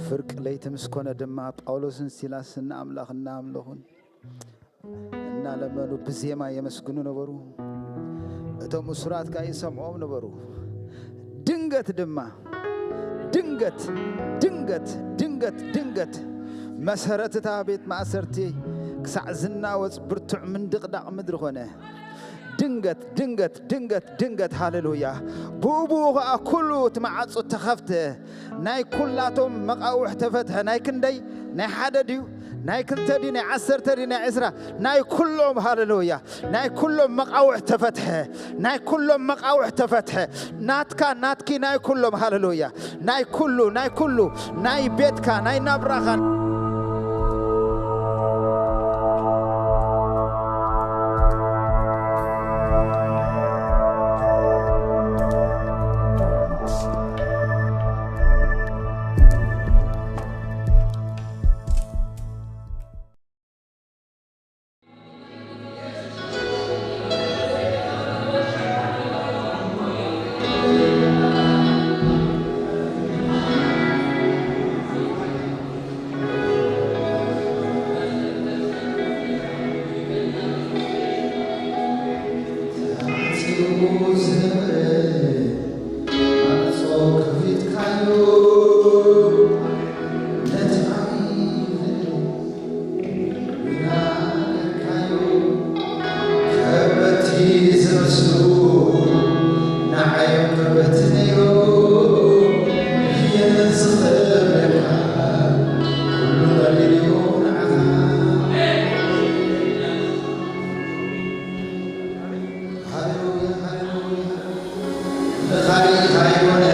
ፍርቂ ለይቲ ምስ ኮነ ድማ፣ ጳውሎስን ሲላስን ንኣምላኽ እናኣምለኹን እናለመኑ ብዜማ የመስግኑ ነበሩ። እቶም እሱራት ከኣ ይሰምዖም ነበሩ። ድንገት ድማ፣ ድንገት፣ ድንገት፣ ድንገት፣ ድንገት፣ መሰረት እታ ቤት ማእሰርቲ ክሳዕ ዝናወጽ ብርቱዕ ምንድቕዳቕ ምድሪ ኾነ። ድንገት፣ ድንገት፣ ድንገት፣ ድንገት፣ ሃሌሉያ። ብኡ ብኡ ኸኣ ኩሉ እቲ መዓጹ ተኸፍተ። ናይ ኩላቶም መቓውሕ ተፈትሐ። ናይ ክንደይ? ናይ ሓደ ድዩ? ናይ ክልተ ድዩ? ናይ ዓሰርተ ድዩ? ናይ ዕስራ? ናይ ኩሎም፣ ሃሌሉያ። ናይ ኩሎም መቓውሕ ተፈትሐ። ናይ ኩሎም መቓውሕ ተፈትሐ። ናትካ፣ ናትኪ፣ ናይ ኩሎም፣ ሃሌሉያ። ናይ ኩሉ፣ ናይ ኩሉ፣ ናይ ቤትካ፣ ናይ ናብራኻ። ከበድቲ ዝመስሉ ንዓዮም ከበድቲ ነይሮም። የነዝኸለካ ኩሉ ቀሊል እዩ ንዓኻ። ሃሌሉያ፣ ሃሌሉያ። ንኻልእ ኣይኮነ፣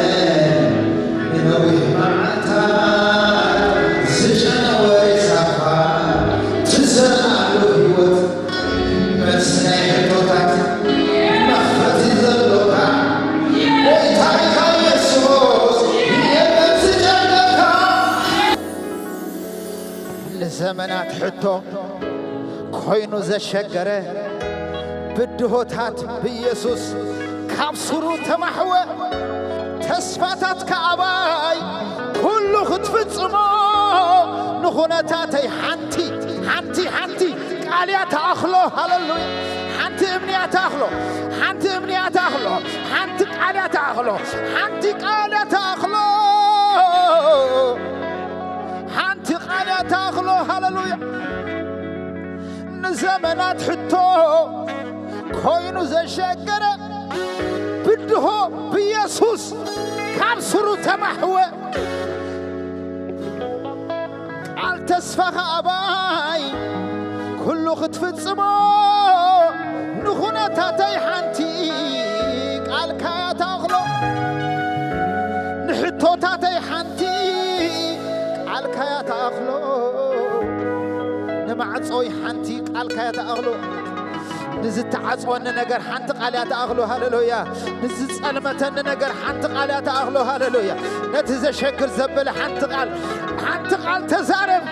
ንነዊሕ መዓልታት ዝጨነወ ሬሳኻ ትዘርኣሉ ህይወት፣ መልሲ ናይ ሕቶታት መኽፈቲ ዘሎካ ጎይታይካ የሱስ፣ የለን ዝጨነካ። ንዘመናት ሕቶ ኮይኑ ዘሸገረ፣ ብድሆታት ብኢየሱስ ካብ ሱሩ ተማሕወ። ተስፋታትካ ኣባይ ኩሉ ክትፍጽሞ፣ ንኹነታተይ ሓንቲ፣ ሓንቲ፣ ሓንቲ ቃል እያ ትኣኽሎ። ሃሌሉያ። ሓንቲ እምኒ እያ ትኣኽሎ። ሓንቲ እምኒ እያ ትኣኽሎ። ሓንቲ ቃል እያ ትኣኽሎ። ሓንቲ ቃል እያ ትኣኽሎ። ሓንቲ ቃል እያ ትኣኽሎ። ሃሌሉያ። ንዘመናት ሕቶ ኮይኑ ዘሸገረ፣ ብድሆ ብኢየሱስ ካብ ስሩ ተማሕወ። ቃል ተስፋኻ ኣባይ ኩሉ ክትፍጽሞ፣ ንኹነታተይ ሓንቲ ቃልካ እያ ትኣኽሎ። ንሕቶታተይ ሓንቲ ቃልካ እያ ትኣኽሎ። ንማዕጾይ ሓንቲ ቃልካ እያ ትኣኽሎ። ንዝተዓጽወኒ ነገር ሓንቲ ቃል እያ ትኣኽሎ። ሃሌሉያ። ንዝጸልመተኒ ነገር ሓንቲ ቃል እያ ትኣኽሎ። ሃሌሉያ። ነቲ ዘሸግር ዘበለ ሓንቲ ቃል፣ ሓንቲ ቃል ተዛረብ፣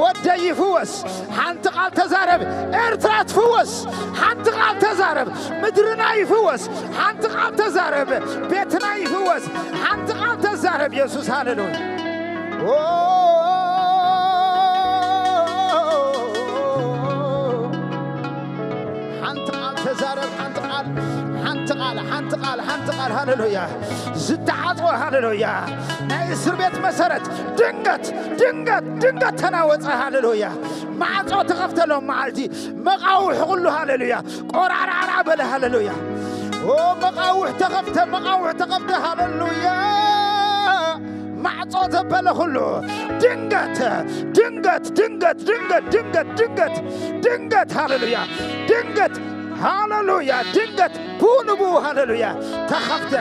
ወደይ ይፍወስ። ሓንቲ ቃል ተዛረብ፣ ኤርትራ ትፍወስ። ሓንቲ ቃል ተዛረብ፣ ምድርና ይፍወስ። ሓንቲ ቃል ተዛረብ፣ ቤትና ይፍወስ። ሓንቲ ቃል ተዛረብ፣ የሱስ። ሃሌሉያ። ኦ፣ ሓንቲ ቃል ተዛረብ፣ ሓንቲ ቃል፣ ሓንቲ ቃል፣ ሓንቲ ቃል፣ ሓንቲ ቃል። ሃሌሉያ። ዝተዓጽወ፣ ሃሌሉያ፣ ናይ እስር ቤት መሰረት ድንገት፣ ድንገት፣ ድንገት ተናወጸ። ሃሌሉያ። ማዕጾ ተኸፍተሎም መዓልቲ፣ መቓውሕ ኩሉ፣ ሃሌሉያ፣ ቆራራራ በለ። ሃሌሉያ። ኦ፣ መቓውሕ ተኸፍተ፣ መቓውሕ ተኸፍተ። ሃሌሉያ። ማዕጾ ዘበለ ኩሉ ድንገት፣ ድንገት፣ ድንገት፣ ድንገት፣ ድንገት፣ ድንገት፣ ድንገት፣ ሃሌሉያ፣ ድንገት፣ ሃሌሉያ፣ ድንገት፣ ብኡ ንብኡ፣ ሃሌሉያ፣ ተኸፍተ፣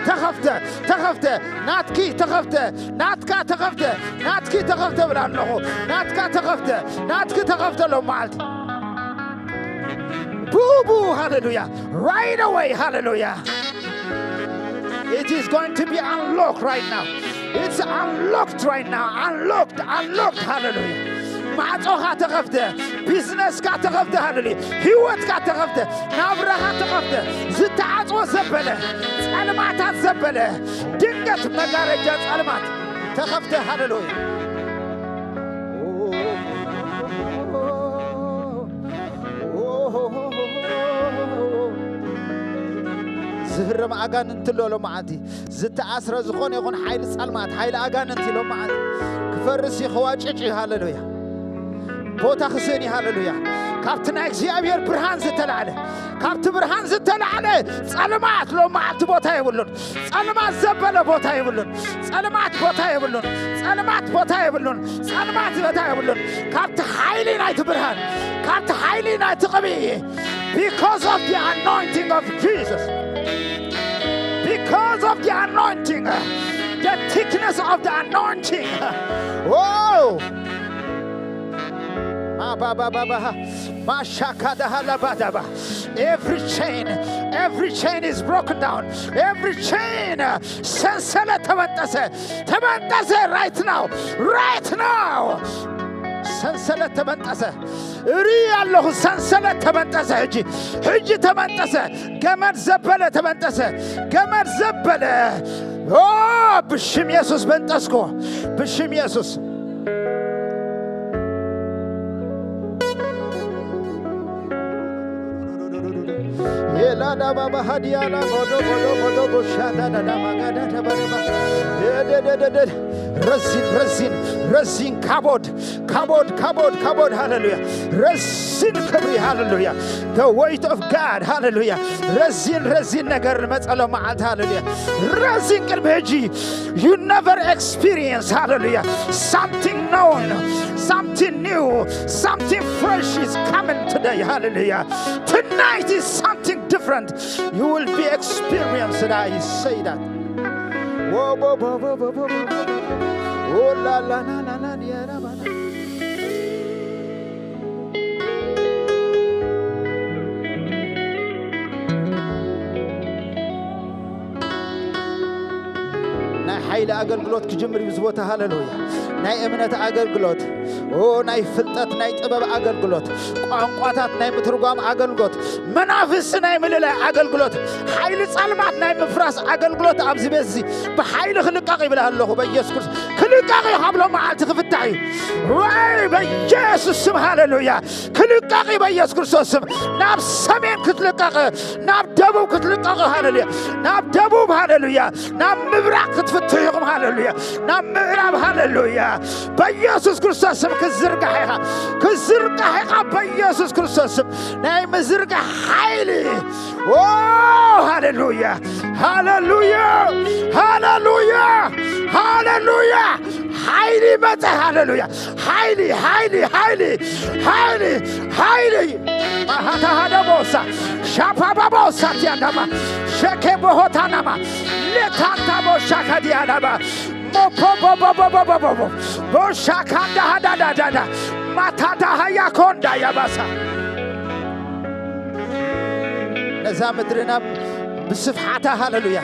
ተኸፍተ፣ ተኸፍተ፣ ናትኪ ተኸፍተ፣ ናትካ ተኸፍተ፣ ናትኪ ተኸፍተ እብል ኣለኹ፣ ናትካ ተኸፍተ፣ ናትኪ ተኸፍተ ሎም መዓልቲ። ብኡ ብኡ፣ ሃሌሉያ፣ right away፣ ሃሌሉያ። It is going to be unlocked right now. It's unlocked right now. Unlocked, unlocked. ሃሌሉያ። ማዕጾኻ ተኸፍተ፣ ቢዝነስካ ተኸፍተ፣ ሃሌሉያ። ህይወትካ ተኸፍተ፣ ናብራኻ ተኸፍተ። ዝተዓጽወ ዘበለ፣ ጸልማታት ዘበለ፣ ድንገት መጋረጃ ጸልማት ተኸፍተ። ሃሌሉያ። ዝህረም ኣጋንንቲ ኣሎ ሎመዓንቲ። ዝተኣስረ ዝኾነ ይኹን ሓይሊ ጸልማት፣ ሓይሊ ኣጋንንቲ ሎመዓንቲ ክፈርስ እዩ፣ ክዋጭጭ እዩ። ሃሌሉያ። ቦታ ክስእን እዩ። ሃሌሉያ። ካብቲ ናይ እግዚኣብሔር ብርሃን ዝተላዕለ፣ ካብቲ ብርሃን ዝተላዕለ ጸልማት ሎመዓንቲ ቦታ የብሉን። ጸልማት ዘበለ ቦታ የብሉን። ጸልማት ቦታ የብሉን። ጸልማት ቦታ የብሉን። ጸልማት ቦታ የብሉን። ካብቲ ሓይሊ ናይቲ ብርሃን፣ ካብቲ ሓይሊ ናይቲ ቅብኢ፣ because of the anointing of Jesus, because of the anointing, the thickness of the anointing. Oh! Mashakadahalabadaba. Every chain, every chain is broken down. Every chain, ሰንሰለት ተበጠሰ፣ ተበጠሰ። Right now, right now. ሰንሰለት ተበጠሰ። እሪ ኣለኹ፣ ሰንሰለት ተበጠሰ። ሕጂ፣ ሕጂ ተበጠሰ። ገመድ ዘበለ ተበጠሰ። ገመድ ዘበለ። ኦ፣ ብሽም የሱስ በንጠስኩ። ብሽም የሱስ። የላዳ ባባ ሃዲያላ ቦዶ ቦዶ ቦዶ ቦሻዳ ዳዳ ማጋዳ ተበረባ። የደደደደ። ረዚን፣ ረዚን፣ ረዚን ካቦድ፣ ካቦድ፣ ካቦድ፣ ካቦድ። ሃሌሉያ። ረዚን ክብሪ። ሃሌሉያ። The weight of God. ሃሌሉያ። ረዚን፣ ረዚን ነገር ንመጸሎ መዓልቲ። ሃሌሉያ። ረዚን ቅድሚ ሕጂ you never experience. ሃሌሉያ። Something known, something new, something fresh is coming today. ሃሌሉያ። Tonight is something different. You will be experienced. I say that. Wo, bo, bo, bo, bo, bo, bo. Oh, la, la, la, la, la, dia, da, ba, da. ናይ ሓይሊ ኣገልግሎት ክጅምር እዩ እዚ ቦታ። ሃሌሉያ። ናይ እምነት ኣገልግሎት፣ ኦ፣ ናይ ፍልጠት፣ ናይ ጥበብ ኣገልግሎት፣ ቋንቋታት ናይ ምትርጓም ኣገልግሎት፣ መናፍስቲ ናይ ምልላይ ኣገልግሎት፣ ሓይሊ ጸልማት ናይ ምፍራስ ኣገልግሎት ኣብዚ ቤት እዚ ብሓይሊ ክልቀቕ ይብል ኣለኹ በኢየሱስ ክርስቶስ። ክልቀቕ እዩ፣ ካብ ሎም መዓልቲ ክፍታሕ እዩ። ወይ በኢየሱስ ስም። ሃሌሉያ። ክልቀቕ እዩ በኢየሱስ ክርስቶስ ስም። ናብ ሰሜን ክትልቀቕ፣ ናብ ደቡብ ክትልቀቕ። ሃሌሉያ። ናብ ደቡብ። ሃሌሉያ። ናብ ምብራቕ ክትፍትሑ ኢኹም። ሃሌሉያ። ናብ ምዕራብ። ሃሌሉያ። በኢየሱስ ክርስቶስ ስም ክዝርጋሕ ኢኻ፣ ክዝርጋሕ ኢኻ በኢየሱስ ክርስቶስ ስም። ናይ ምዝርጋሕ ሓይሊ። ኦ፣ ሃሌሉያ፣ ሃሌሉያ፣ ሃሌሉያ፣ ሃሌሉያ። ሓይሊ መጸ። ሃሌሉያ። ሓይሊ፣ ሓይሊ፣ ሓይሊ፣ ሓይሊ፣ ሓይሊ። ማሃታሃዳ ቦሳ፣ ሻፓባ ቦሳ ቲያናማ፣ ሸኬ ቦሆታናማ፣ ሌታታ ቦሻ ካዲያናማ፣ ሞፖቦቦቦቦቦቦቦ፣ ቦሻካንዳ ሃዳዳዳዳ፣ ማታዳ ሃያ ኮንዳ ያባሳ። ነዛ ምድርና ብስፍሓታ፣ ሃሌሉያ፣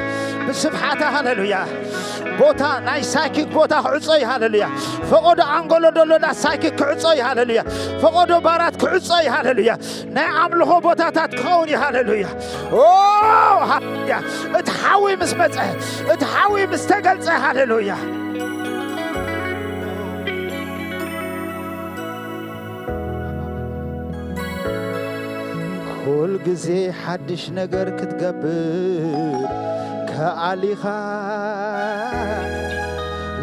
ብስፍሓታ፣ ሃሌሉያ። ቦታ፣ ናይ ሳይኪክ ቦታ ክዕጾ እዩ። ሃሌሉያ። ፈቐዶ ኣንጎሎ ደሎ ናይ ሳይኪክ ክዕጾ እዩ። ሃሌሉያ። ፈቐዶ ባራት ክዕጾ እዩ። ሃሌሉያ። ናይ ኣምልኾ ቦታታት ክኸውን እዩ። ሃሌሉያ። ኦ፣ ሃሌሉያ። እቲ ሓዊ ምስ መጸ፣ እቲ ሓዊ ምስ ተገልጸ፣ ሃሌሉያ። ኩል ግዜ ሓድሽ ነገር ክትገብር ከኣሊኻ፣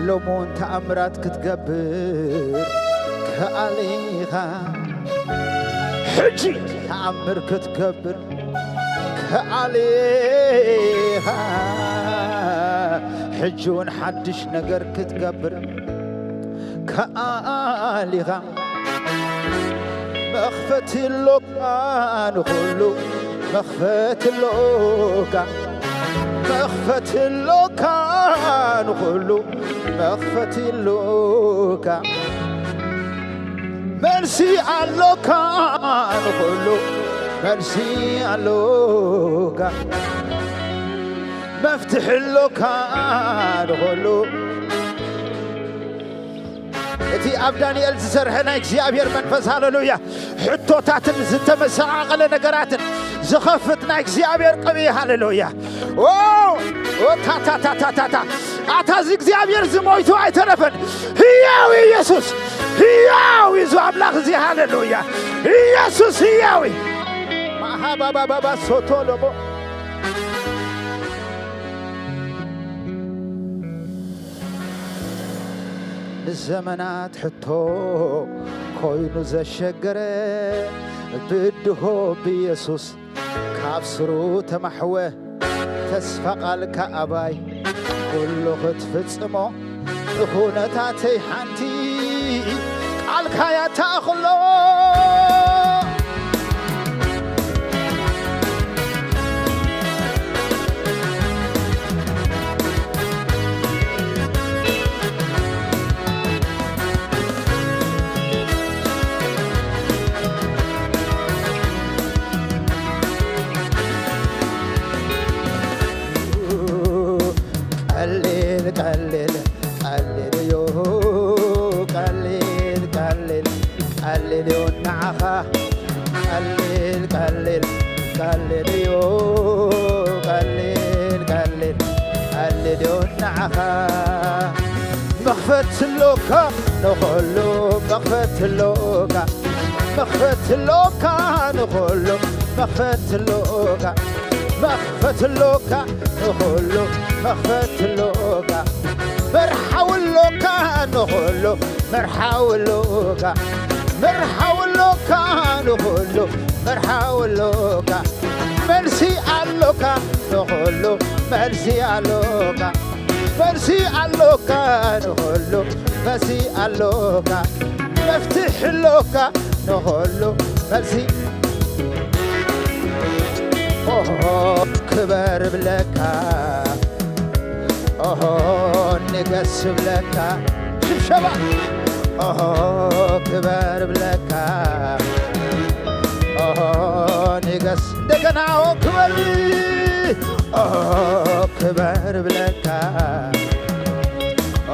ሎሞን ተኣምራት ክትገብር ከኣሊኻ። ሕጂ ተኣምር ክትገብር ከኣሊኻ፣ ሕጂ እውን ሓድሽ ነገር ክትገብር ከኣሊኻ። መኽፈቲ ኣሎካ ንኹሉ፣ መኽፈቲ ኣሎካ፣ መኽፈቲ ኣሎካ ንኹሉ፣ መኽፈቲ ኣሎካ። መልሲ ኣሎካ ንኹሉ፣ መልሲ ኣሎካ። መፍትሒ ኣሎካ ንኹሉ። እቲ ኣብ ዳንኤል ዝሰርሐ ናይ እግዚኣብሔር መንፈስ፣ ሃሌሉያ፣ ሕቶታትን ዝተመሰቓቐለ ነገራትን ዝኸፍት ናይ እግዚኣብሔር ቅብኢ። ሃሌሉያ። ኦ፣ ኦ፣ ታታታታታታ። ኣታ እዚ እግዚኣብሔር ዝሞይቱ ኣይተረፈን። ህያው እዩ ኢየሱስ። ህያው እዩ እዚ ኣምላኽ እዚ። ሃሌሉያ። ኢየሱስ ህያው እዩ። ማሃባባባባ ሶቶ ሎቦ። ንዘመናት ሕቶ ኮይኑ ዘሸገረ ብድሆ ብኢየሱስ ካብ ስሩ ተማሕወ። ተስፋ ቃልካ ኣባይ ኩሉ ክትፍጽሞ ንኹነታተይ ሓንቲ ቃልካ ያታእኽሎ። ቀሊል ቀሊል ቀሊል እዩ፣ ቀሊል ቀሊል ቀሊል እዩ ንዓኻ። ቀሊል ቀሊል ቀሊል እዩ፣ ቀሊል ቀሊል ቀሊል እዩ ንዓኻ። መኽፈት ኣሎካ ንኹሉ፣ መኽፈት ኣሎካ፣ መኽፈት ኣሎካ ንኹሉ፣ መኽፈት ኣሎካ፣ መኽፈት ኣሎካ ንኹሉ፣ መኽፈት ኣሎካ፣ መርሓዊ ኣሎካ ንኹሉ፣ መርሓዊ ኣሎካ፣ መርሓዊ ኣሎካ ንኹሉ፣ መርሓዊ ኣሎካ፣ መልሲ ኣሎካ ንኹሉ፣ መልሲ ኣሎካ፣ መልሲ ኣሎካ ንኹሉ፣ መልሲ ኣሎካ፣ መፍትሒ ኣሎካ ንኹሉ፣ መልሲ። ኦሆ ክበር ብለካ፣ ኦሆ ንገስ ብለካ፣ ሽብሸባ። ኦሆ ክበር ብለካ፣ ኦሆ ንገስ። እንደገና ኦ ክበር፣ ኦሆ ክበር ብለካ፣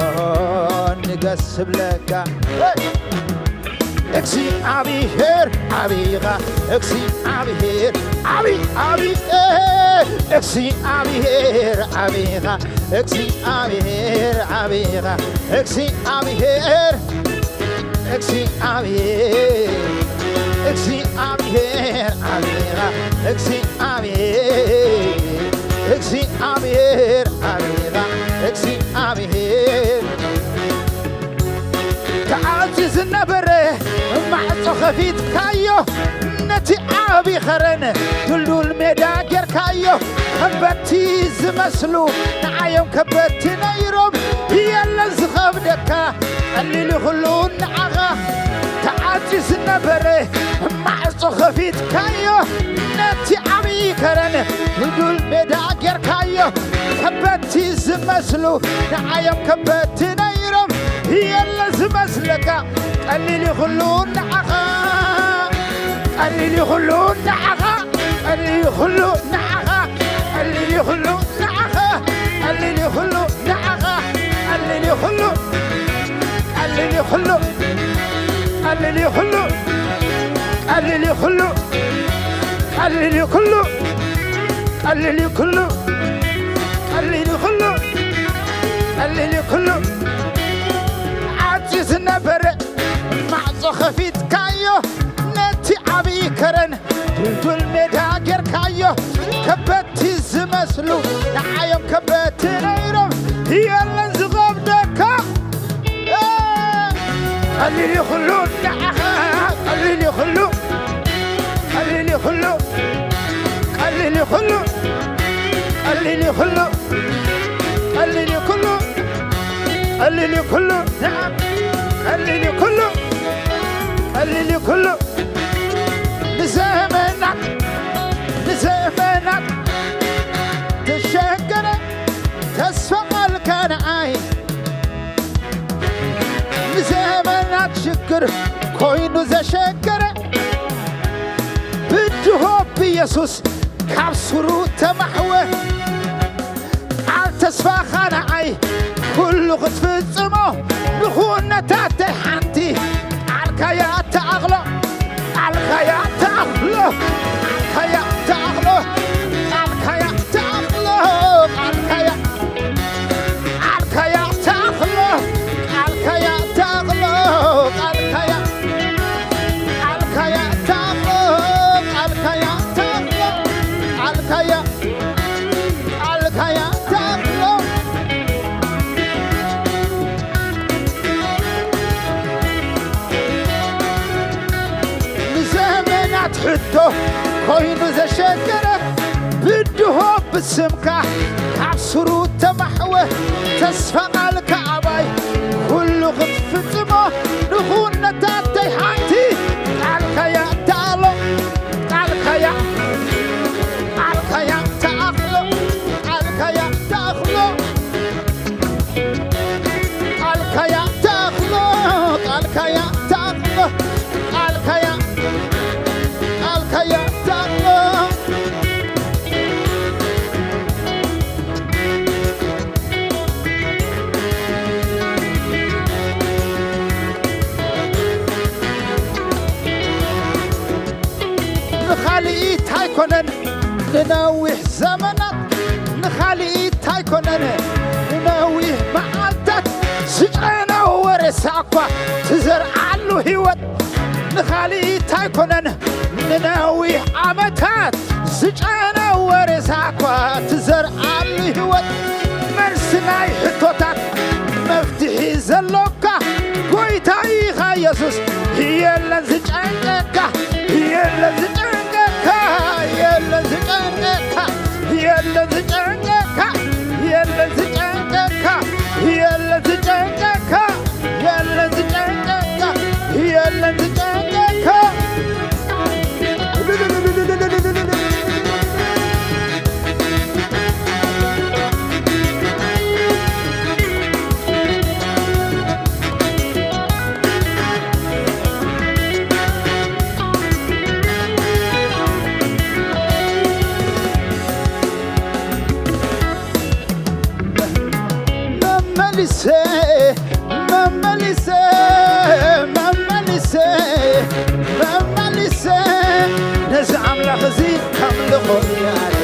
ኦሆ ንገስ ብለካ። ሄይ! እግዚኣብሔር ዓቢኻ፣ እግዚኣብሔር ዓቢ፣ ዓቢ፣ እ፣ እግዚኣብሔር ዓቢኻ፣ እግዚኣብሔር ዓቢኻ፣ እግዚኣብሔር፣ እግዚኣብሔር፣ እግዚኣብሔር ዓቢኻ፣ እግዚኣብሔር፣ እግዚኣብሔር ዓቢኻ፣ እግዚኣብሔር። ተዓጽዩ ዝነበረ ማዕጾ ኸፊትካዮ፣ ነቲ ዓቢ ኸረን ድልዱል ሜዳ ጌርካዮ። ከበድቲ ዝመስሉ ንዓዮም ከበድቲ ነይሮም፣ የለን ዝኸብደካ፣ ቀሊል እዩ ኹሉ ንዓኻ። ተዓጽዩ ዝነበረ ማዕጾ ኸፊትካዮ፣ ነቲ ዓቢ ኸረን ድልዱል ሜዳ ጌርካዮ። ከበድቲ ዝመስሉ ንዓዮም ከበድቲ ነይሮም፣ የለ ዝመስለካ፣ ቀሊል እዩ ኹሉ ንዓኻ፣ ቀሊል እዩ ኹሉ ንዓኻ፣ ቀሊል እዩ ኹሉ ንዓኻ፣ ቀሊል እዩ ኹሉ ንዓኻ፣ ቀሊል እዩ ኹሉ ንዓኻ፣ ቀሊል እዩ ኹሉ፣ ቀሊል እዩ ኹሉ፣ ቀሊል እዩ ኹሉ፣ ቀሊል እዩ ኹሉ፣ ቀሊል እዩ ኹሉ፣ ቀሊል እዩ ኹሉ፣ ቀሊል እዩ ኹሉ፣ ቀሊል እዩ ኹሉ። ዓጽዩ ዝነበረ ማዕጾ ኸፊትካዮ፣ ነቲ ዓብዪ ከረን ድልዱል ሜዳ ጌርካዮ። ከበድቲ ዝመስሉ ንዓዮም ከበድቲ ነይሮም፣ የለን ዝኸብደካ። ቀሊል እዩ ኹሉ ንዓኻ፣ ቀሊል እዩ ኹሉ፣ ቀሊል እዩ ኹሉ፣ ቀሊል እዩ ኹሉ፣ ቀሊል እዩ ኹሉ፣ ቀሊል እዩ ኹሉ፣ ቀሊል እዩ ኹሉ፣ ንዓ-፣ ቀሊል እዩ ኹሉ፣ ቀሊል እዩ ኹሉ። ንዘመናት፣ ንዘመናት ተሸገረ ተስፋ ቃልካ ንዓይ። ንዘመናት ሽግር ኮይኑ ዘሸገረ ብድሆ ብኢየሱስ ካብ ስሩ ተማሕወ። ቃል ተስፋኻ ንዓይ ኩሉ ክትፍጽሞ፣ ንኹነታተይ ሓንቲ ቃልካ እያ ተኣኽሎ፣ ቃልካ እያ ተኣኽሎ፣ ቃልካ እያ ተኣ-፣ ቃልካያ፣ ቃልካያ ተኣኽሎ። ንዘመናት ሕቶ ኮይኑ ዘሸገረ፣ ብድሆ ብስምካ ካብ ስሩ ተማሕወ። ተስፋ ቃልካ ኣባይ ኩሉ ክትፍጽሞ፣ ንኹነታተይ ሓንቲ ቃልካያ ተኣሎ። ቃልካያ፣ ቃልካያ ተኣኽሎ፣ ቃልካያ ተኣኽሎ፣ ቃልካያ ተኣኽሎ፣ ቃልካያ ተኣኽሎ፣ ቃልካያ፣ ቃልካያ ተኣኽሎ። ንኻልኢት ኣይኮነን ንነዊሕ ዘመናት፣ ንኻልኢት ኣይኮነን ንነዊሕ መዓልታት፣ ዝጨነወ ሬሳ እኳ ትዘርዓሉ ህይወት። ንኻልኢት ኣይኮነን ንነዊሕ ዓመታት፣ ዝጨነወ ሬሳ እኳ ትዘርዓሉ ህይወት። መልሲ ናይ ሕቶታት መፍትሒ ዘሎካ ጎይታ ኢኻ የሱስ። የለን ዝጨንቀካ፣ የለን ዝጨንቀካ፣ የለን ዝጨንቀካ፣ የለን ዝጨንቀካ፣ የለን ዝጨንቀካ፣ የለን ዝጨንቀካ፣ የለን ዝጨንቀካ፣ የለን ዝጨንቀካ። መመሊሰ፣ መመሊሰ፣ መመሊሰ፣ መመሊሰ፣ ነዚ ኣምላኽ እዚ ከምልኾ እየ ኣነ።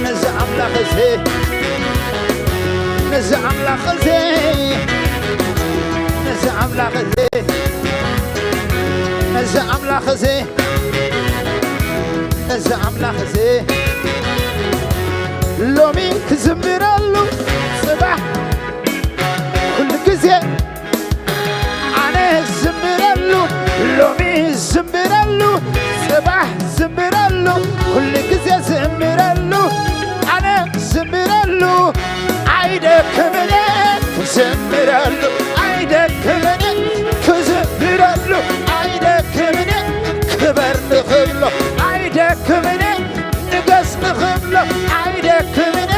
ነዚ ኣምላኽ እዚ፣ ነዚ ኣምላኽ እዚ፣ ነዚ ኣምላኽ እዚ፣ ነዚ ኣምላኽ እዚ፣ ነዚ ኣምላኽ እዚ ሎሚ ክዝምረሉ፣ ጽባሕ ኩሉ ግዜ ኣነ ዝምረሉ፣ ሎሚ ዝምረሉ፣ ጽባሕ ዝምረሉ፣ ኩሉ ግዜ ዝምረሉ፣ ኣነ ዝምረሉ። ኣይደክምን ክዝምረሉ፣ ኣይደክምን ክዝምረሉ፣ ኣይደክምን ክበር ንኽብሎ፣ ኣይደክምን ንገስ ንኽብሎ፣ ኣይደክምን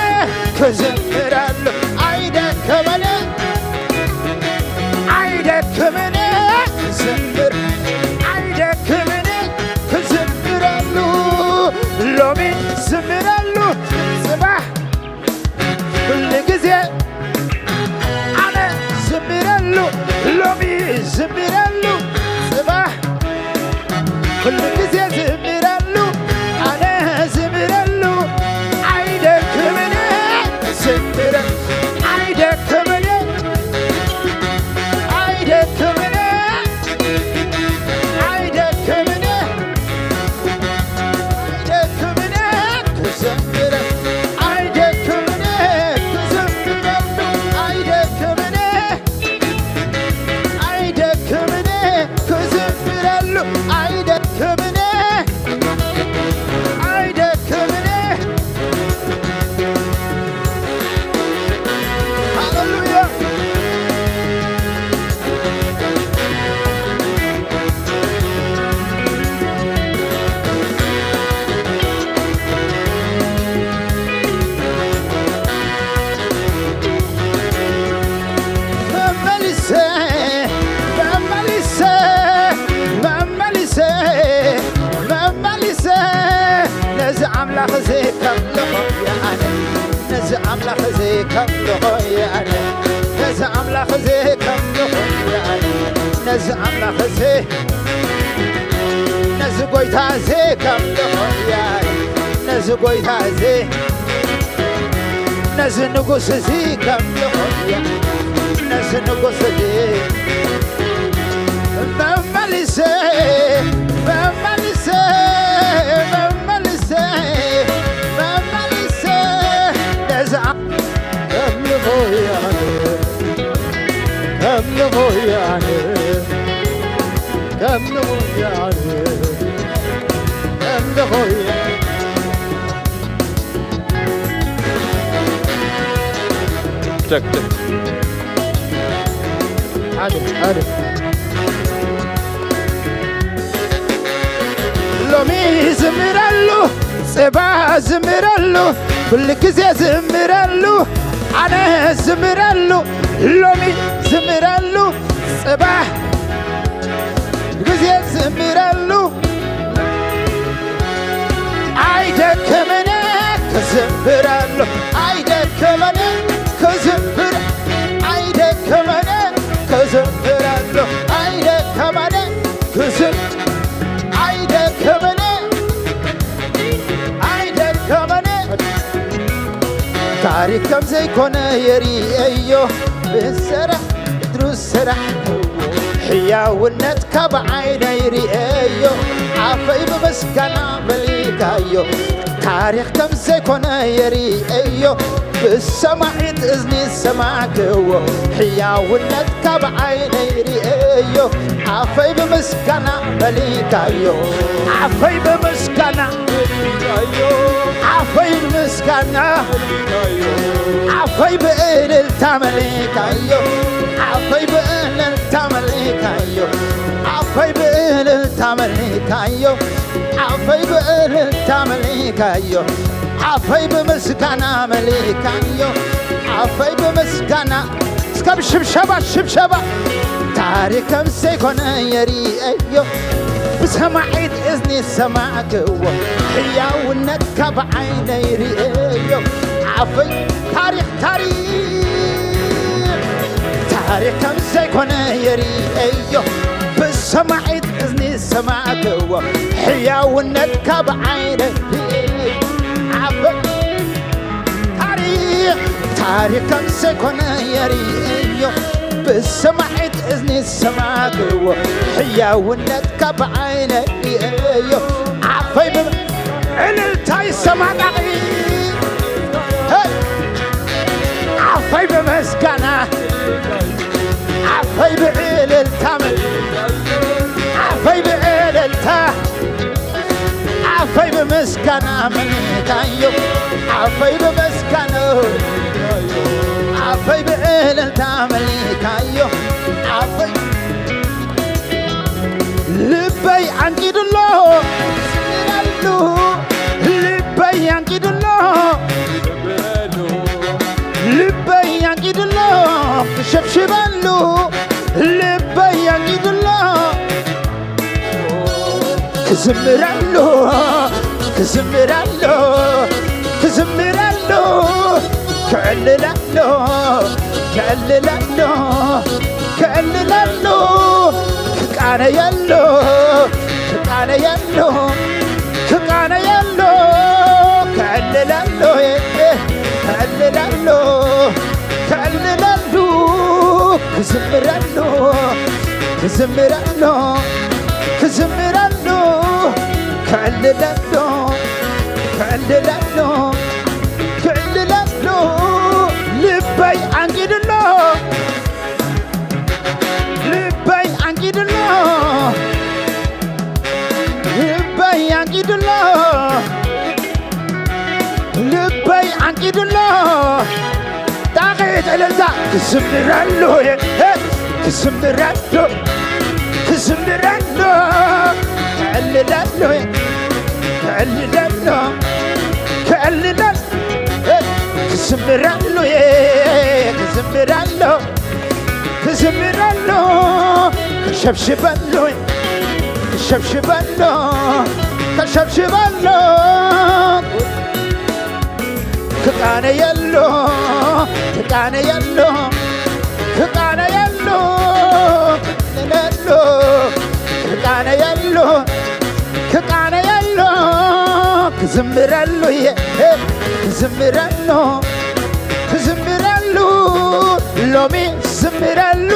ክዝምረሉ፣ ኣይደክምን፣ ኣይደክምን ክዝምር፣ ኣይደክምን ክዝምረሉ፣ ሎሚ ዝምረሉ፣ ጽባሕ ኩሉ ግዜ ኣነ ዝምረሉ፣ ሎሚ ዝምረሉ፣ ጽባሕ ኩሉ ግዜ ዝምረሉ፣ ኣነ ዝምረሉ፣ ኣይደክምን ዝምረ፣ ኣይደክምን፣ ኣይደክምን፣ ኣይደክምን። ኣይደክምን ክዘምር፣ ኣይደክምን ክዘምር፣ ኣይደክምን፣ ኣይደክምን ክዘምረሉ፣ ኣይደክምን፣ ኣይደክምን። ሃሌሉያ። መመሊሰ፣ መመሊሰ፣ መመሊሰ፣ መመሊሰ፣ ነዚ ኣምላኽ እዚ ከምልኾ እየ ኣነ። ነዚ ኣምላኽ እዚ ከምልኾ እየ ኣነ። ነዚ ኣምላኽ እዚ ከምልኾ እየ ኣነ። ነዚ ኣምላኽ እዚ፣ ነዚ ጐይታ እዚ ከምልኾ እየ ኣነ። ነዚ ጐይታ እዚ፣ ነዚ ንጉስ እዚ ከምልኾ እየ። ነዚ ንጉስ እዚ መመሊሰ፣ መመሊሰ፣ መመሊሰ፣ መመ- ከምልኾ ኣነ፣ ከምልኾ ኣነ፣ ከምልኾ ኣነ፣ ከምልኾ ቸክ፣ ቸክ። ሓደ፣ ሓደ። ሎሚ ዝምረሉ፣ ጽባ ዝምረሉ፣ ኩሉ ግዜ ዝምረሉ፣ ኣነ ዝምረሉ፣ ሎሚ ዝምረሉ፣ ጽባ ግዜ ዝምረሉ። ኣይደከመነ ክዝምረሉ፣ ኣይደከመነ ክዝምር፣ ኣይደከመነ ክዝምረሉ፣ ኣይደከመነ ክዝም-፣ ኣይደከመነ፣ ኣይደከመነ። ታሪክ ከም ዘይኮነ የርእየዮ፣ ብስራሕ ድሩ ስራሕ ሕያውነትካ ብዓይነይ ርእየዮ፣ ኣፈይ ብምስጋና መሊካዮ። ታሪኽ ከም ዘይኮነ የርእየዮ፣ ብሰማዒት እዝኒ ሰማዕክዎ፣ ሕያውነትካ ብዓይነይ ርእየዮ፣ ኣፈይ ብምስጋና መሊካዮ። ኣፈይ ብምስጋና፣ ኣፈይ ብምስጋና፣ ኣፈይ ብእልልታ መሊካዮ። ኣፈይ ብእልልታ መሊካዮ። ኣፈይ ብእልልታ መሊካዮ። ኣፈይ ብእልልታ መሊካዮ። ኣፈይ ብምስጋና መሊካዮ። ኣፈይ ብምስጋና። እስከ ብሽብሸባ፣ ሽብሸባ። ታሪክ ከም ዘይኮነ የርእየዮ፣ ብሰማዒት እዝኒ ሰማዕክዎ፣ ሕያውነትካ ብዓይነይ ርእየዮ። ኣፈይ ታሪኽ፣ ታሪኽ፣ ታሪኽ ከም ዘይኮነ የርእየዮ፣ ብሰማዒት እዝኒ ሰማዕክዎ፣ ሕያውነትካ ብዓይነይ ርእየዮ። ኣፈይ ታሪኽ፣ ታሪኽ ከም ዘይኮነ የርእየዮ፣ ብሰማዒት እዝኒ ሰማዕክዎ፣ ሕያውነትካ ብዓይነይ ርእየዮ። ኣፈይ ብ-፣ እልልታ ይሰማ ጣቒ። ሄይ! ኣፈይ ብምስጋና፣ ኣፈይ ብእልልታ፣ ኣፈይ ብእልልታ፣ ኣፈይ ብምስጋና መሊካዮ፣ ኣፈይ ብምስጋና፣ ኣፈይ ብእልልታ መሊካዮ፣ ኣፈይ ልበይ ኣንቂዱሎ፣ ስሚረሉ፣ ልበይ ኣንቂዱሎ፣ ልበይ ኣንቂዱሎ፣ ክሸብሽበሉ፣ ልበይ ኣንቂዱሎ። ክዝምረሉ፣ ክዝምረሉ፣ ክዝምረሉ፣ ክዕልለሉ፣ ክዕልለሉ፣ ክዕልለሉ፣ ክቃነየሉ፣ ክቃነየሉ፣ ክቃነየሉ፣ ክዕልለሉ፣ ክዕልለሉ፣ ክዕልለሉ፣ ክዝምረሉ፣ ክዝምረሉ፣ ክዝምረሉ፣ ክዕልለሉ፣ ክዕልለሉ፣ ክዕልለሉ፣ ልበይ ኣንጊድሎ፣ ልበይ ኣንጊድሎ፣ ልበይ ኣንጊድሎ፣ ልበይ ኣንጊድሎ። ጣቕዒት እልልታ ክዝምረሉ እየ፣ ክዝምረሉ፣ ክዝምረሉ፣ ክዕልለሉ እየ፣ ክዕልለሉ፣ ክዕልለሉ፣ ክዝምረሉ እየ፣ ክዝምረሉ፣ ክዝምረሉ፣ ክሸብሽበሉ፣ ክሸብሽበሉ፣ ክሸብሽበሉ። ክቃነየሉ፣ ክቃነየሉ፣ ክቃነየሉ፣ ክቃነየሉ፣ ክቃነየሉ፣ ክዝምረሉ እየ፣ ክዝምረሉ፣ ክዝምረሉ፣ ሎሚ ዝምረሉ፣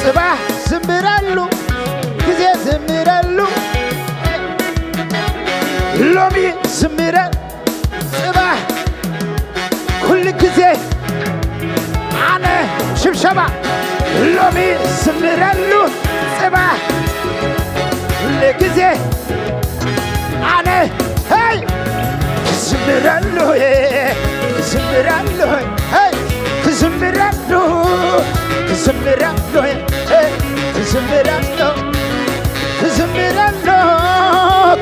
ጽባሕ ዝምረሉ፣ ግዜ ዝምረሉ፣ ሎሚ ዝምረ ጽባሕ ኩሉ ግዜ ሰባ ሎሚ ዝምረሉ ጽባሕ ኩሉ ግዜ ኣነ ሄይ ክዝምረሉ ክዝምረሉ ሄይ ክዝምረሉ ክዝምረሉ ሄይ ክዝምረሉ ክዝምረሉ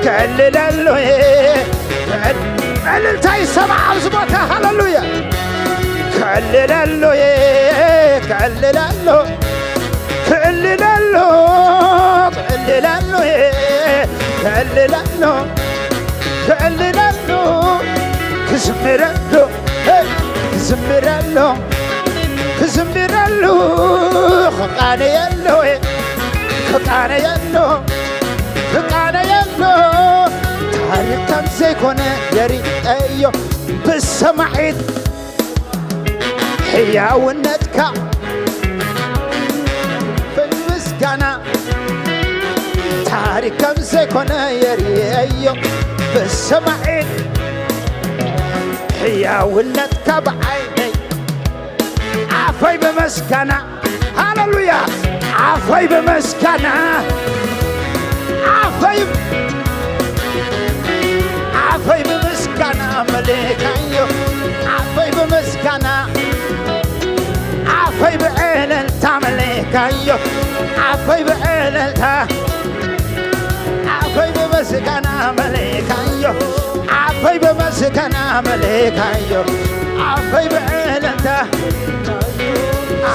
ከዕልለሉ እልልታ ይሰማዕ ኣብዚ ቦታ ሃሌሉያ ከዕልለሉ ከዕልለሉ ክዕልለሉ ክዕልለሉ ክዕልለሉ ክዕልለሉ ክዝምረሉ ክዝምረሉ ክዝምረሉ ክቃነየሉ ክቃነየሉ ክቃነየሉ ታሪኽ ከም ዘይኮነ የርእዮ ብሰማዒት ሕያውነትካ ብምስጋና ታሪኽ ከም ዘይኮነ የርእዮ ብሰማዒት ሕያውነትካ ብዓይነይ ኣፈይ ብምስጋና ሃሌሉያ ኣፈይ ብምስጋና ኣፈይ ኣፈይ ብምስጋና መሌካዮ ኣፈይ ብምስጋና ኣፈይ ብዕልልታ መሌካዮ ኣፈይ ብዕልልታ ኣፈይ ብምስጋና መሌካዮ ኣፈይ ብምስጋና መሌካዮ ኣፈይ ብዕልልታ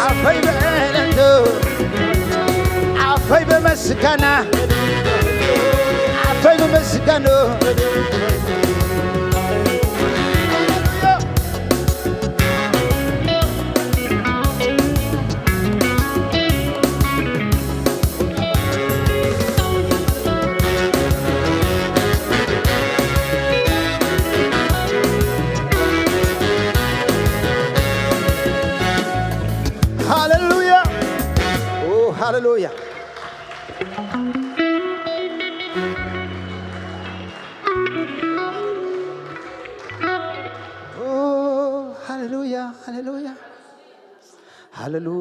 ኣፈይ ብዕልልታ ኣፈይ ብምስጋና ኣፈይ ብምስጋና ሃሌሉያ ሃሌሉያ ሃሌሉያ ሃሌሉያ ሃሌሉያ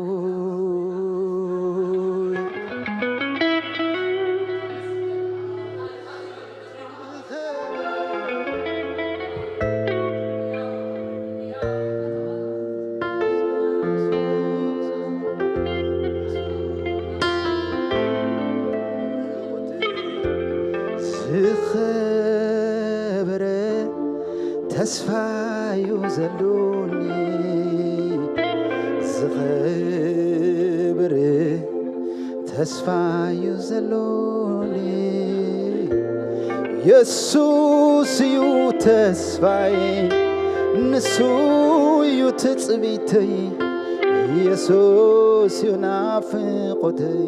ዝኸበረ ተስፋ እዩ ዘሎኒ ዝኸበረ ተስፋ እዩ ዘሎኒ የሱስ እዩ ተስፋይ ንሱ እዩ ትጽቢተይ የሱስ እዩ ናፍቆተይ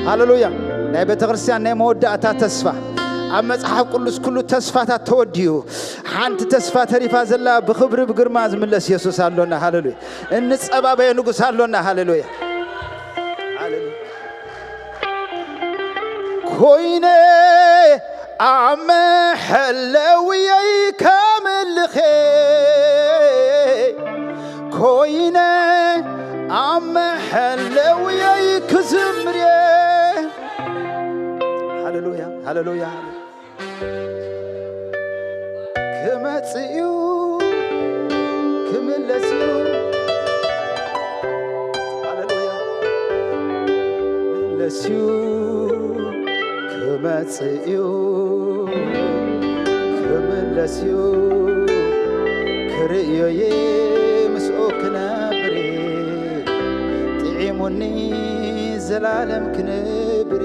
ሃሌሉያ ናይ ቤተ ክርስቲያን ናይ መወዳእታ ተስፋ ኣብ መጽሓፍ ቅዱስ ኩሉ ተስፋታት ተወዲኡ ሓንቲ ተስፋ ተሪፋ ዘላ ብኽብሪ ብግርማ ዝምለስ የሱስ ኣሎና ሃሌሉያ እንጸባበየ ንጉስ ኣሎና ሃሌሉያ ኮይነ ኣብ መሐለውየይ ከምልኸ ኮይነ ኣብ መሐለውየይ ክዝምር ሃሌሉያ ሃሌሉያ ክመጽእ እዩ ክምለስ እዩ ሃሌሉያ ክምለስ እዩ ክመጽእ እዩ ክምለስ እዩ ክርእዮ እየ ምስኡ ክነብር ጥዒሙኒ ዘላለም ክነብር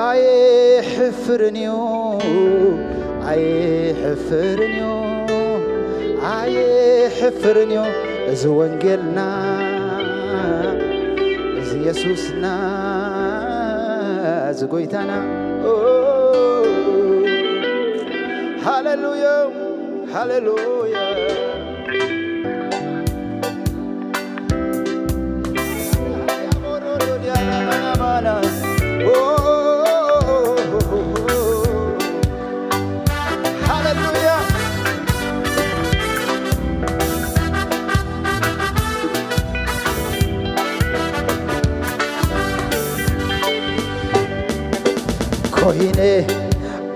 ኣይሕፍርን እዩ ኣይሕፍርን እዩ ኣይሕፍርን እዩ እዚ ወንጌልና እዚ የሱስና እዚ ጎይታና ሃሌሉያ ሃሌሉያ ኮይነ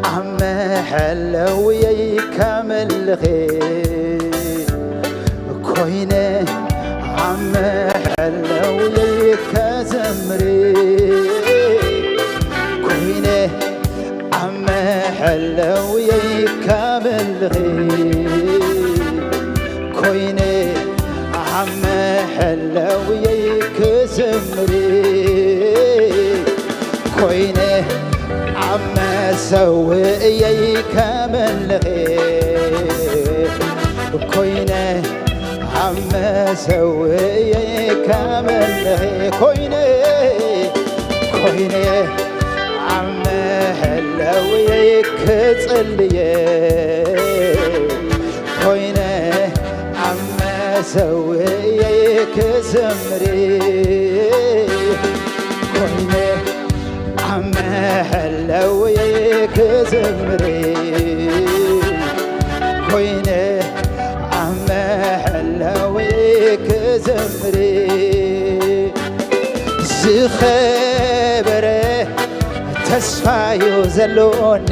ኣብ መሐለውየይ ከመልኽ ኮይነ ኣብ መሐለውየይ ከዘምር ኮይነ ኣብ መሐለውየይ ከመልኽ ኮይነ ኣብ መሐለውየይ ክዝምር ኮይነ ኣብ መሰውእየይ ከመልኽ ኮይነ ኣብ መሰውእየይ ከመልኽ ኮይነ ኮይነ ኣብ መሐለውየይ ክጽልየ ኮይነ ኣብ መሰውእየይ ክዝምር ኮይነ ኣብ መሐለውየይ ክዝምር ኮይነ ኣብ መሐለውየይ ክዝምር ዝኸበረ ተስፋዩ ዘሎኒ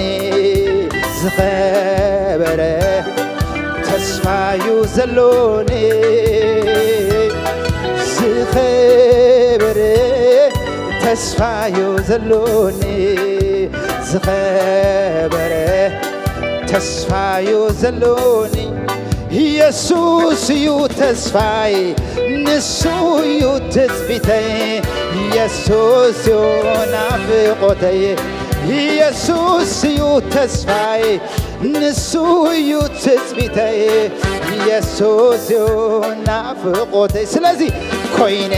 ዝኸበረ ተስፋዩ ዘሎኒ ዝኸበረ ተስፋዩ ዘሎኒ ዝኸበረ ተስፋዩ ዘሎኒ ኢየሱስ እዩ ተስፋይ ንሱ እዩ ትጽቢተይ ኢየሱስ እዩ ናፍቆተይ ኢየሱስ እዩ ተስፋይ ንሱ እዩ ትጽቢተይ ኢየሱስ እዩ ናፍቆተይ ስለዚ ኮይነ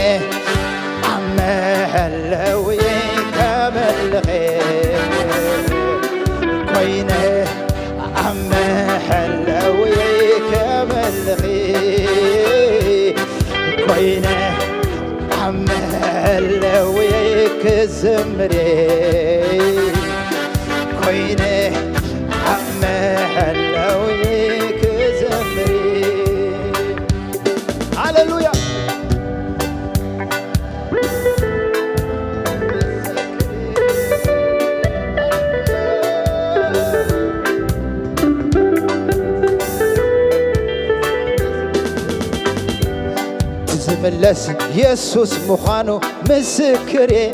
ኣብ መሐለውየ ከመልኸ ኮይነ ኣብ መሐለውየ ከመልኸ ኮይነ ኣብ መሐለውየ ክዝምር ኮይነ ኣብ መሐለውየ ክዝምር ሃሌሉያ ትዝምለስ የሱስ ምዃኑ ምስክር እየ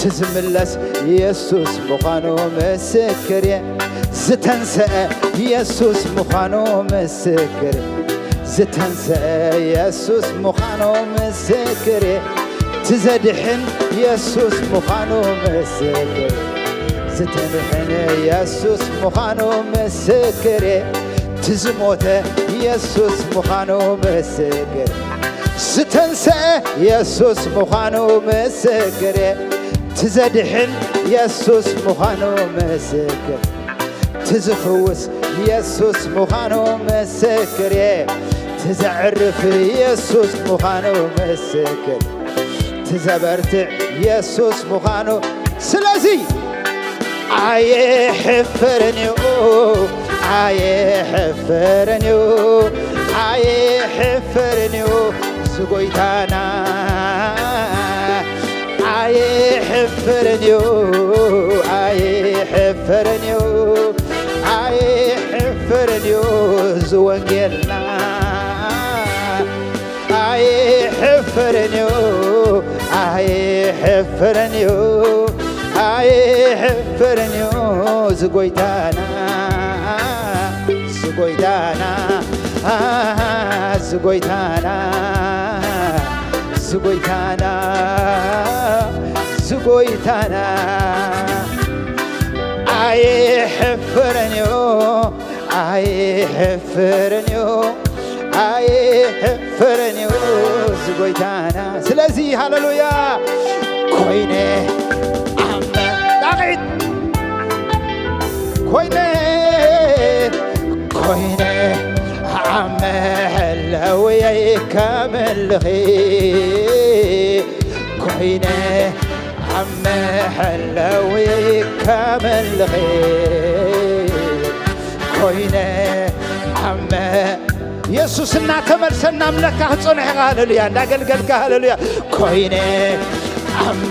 ትዝምለስ የሱስ ምዃኑ ምስክር እየ ዝተንሰአ የሱስ ምዃኑ ምስክር ዝተንሰአ የሱስ ምዃኑ ምስክር እየ ትዘድሕን የሱስ ምዃኑ ምስክር ዝተድሕን የሱስ ምዃኑ ምስክር እየ ትዝሞተ የሱስ ምዃኑ ምስክር ዝተንሰአ የሱስ ምዃኑ ምስክር ትዘድሕን የሱስ ምዃኑ ምስክር ትዝፍውስ የሱስ ምዃኑ ምስክር ትዘዕርፍ የሱስ ምዃኑ ምስክር ትዘበርትዕ የሱስ ምዃኑ ስለዚ ኣይሕፍርን እዩ ኣይሕፍርን እዩ ኣይሕፍርን እዩ ዝጎይታና ኣይሕፍርን እዩ ኣይሕፍርን እዩ ኣይሕፍርን እዩ ዝወንጌልና ኣይሕፍርን እዩ ኣይሕፍርን እዩ ኣይሕፍርን እዩ ዝጎይታና ዝጎይታና ዝጎይታና ዝጎይታና ዝጎይታና ኣይሕፍርን እዩ ኣይሕፍርን እዩ ኣይሕፍርን እዩ ዝጎይታና ስለዚ ሃሌሉያ ኮይነ ኣመ ጣቂት ኮይነ ኮይነ ኣመ ሕለውየይ ከምልኺ ኮይነ ኣመ ሕለውየይ ከምልኺ ኮይነ ኣመ የሱስ እናተመልሰ እናምለካ ክጸንሕ ሃለሉያ እንዳገልገልካ ሃለሉያ ኮይነ ኣመ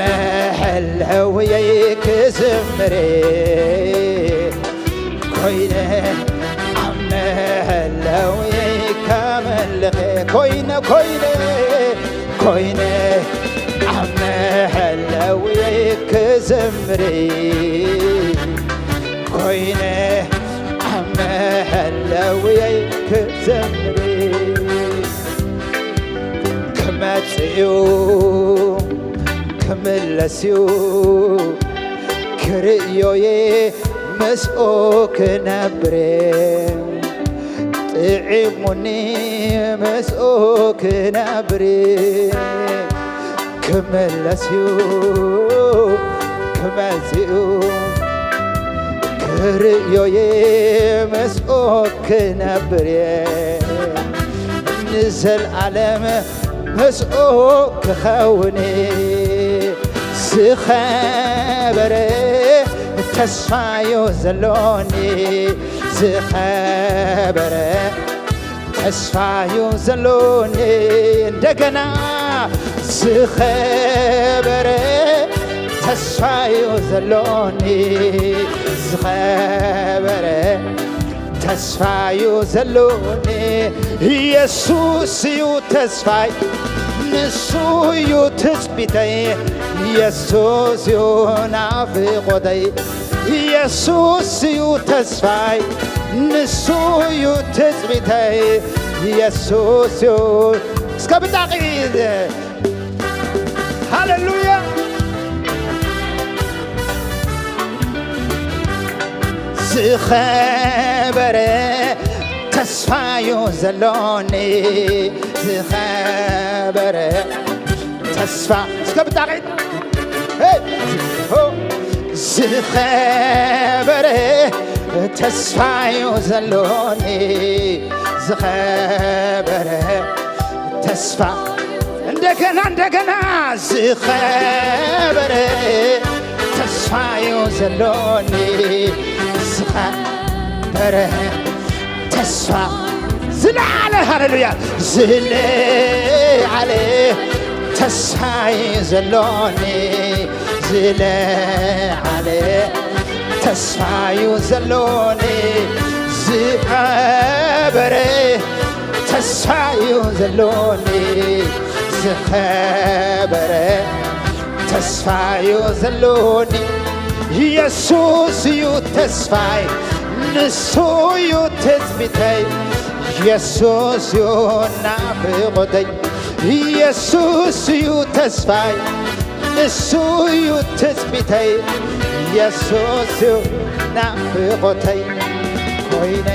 ሕለውየይ ክዝ ክዘምር ኮይነ ኣብ መለውየይ ከመልኸ ኮይነ ኮይነ ኮይነ ኣብ መለውየይ ክዘምር ኮይነ ኣብ መለውየይ ክዘምር ክመጽእ እዩ ክምለስ እዩ ክርእዮየ ምስኡ ክነብር ጥዒሙኒ ምስኡ ክነብር ክምለስ እዩ ክመጽእ እዩ ክርእዮየ ምስኡ ክነብር እየ ንዘልኣለም ምስኡ ክኸውን ዝኸበረ ተስፋዩ ዘሎኒ ዝኸበረ ተስፋዩ ዘሎኒ እንደገና ዝኸበረ ተስፋዩ ዘሎኒ ዝኸበረ ተስፋዩ ዘሎኒ ኢየሱስ እዩ ተስፋይ ንሱ እዩ ትጽቢተይ ኢየሱስ እዩ ናፍቆተይ ኢየሱስ እዩ ተስፋይ ንሱ እዩ ትጽቢተይ ኢየሱስ እዩ እስከ ብጣቂ ሃሌሉያ ዝኸበረ ተስፋዩ ዘሎኒ ዝኸበረ ተስፋ እስከ ብጣቂት ዝኸበረ ተስፋዩ ዘሎኒ ዝኸበረ ተስፋ እንደገና እንደገና ዝኸበረ ተስፋዩ ዘሎኒ ዝኸበረ ተስፋ ዝለዓለ ሃሌሉያ ዝለዓለ ተስፋዩ ዘሎኒ ዝለዓለ ተስፋዩ ዘሎኒ ዝኸበረ ተስፋዩ ዘሎኒ ዝኸበረ ተስፋዩ ዘሎኒ ኢየሱስ እዩ ተስፋይ ንሱ እዩ ትጽቢተይ ኢየሱስ እዩ ናፍቆተይ ኢየሱስ እዩ ተስፋይ ንሱ እዩ ትጽቢተይ ኢየሱስ እዩ ናፍቆተይ ኮይነ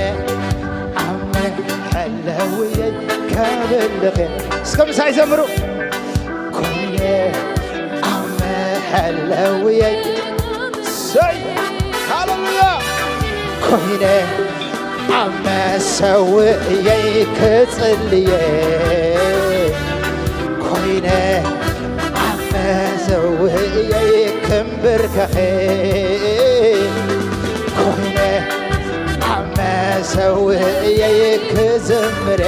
ኣብ መሐለውየይ ከብልኽ እስከ ምሳይ ዘምሩ ኮይነ ኣብ መሐለውየይ ሰይ ሃሌሉያ ኮይነ ኣብ መሰውእየይ ክጽልየ ኮይነ ኣብ መሰውእየይ ክምብርከኸ ኮይነ ኣብ መሰውእየይ ክዝምረ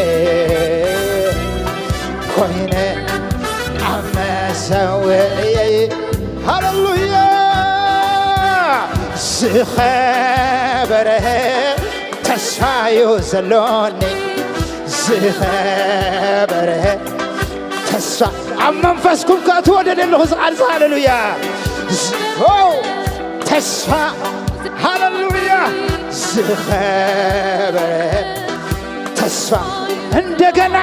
ኮይነ ኣብ መሰውእየይ ሃሌሉያ ዝኸበረ ተስፋዩ ዘሎኒ ዝኸበረ ተስፋ ኣብ መንፈስኩም ከእትዎ ደሊ ኣለኹ ዝቓልዚ ሃሌሉያ ተስፋ ሃሌሉያ ዝኸበረ ተስፋ እንደገና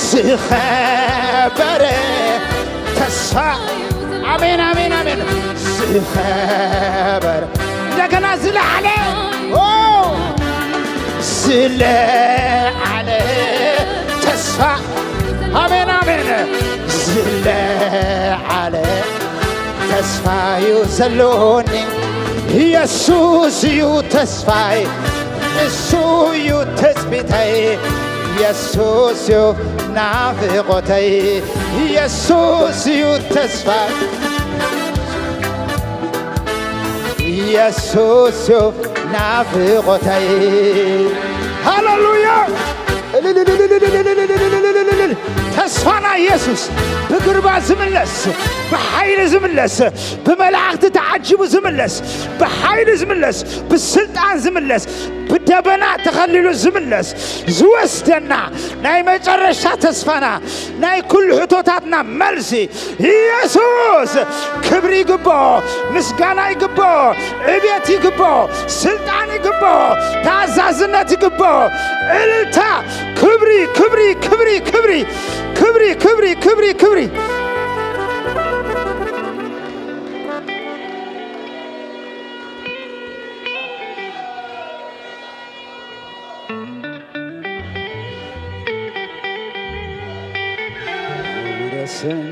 ዝኸበረ ተስፋ ኣሜን ኣሜን ኣሜን ዝኸበረ እንደገና ዝለዓለ ዝለዓለ ተስፋ ኣሜን ኣሜን ዝለዓለ ተስፋዩ ዘሎኒ ኢየሱስ እዩ ተስፋይ እሱ እዩ ትጽቢተይ ኢየሱስ እዩ ናፍቆተይ ኢየሱስ እዩ ተስፋይ ኢየሱስ እዩ ናፍቆተይ ሃሌሉያ ተስፋና ኢየሱስ ብግርባ ዝምለስ፣ ብሓይሊ ዝምለስ፣ ብመላእኽቲ ተዓጂቡ ዝምለስ፣ ብሓይሊ ዝምለስ፣ ብስልጣን ዝምለስ፣ ብደበና ተኸሊሉ ዝምለስ፣ ዝወስደና ናይ መጨረሻ ተስፋና፣ ናይ ኩሉ ሕቶታትና መልሲ ኢየሱስ ክብሪ ይግብኦ፣ ምስጋና ይግብኦ፣ ዕቤት ይግብኦ፣ ስልጣን ይግብኦ፣ ተኣዛዝነት ይግብኦ። እልልታ፣ ክብሪ፣ ክብሪ፣ ክብሪ፣ ክብሪ፣ ክብሪ፣ ክብሪ፣ ክብሪ፣ ክብሪ። ውረሰኒ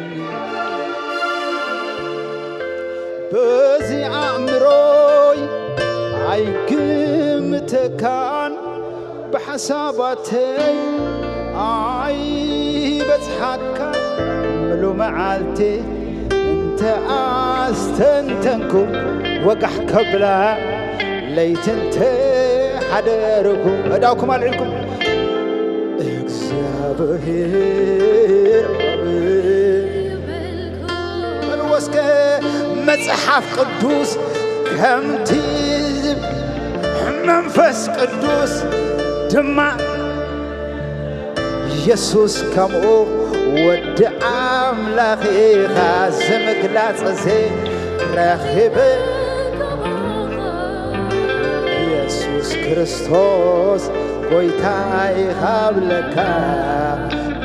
በዚ ኣእምሮይ ኣይግምተካን፣ ብሓሳባተይ ኣይበጽሓካን። ምሉ መዓልቲ እንተ ኣስተንተንኩ፣ ወጋሕ ከብላ ለይቲ እንተ ሓደርኩ። እዳውኩም ኣልዒልኩም እግዚኣብሔር ኣብ በልዎ እስከ። መጽሓፍ ቅዱስ ከምቲ ዝብ-፣ መንፈስ ቅዱስ ድማ የሱስ ከምኡ ወዲ ኣምላኽ ኢኻ፣ ዝምግላጽ እዚ ረኺበ። የሱስ ክርስቶስ ጎይታ ኢኻ ብለካ፣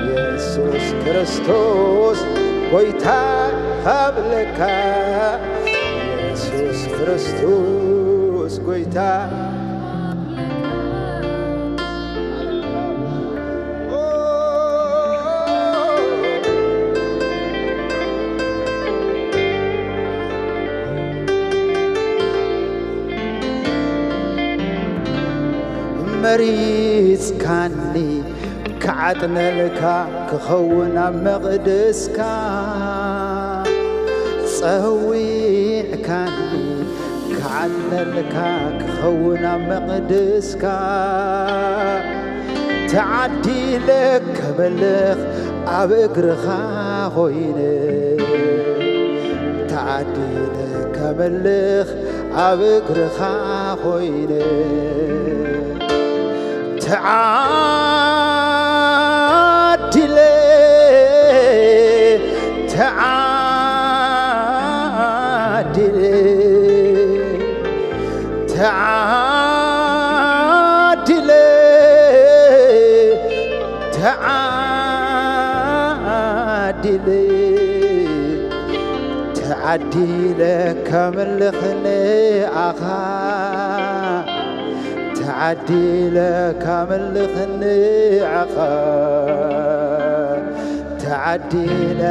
የሱስ ክርስቶስ ጎይታ ኢኻ ብለካ፣ የሱስ ክርስቶስ ጎይታ። መሪጽካኒ ክዓጥነልካ ክኸውን ኣብ መቕደስካ፣ ጸዊዕካኒ ክዓጥነልካ ክኸውን ኣብ መቕደስካ፣ ተዓዲለ ከመልኽ ኣብ እግርኻ ኾይነ፣ ተዓዲለ ከመልኽ ኣብ እግርኻ ኾይነ፣ ተዓዲለ፣ ተዓዲለ፣ ተዓዲለ፣ ተዓዲለ፣ ተዓዲለ ከምልኽ ንኣኻ፣ ተዓዲለ ከምልኽ ንኣኻ፣ ተዓዲለ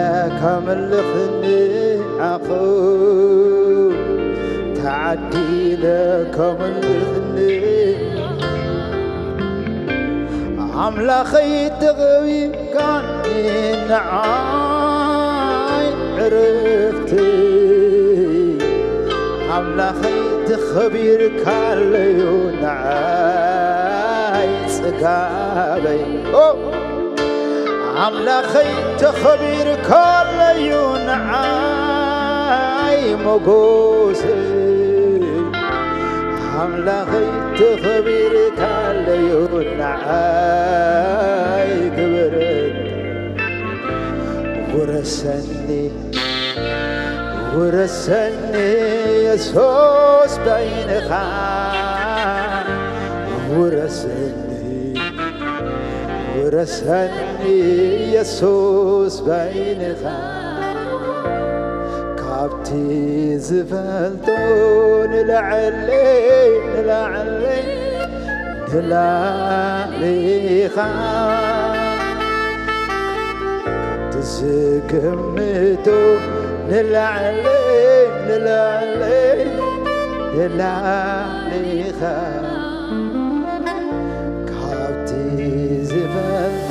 ከምልኽ ንኣኻ፣ ተዓዲለ ከምልኽ ን-፣ ኣምላኸይ ተኸቢርካኒ ንዓይ ዕረፍቲ፣ ኣምላኸይ ተኸቢርካለዩ ንዓይ ጽጋበይ። ኦ! ኣምላኸይ ተኸቢርካለዩ ንዓይ ሞጎሰይ፣ ኣምላኸይ ተኸቢርካለዩ ንዓይ ክብረት። ውረሰኒ፣ ውረሰኒ የሱስ በይንኻ፣ ውረሰኒ፣ ውረሰኒ የሱስ በይንኻ፣ ካብቲ ዝፈልጦ ንላዕሊ፣ ንላዕሊ፣ ንላዕሊ ኢኻ። ካብቲ ዝግምቶ ንላዕሊ፣ ንላዕሊ፣ ንላዕሊ ኢኻ። ካብቲ ዝፈልጦ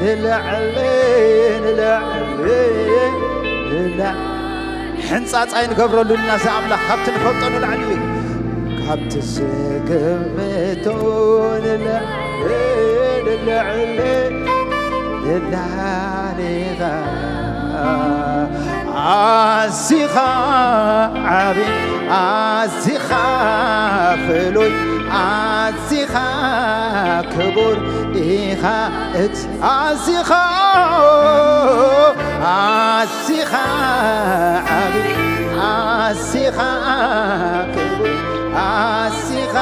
ንላዕሊ፣ ንላዕሊ፣ ንላ-፣ ሕንጻጽ ኣይንገብረሉ ኢና፣ እዚ ኣምላኽ ካብቲ ንፈልጦ ንላዕሊ እዩ። ካብቲ ዝግምቶ ንላዕሊ፣ ንላዕሊ፣ እላሌኻ ኣዚኻ ዓቢ ኣዚኻ ፍሉይ ኣዚኻ ክቡር ኢኻ እግዝ ኣዚኻ ኣዚኻ ዓቢ ኣዚኻ ክቡር ኣዚኻ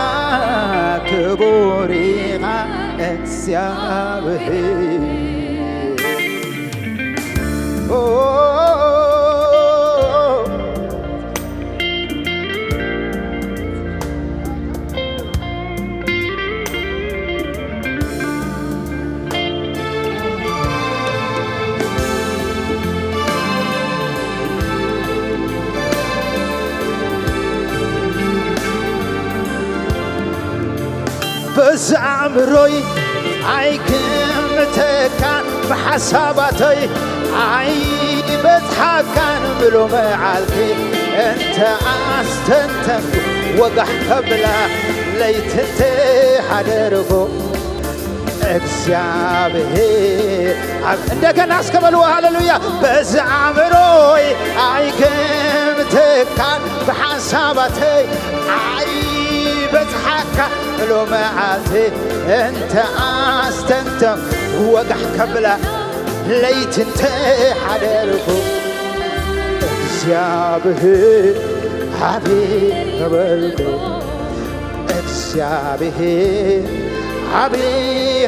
ክቡር ኢኻ እግዚኣብሔር። ኦ፣ በዚ ኣእምሮይ ኣይግምተካን፣ ብሓሳባተይ ኣይበጽሓካን፣ ብሎ መዓልቲ እንተ ኣስተንተንኩ ወጋሕ ከብላ ለይቲ እንተ ሓደርኩ እግዚኣብሔር ኣብ-፣ እንደገና እስከ በልዎ ሃሌሉያ። በዚ ኣእምሮይ ኣይግምተካን ብሓሳባተይ ኣይበጽሓካ ሎ መዓልቲ እንተ ኣስተንተን ወጋሕ ከብላ ለይቲ እንተ ሓደርኩ እግዚኣብሔር ዓቢ ኸበልኩ እግዚኣብሔር ዓቢ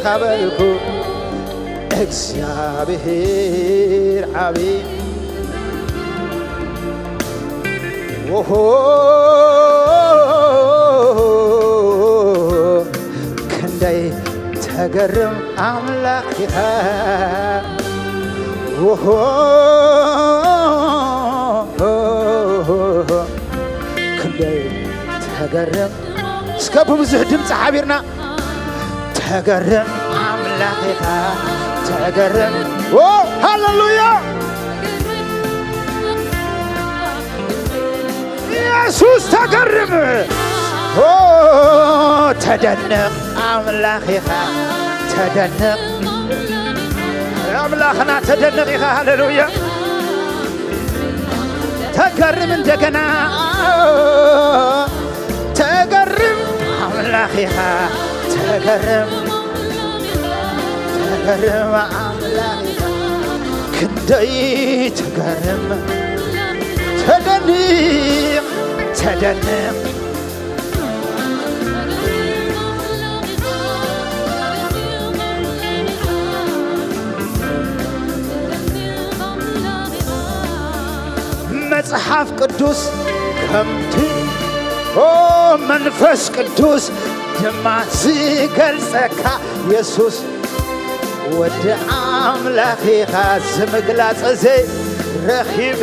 ኸበልኩ እግዚኣብሔር ዓቢ ኦሆ ክንደይ ተገርም ኣምላኽ ኢኻ ኦሆ ክንደይ ተገርም እስከ ብብዙሕ ድምፂ ሓቢርና ተገርም ኣምላኽ ኢኻ ተገርም ኦ ሃሌሉያ ኢየሱስ ተገርም ኦ ተደነቕ ኣምላኽ ኢኻ ተደነቕ ኣምላኽና ተደነቕ ኢኻ ሃሌሉያ ተገርም እንደገና ተገርም ኣምላኽ ኢኻ ተገርም ተገርም ኣምላኽ ኢኻ ክንደይ ተገርም ተደኒቕ ተደንቕ መጽሓፍ ቅዱስ ከምቲ ኦ መንፈስ ቅዱስ ድማ ዝገልጸካ የሱስ ወዲ ኣምላኽ ኢኻ ዝምግላጽ እዚ ረኺበ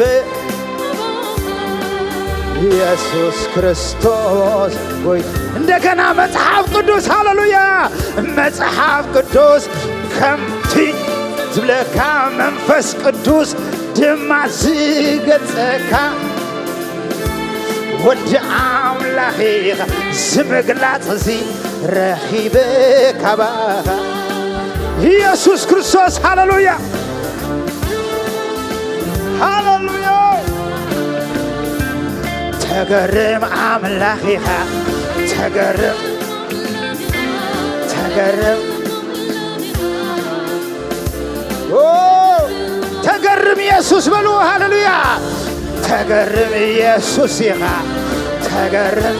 የሱስ ክርስቶስ ጎይ እንደገና መጽሓፍ ቅዱስ ሃሌሉያ መጽሓፍ ቅዱስ ከምቲ ዝብለካ መንፈስ ቅዱስ ድማ ዝገልጸካ ወዲ ኣምላኽ ኢኻ ዝምግላጽ እዚ ረኺበ ካባኻ ኢየሱስ ክርስቶስ ሃሌሉያ ሃሌሉያ ተገርም ኣምላኽ ኢኻ ተገርም ተገርም ኦ፣ ተገርም ኢየሱስ በሉ ሃሌሉያ ተገርም ኢየሱስ ኢኻ ተገርም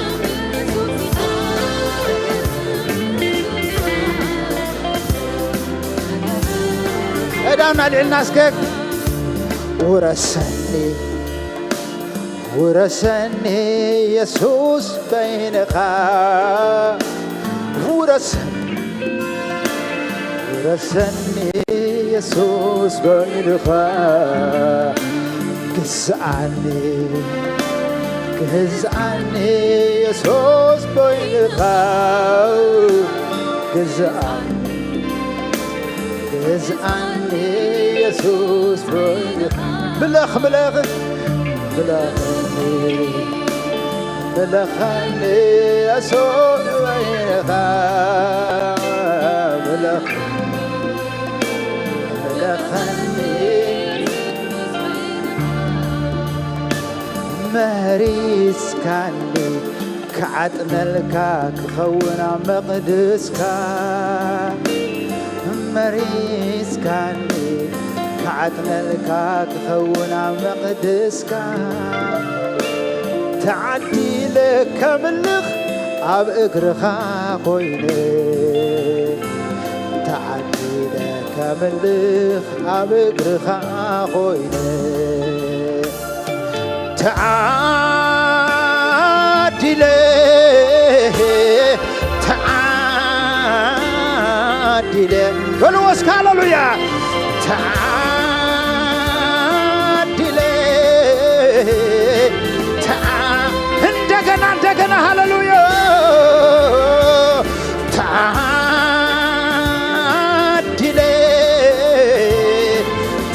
እዳውና ልዕልና እስከ ውረሰኒ ውረሰኒ የሱስ በይንኻ ውረሰኒ ውረሰኒ የሱስ በይንኻ ግዝኣኒ ግዝኣኒ የሱስ በይንኻ ግዝኣኒ ግዝኣኒ የሱስ በይንኻ ምለኽ ምለኽ ምለኸኒ ምለኸኒ የሱስ በይንኻ ምለኽ መሪስካኒ ክዓጥነልካ ክኸውን ኣብ መቕድስካ፣ መሪስካኒ ክዓጥነልካ ክኸውን ኣብ መቕድስካ፣ ተዓዲለ ከምልኽ ኣብ እግርኻ ኮይነ፣ ተዓዲለ ከምልኽ ኣብ እግርኻ ኮይነ፣ ተዓዲለ፣ ተዓዲለ፣ በልዎ እስከ ሃሌሉያ። ተዓዲለ፣ ተዓ-፣ እንደገና፣ እንደገና፣ ሃሌሉያ። ተዓዲለ፣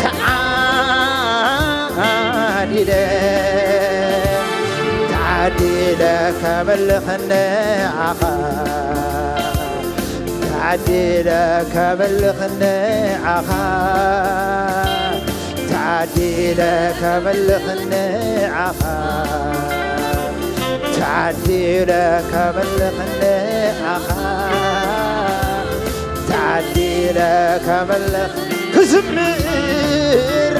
ተዓዲለ፣ ተዓዲለ ከምልኽ ንዓኻ፣ ተዓዲለ ከምልኽ ንዓኻ፣ ተዓዲለ ከምልኽ ንዓኻ፣ ተዓዲለ ከምልኽ ንዓኻ፣ ተዓዲለ ከምልኽ ክዝምር፣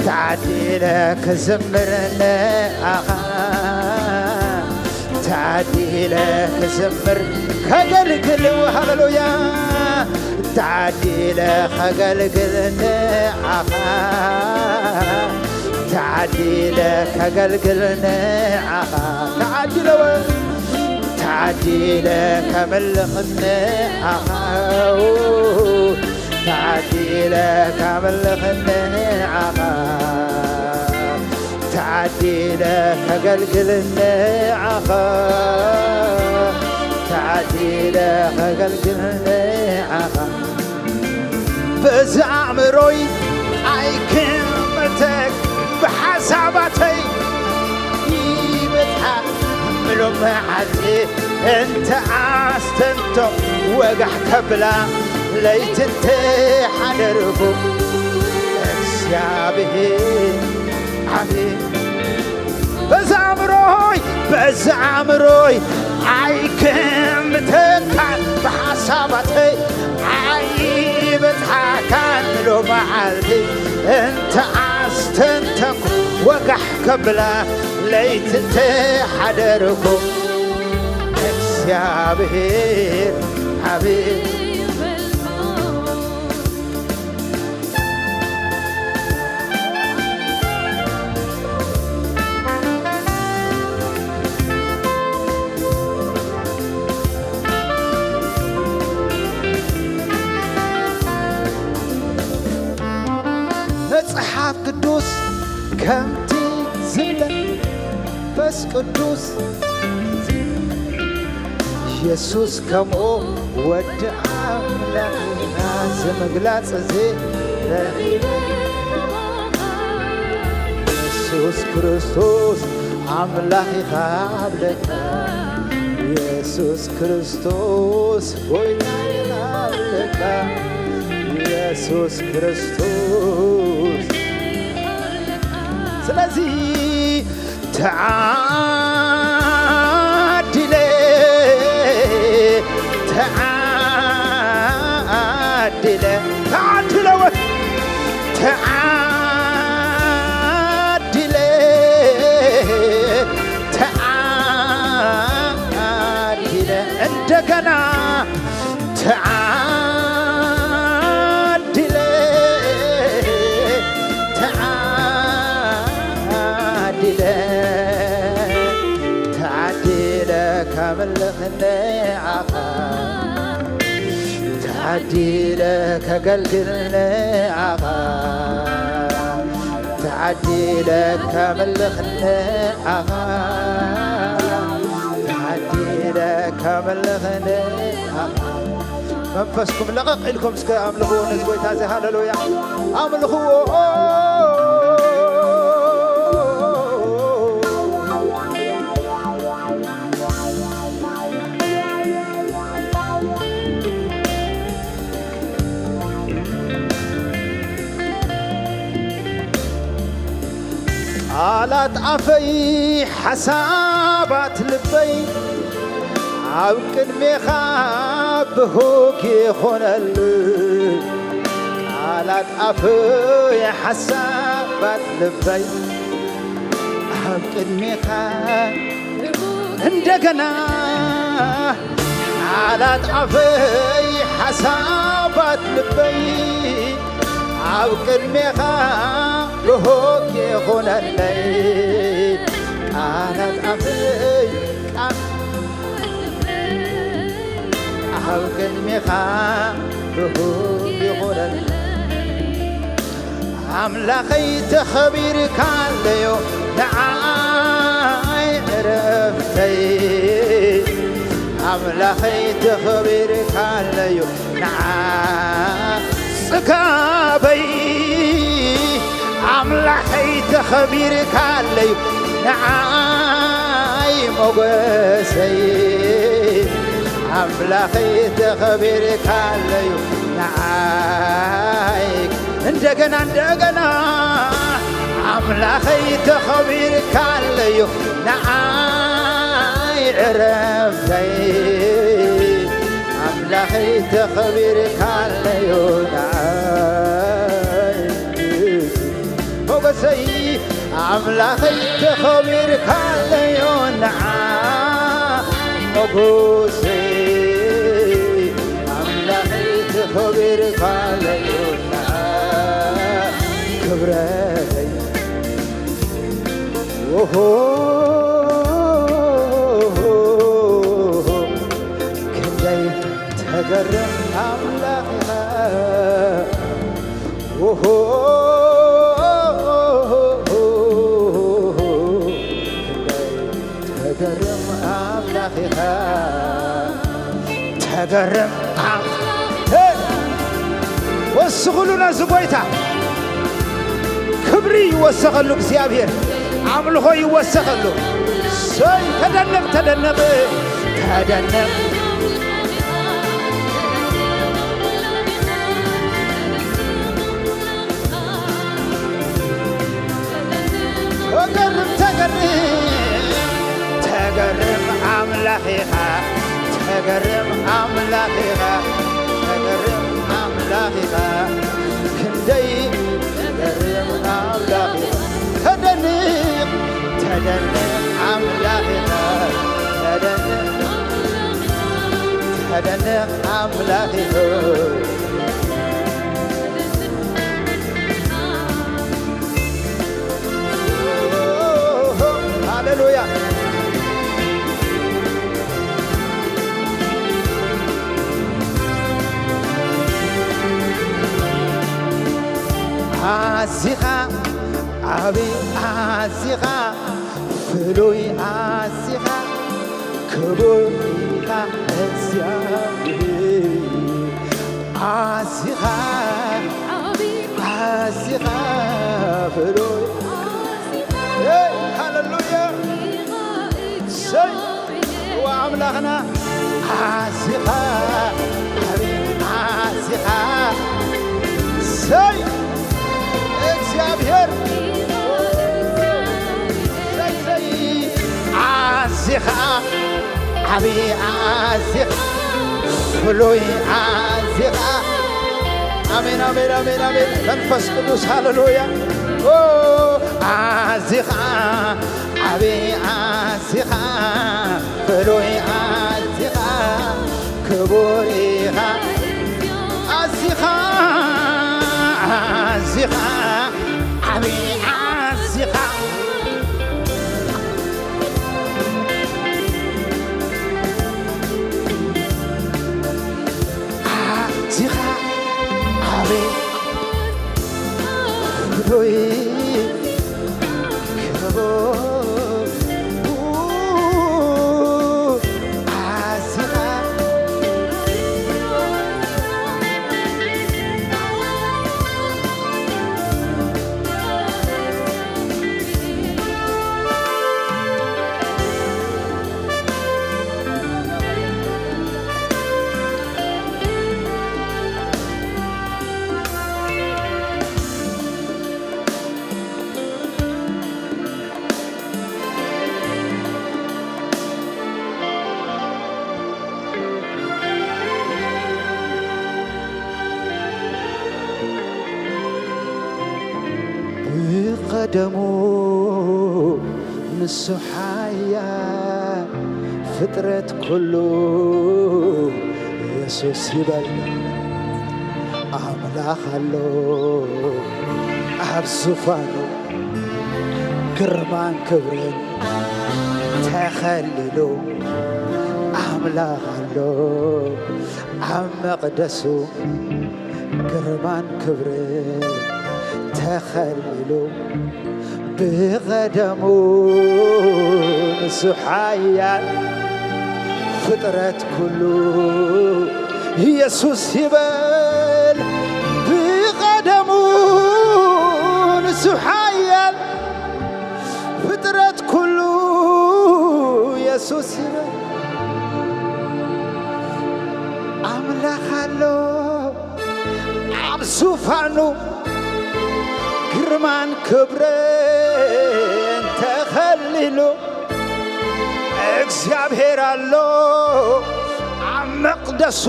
ተዓዲለ ክዝምር ንዓኻ፣ ተዓዲለ ክዝምር ከገልግል፣ ሃሌሉያ፣ ተዓዲለ ከገልግል ንዓኻ፣ ተዓዲለ ከገልግል ንዓኻ፣ ተዓዲለ ወ-፣ ተዓዲለ ከምልኽ ንዓኻ፣ ተዓዲለ ከምልኽ ንዓኻ፣ ተዓዲለ ከገልግል ንዓኻ፣ ተዓዲለ ከገልግል ንዓኻ። በዚ ኣእምሮይ ኣይክምተክ ብሓሳባተይ ይበጽሓ ምሉእ መዓልቲ እንተ ኣስተንቶ ወጋሕ ከብላ ለይቲ እንተ ሓደርኩ እግዚኣብሔር ዓብዪ በዛ ኣእምሮይ በዛ ኣእምሮይ ኣይክምተካን ብሓሳባተይ ኣይበጽሓካን ሎመዓልቲ እንተ ኣስተንተንኩ ወጋሕ ከብላ ለይቲ እንተ ሓደርኩ እግዚኣብሔር ዓብዪ መጽሓፍ ቅዱስ ከምቲ ዝብለ መንፈስ ቅዱስ የሱስ ከምኡ ወዲ ኣምላኽና ዝምግላጽ እዚ ረኺበ። የሱስ ክርስቶስ ኣምላኽ ኢኻ ብለካ፣ የሱስ ክርስቶስ ጎይታ ኢኻ ብለካ፣ የሱስ ክርስቶስ ስለዚ ተዓዲለ ተዓዲለ ተዓዲለ ወ ተዓዲለ ተዓዲለ እንደገና ተዓዲለ ተዓዲለ ተዓዲለ ከምልኽ ንዓኻ ተዓዲለ ከገልግል ንዓኻ ተዓዲለ ከምልኽ ንዓኻ ተዓዲለ ከምልኽ ንዓኻ መንፈስኩም ለቐቕ ኢልኩም እስከ ኣምልኽዎ ነዚ ጎይታ እዚ ሃለሉያ ኣምልኽዎ ቃላት ኣፈይ ሓሳባት ልበይ ኣብ ቅድሜኻ ብሁግ ይኾነሉ። ቃላት ኣፈይ ሓሳባት ልበይ ኣብ ቅድሜኻ እንደገና ቃላት ኣፈይ ሓሳባት ልበይ ኣብ ቅድሜኻ ብሆክ ይኹነለይ። ቃላት ኣፈይ ቃል ኣብ ቅድሜኻ ብሆክ ይኹነለይ። ኣምላኸይ ተኸቢርካለዮ ንዓይ ዕረፍተይ። ኣምላኸይ ተኸቢርካለዮ ንዓ ጽጋበይ። ኣምላኸይ ተኸቢርካለዩ ንዓይ ሞገሰይ። ኣምላኸይ ተኸቢርካለዩ ንዓይ እንደገና እንደገና ኣምላኸይ ተኸቢርካለዩ ንዓይ ዕረፍተይ። ኣምላኸይ ተኸቢርካለዩ ንዓይ ሞገሰይ። ኣምላኸይ ተኸቢርካለዩ ንዓ ሞገሰይ። ኣምላኸይ ተኸቢርካለዩ ንዓ ክብረተይ። ኦሆ ክንደይ ተገርም ኣምላኽ ኢኻ። ኦሆ ክንደይ ተገርም ኣምላኽ ኢኻ። ተገርም ኣም-፣ ሄ! ወስኹሉ ነዚ ጎይታ። ክብሪ ይወሰኸሉ እግዚኣብሔር። ኣምልኾ ይወሰኸሉ። ሰይ ተደነቕ፣ ተደነቕ፣ ተደነቕ። ተገርም፣ ተገርም፣ ተገርም ኣምላኽ ኢኻ። ተገርም ኣምላኽ ኢኻ። ተገርም ኣምላኽ ኢኻ። ክንደይ ተገርም ኣምላኽ ኢኻ። ተደንቕ፣ ተደንቕ ኣምላኽ ኢኻ። ተደንቕ፣ ተደንቕ ኣምላኽ ኢኻ። ሃሌሉያ። ኣዚኻ ዓቢ፣ ኣዚኻ ፍሉይ፣ ኣዚኻ ክቡር ኢኻ እግዚኣብሔር። ኣዚኻ ዓቢ፣ ኣዚኻ ፍሉይ። ኣዚኻ፣ ሄይ፣ ሃሌሉያ። ኢኻ ሰይ፣ እግዚኣብሔር። ዋ ኣምላኽና፣ ኣዚኻ ዓቢ፣ ኣዚኻ ሰይ እግዚኣብሔር። ኣዚኻ ዓቢ፣ ኣዚኻ ፍሉይ፣ ኣዚኻ። ኣሜን፣ ኣሜን፣ ኣሜን፣ ኣሜን። መንፈስ ቅዱስ፣ ሃሌሉያ። ኦ፣ ኣዚኻ ዓቢ፣ ኣዚኻ ፍሉይ፣ ኣዚኻ ክቡር ኢኻ። ኣዚኻ፣ ኣዚኻ ዓቢ፣ ኣዚኻ፣ ኣዚኻ ዓቢ ፍሉይ ክቡር ደሙ ንሱ ሓያል ፍጥረት ኩሉ የሱስ ይበል። ኣምላኽ ኣሎ ኣብ ዙፋኑ ግርማን ክብርን ተኸሊሉ። ኣምላኽ ኣሎ ኣብ መቕደሱ ግርማን ክብርን ተኸሊሉ። ብቐደሙ ንሱ ሓያል ፍጥረት ኩሉ የሱስ ይበል። ብቐደሙ ንሱ ሓያል ፍጥረት ኩሉ የሱስ ይበል። ኣምላኽ ኣሎ ኣብ ዙፋኑ ግርማን ክብርን ተኸሊሉ። እግዚኣብሔር ኣሎ ኣብ መቕደሱ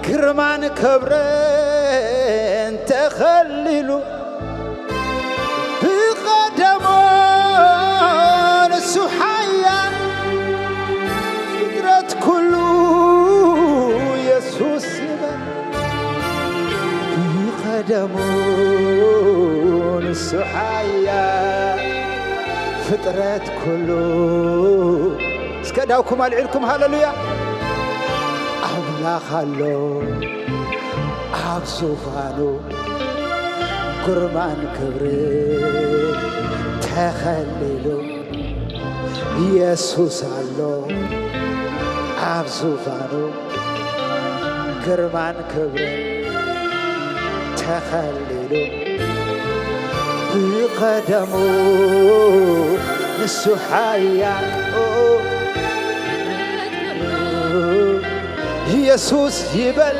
ግርማን ክብርን ተኸሊሉ። ብቐደሙ ንሱ ሓያል ፍጥረት ኩሉ የሱስ ይበል። ብቐደሙ ንሱ ሓያል ፍጥረት ኩሉ። እስከ ዳውኩም ኣልዒልኩም ሃለሉያ። ኣምላኽ ኣሎ ኣብ ዙፋኑ ግርማን ክብሪ ተኸሊሉ። የሱስ ኣሎ ኣብ ዙፋኑ ግርማን ክብርን ተኸሊሉ። ብቐደሙ ንሱ ሓያል የሱስ ይበል።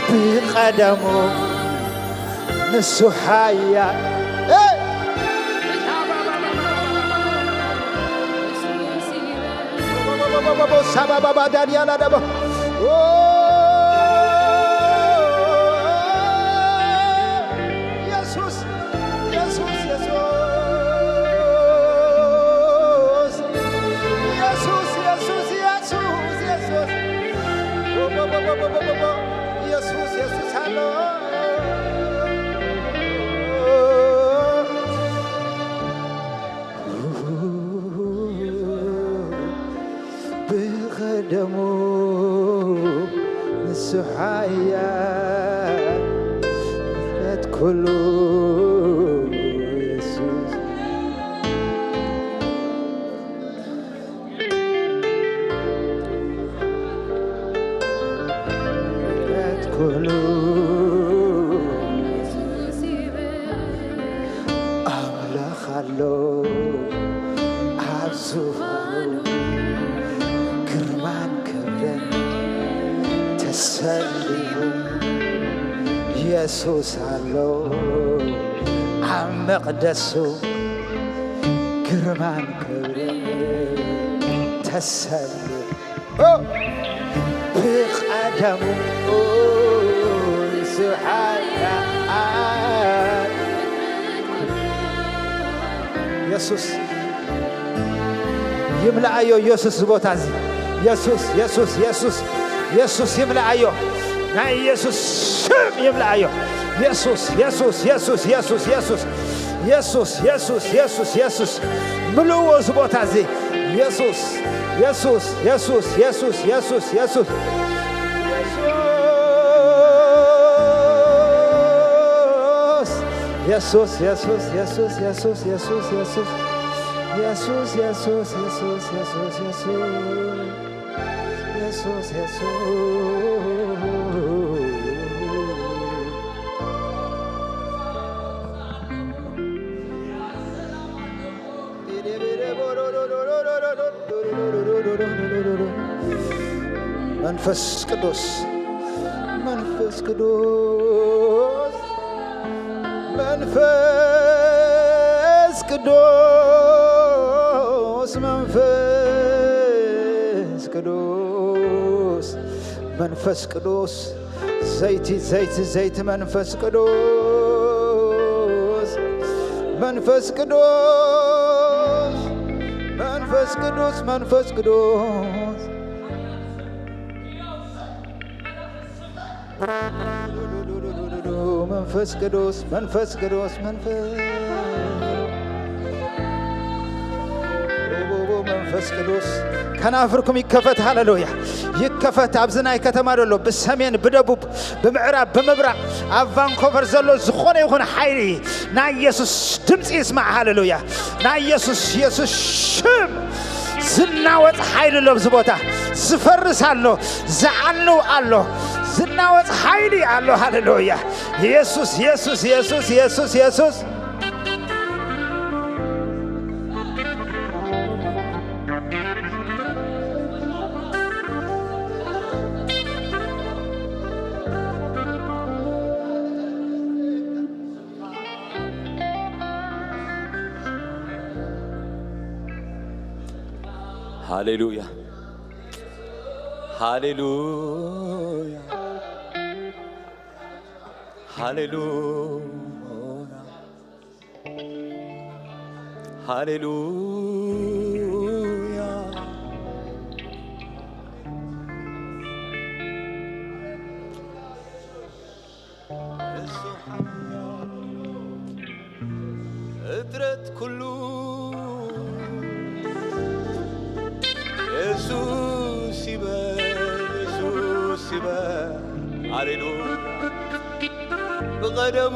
ብቐደሙ ንሱ ሓያል። ኤይ! ሳባባባ ዳንያላ ደቦ። ኦ፣ ኢየሱስ፣ ኢየሱስ፣ ኢየሱስ። ኢየሱስ፣ ኢየሱስ፣ ኢየሱስ፣ ኢየሱስ። ኢየሱስ፣ ኢየሱስ ኣሎ። ብቐደሙ ንሱ ሓያል ፍጥረት ኩሉ የሱስ። ፍጥረት ኩሉ ኣምላኽ ኣሎ ኣብ ዙፋኑ ግርማን ክብርን ተሰሊሙ። የሱስ ኣሎ ኣብ መቕደሱ ግርማን ክብርን ተሰሊሙ። ኦ፣ ብቐደሙ ንሱ ሓያል። የሱስ ይምልኣዮ፣ የሱስ ቦታ እዚ። የሱስ፣ የሱስ፣ የሱስ፣ የሱስ ይምልኣዮ። ናይ የሱስ ስም ይምልኣዮ። የሱስ፣ የሱስ፣ የሱስ፣ የሱስ፣ የሱስ። የሱስ፣ የሱስ፣ የሱስ፣ የሱስ። ምልእዎ እዚ ቦታ እዚ። የሱስ፣ የሱስ፣ የሱስ፣ የሱስ፣ የሱስ፣ የሱስ። የሱስ፣ የሱስ፣ የሱስ፣ የሱስ፣ የሱስ፣ የሱስ። የሱስ፣ የሱስ፣ የሱስ፣ የሱስ፣ የሱስ። የሱስ፣ የሱስ። መንፈስ ቅዱስ፣ መንፈስ ቅዱስ፣ መንፈስ ቅዱስ፣ መንፈስ ቅዱስ፣ መንፈስ ቅዱስ፣ ዘይቲ፣ ዘይቲ፣ ዘይቲ፣ መንፈስ ቅዱስ፣ መንፈስ ቅዱስ መንፈስ ቅዱስ መንፈስ ቅዱስ መንፈስ ቅዱስ መንፈስ ቅዱስ መንፈስ መንፈስ ቅዱስ ከናፍርኩም ይከፈት። ሃሌሉያ ይከፈት። ኣብዚ ናይ ከተማ ዘሎ ብሰሜን ብደቡብ ብምዕራብ ብምብራቕ ኣብ ቫንኮቨር ዘሎ ዝኾነ ይኹን ሓይሊ ናይ ኢየሱስ ድምፂ ይስማዕ። ሃሌሉያ ናይ ኢየሱስ ኢየሱስ ሽም ዝናወፅ ሓይሊ ኣሎ ኣብዚ ቦታ። ዝፈርስ ኣሎ። ዝዓንው ኣሎ። ዝናወፅ ሓይሊ ኣሎ። ሃሌሉያ ኢየሱስ ኢየሱስ ኢየሱስ ኢየሱስ ኢየሱስ ሃሌሉያ ሃሌሉያ ሃሌሉያ ሃሌሉያ ፍጥረት ኩሉ የሱስ ይበል የሱስ ይበል ሃሌሉያ ብቐደሙ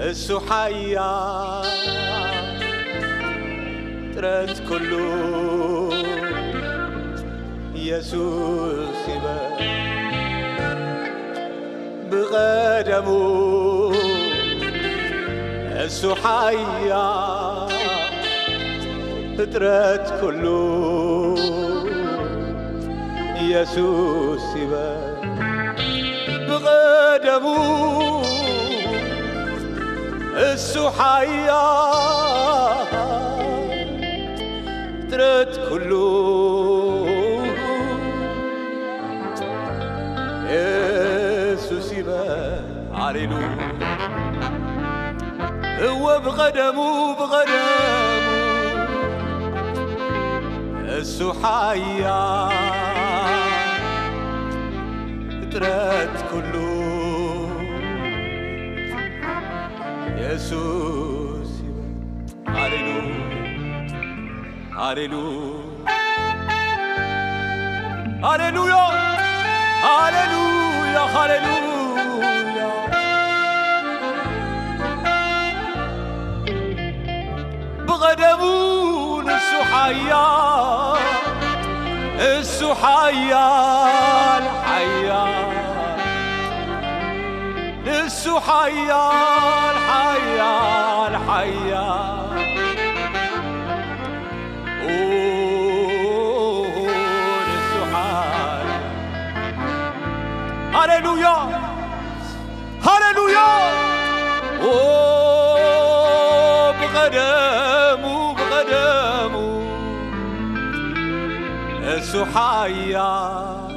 እሱ ሓያል ፍጥረት ኩሉ ኢየሱስ ይበል ብቐደሙ እሱ ሓያል ፍጥረት ኩሉ ኢየሱስ ይበል ብቐደሙ እሱ ሓያል ፍጥረት ኩሉ ኢየሱስ ይበል ሃሌሉያ እወ ብቐደሙ ብቐደሙ እሱ ሓያል ፍጥረት ኩሉ ኢየሱስ ይበል ሃሌሉያ ሃሌሉያ ሃሌሉያ ሃሌሉያ ሃሌሉያ ብቐደሙ ንሱ ሓያል እሱ ሓያል ሓያል ንሱ ሓያል ሓያል ሓያል ኦ ንሱ ሓያል ሃሌሉያ ሃሌሉያ ኦ ብቐደሙ ብቐደሙ እሱ ሓያል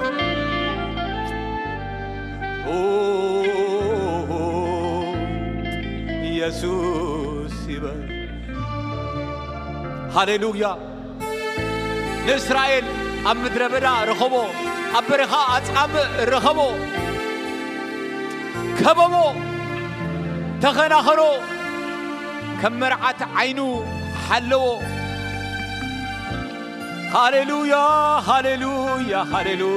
ኦ ኢየሱስ ይበል ሃሌሉያ ንእስራኤል ኣብ ምድረ በዳ ረኸቦ ኣብ በረኻ ኣጻምእ ረኸቦ ከበቦ ተኸናኸኖ ከም መርዓት ዓይኑ ሓለዎ ሃሌሉያ ሃሌሉያ ሃሌሉያ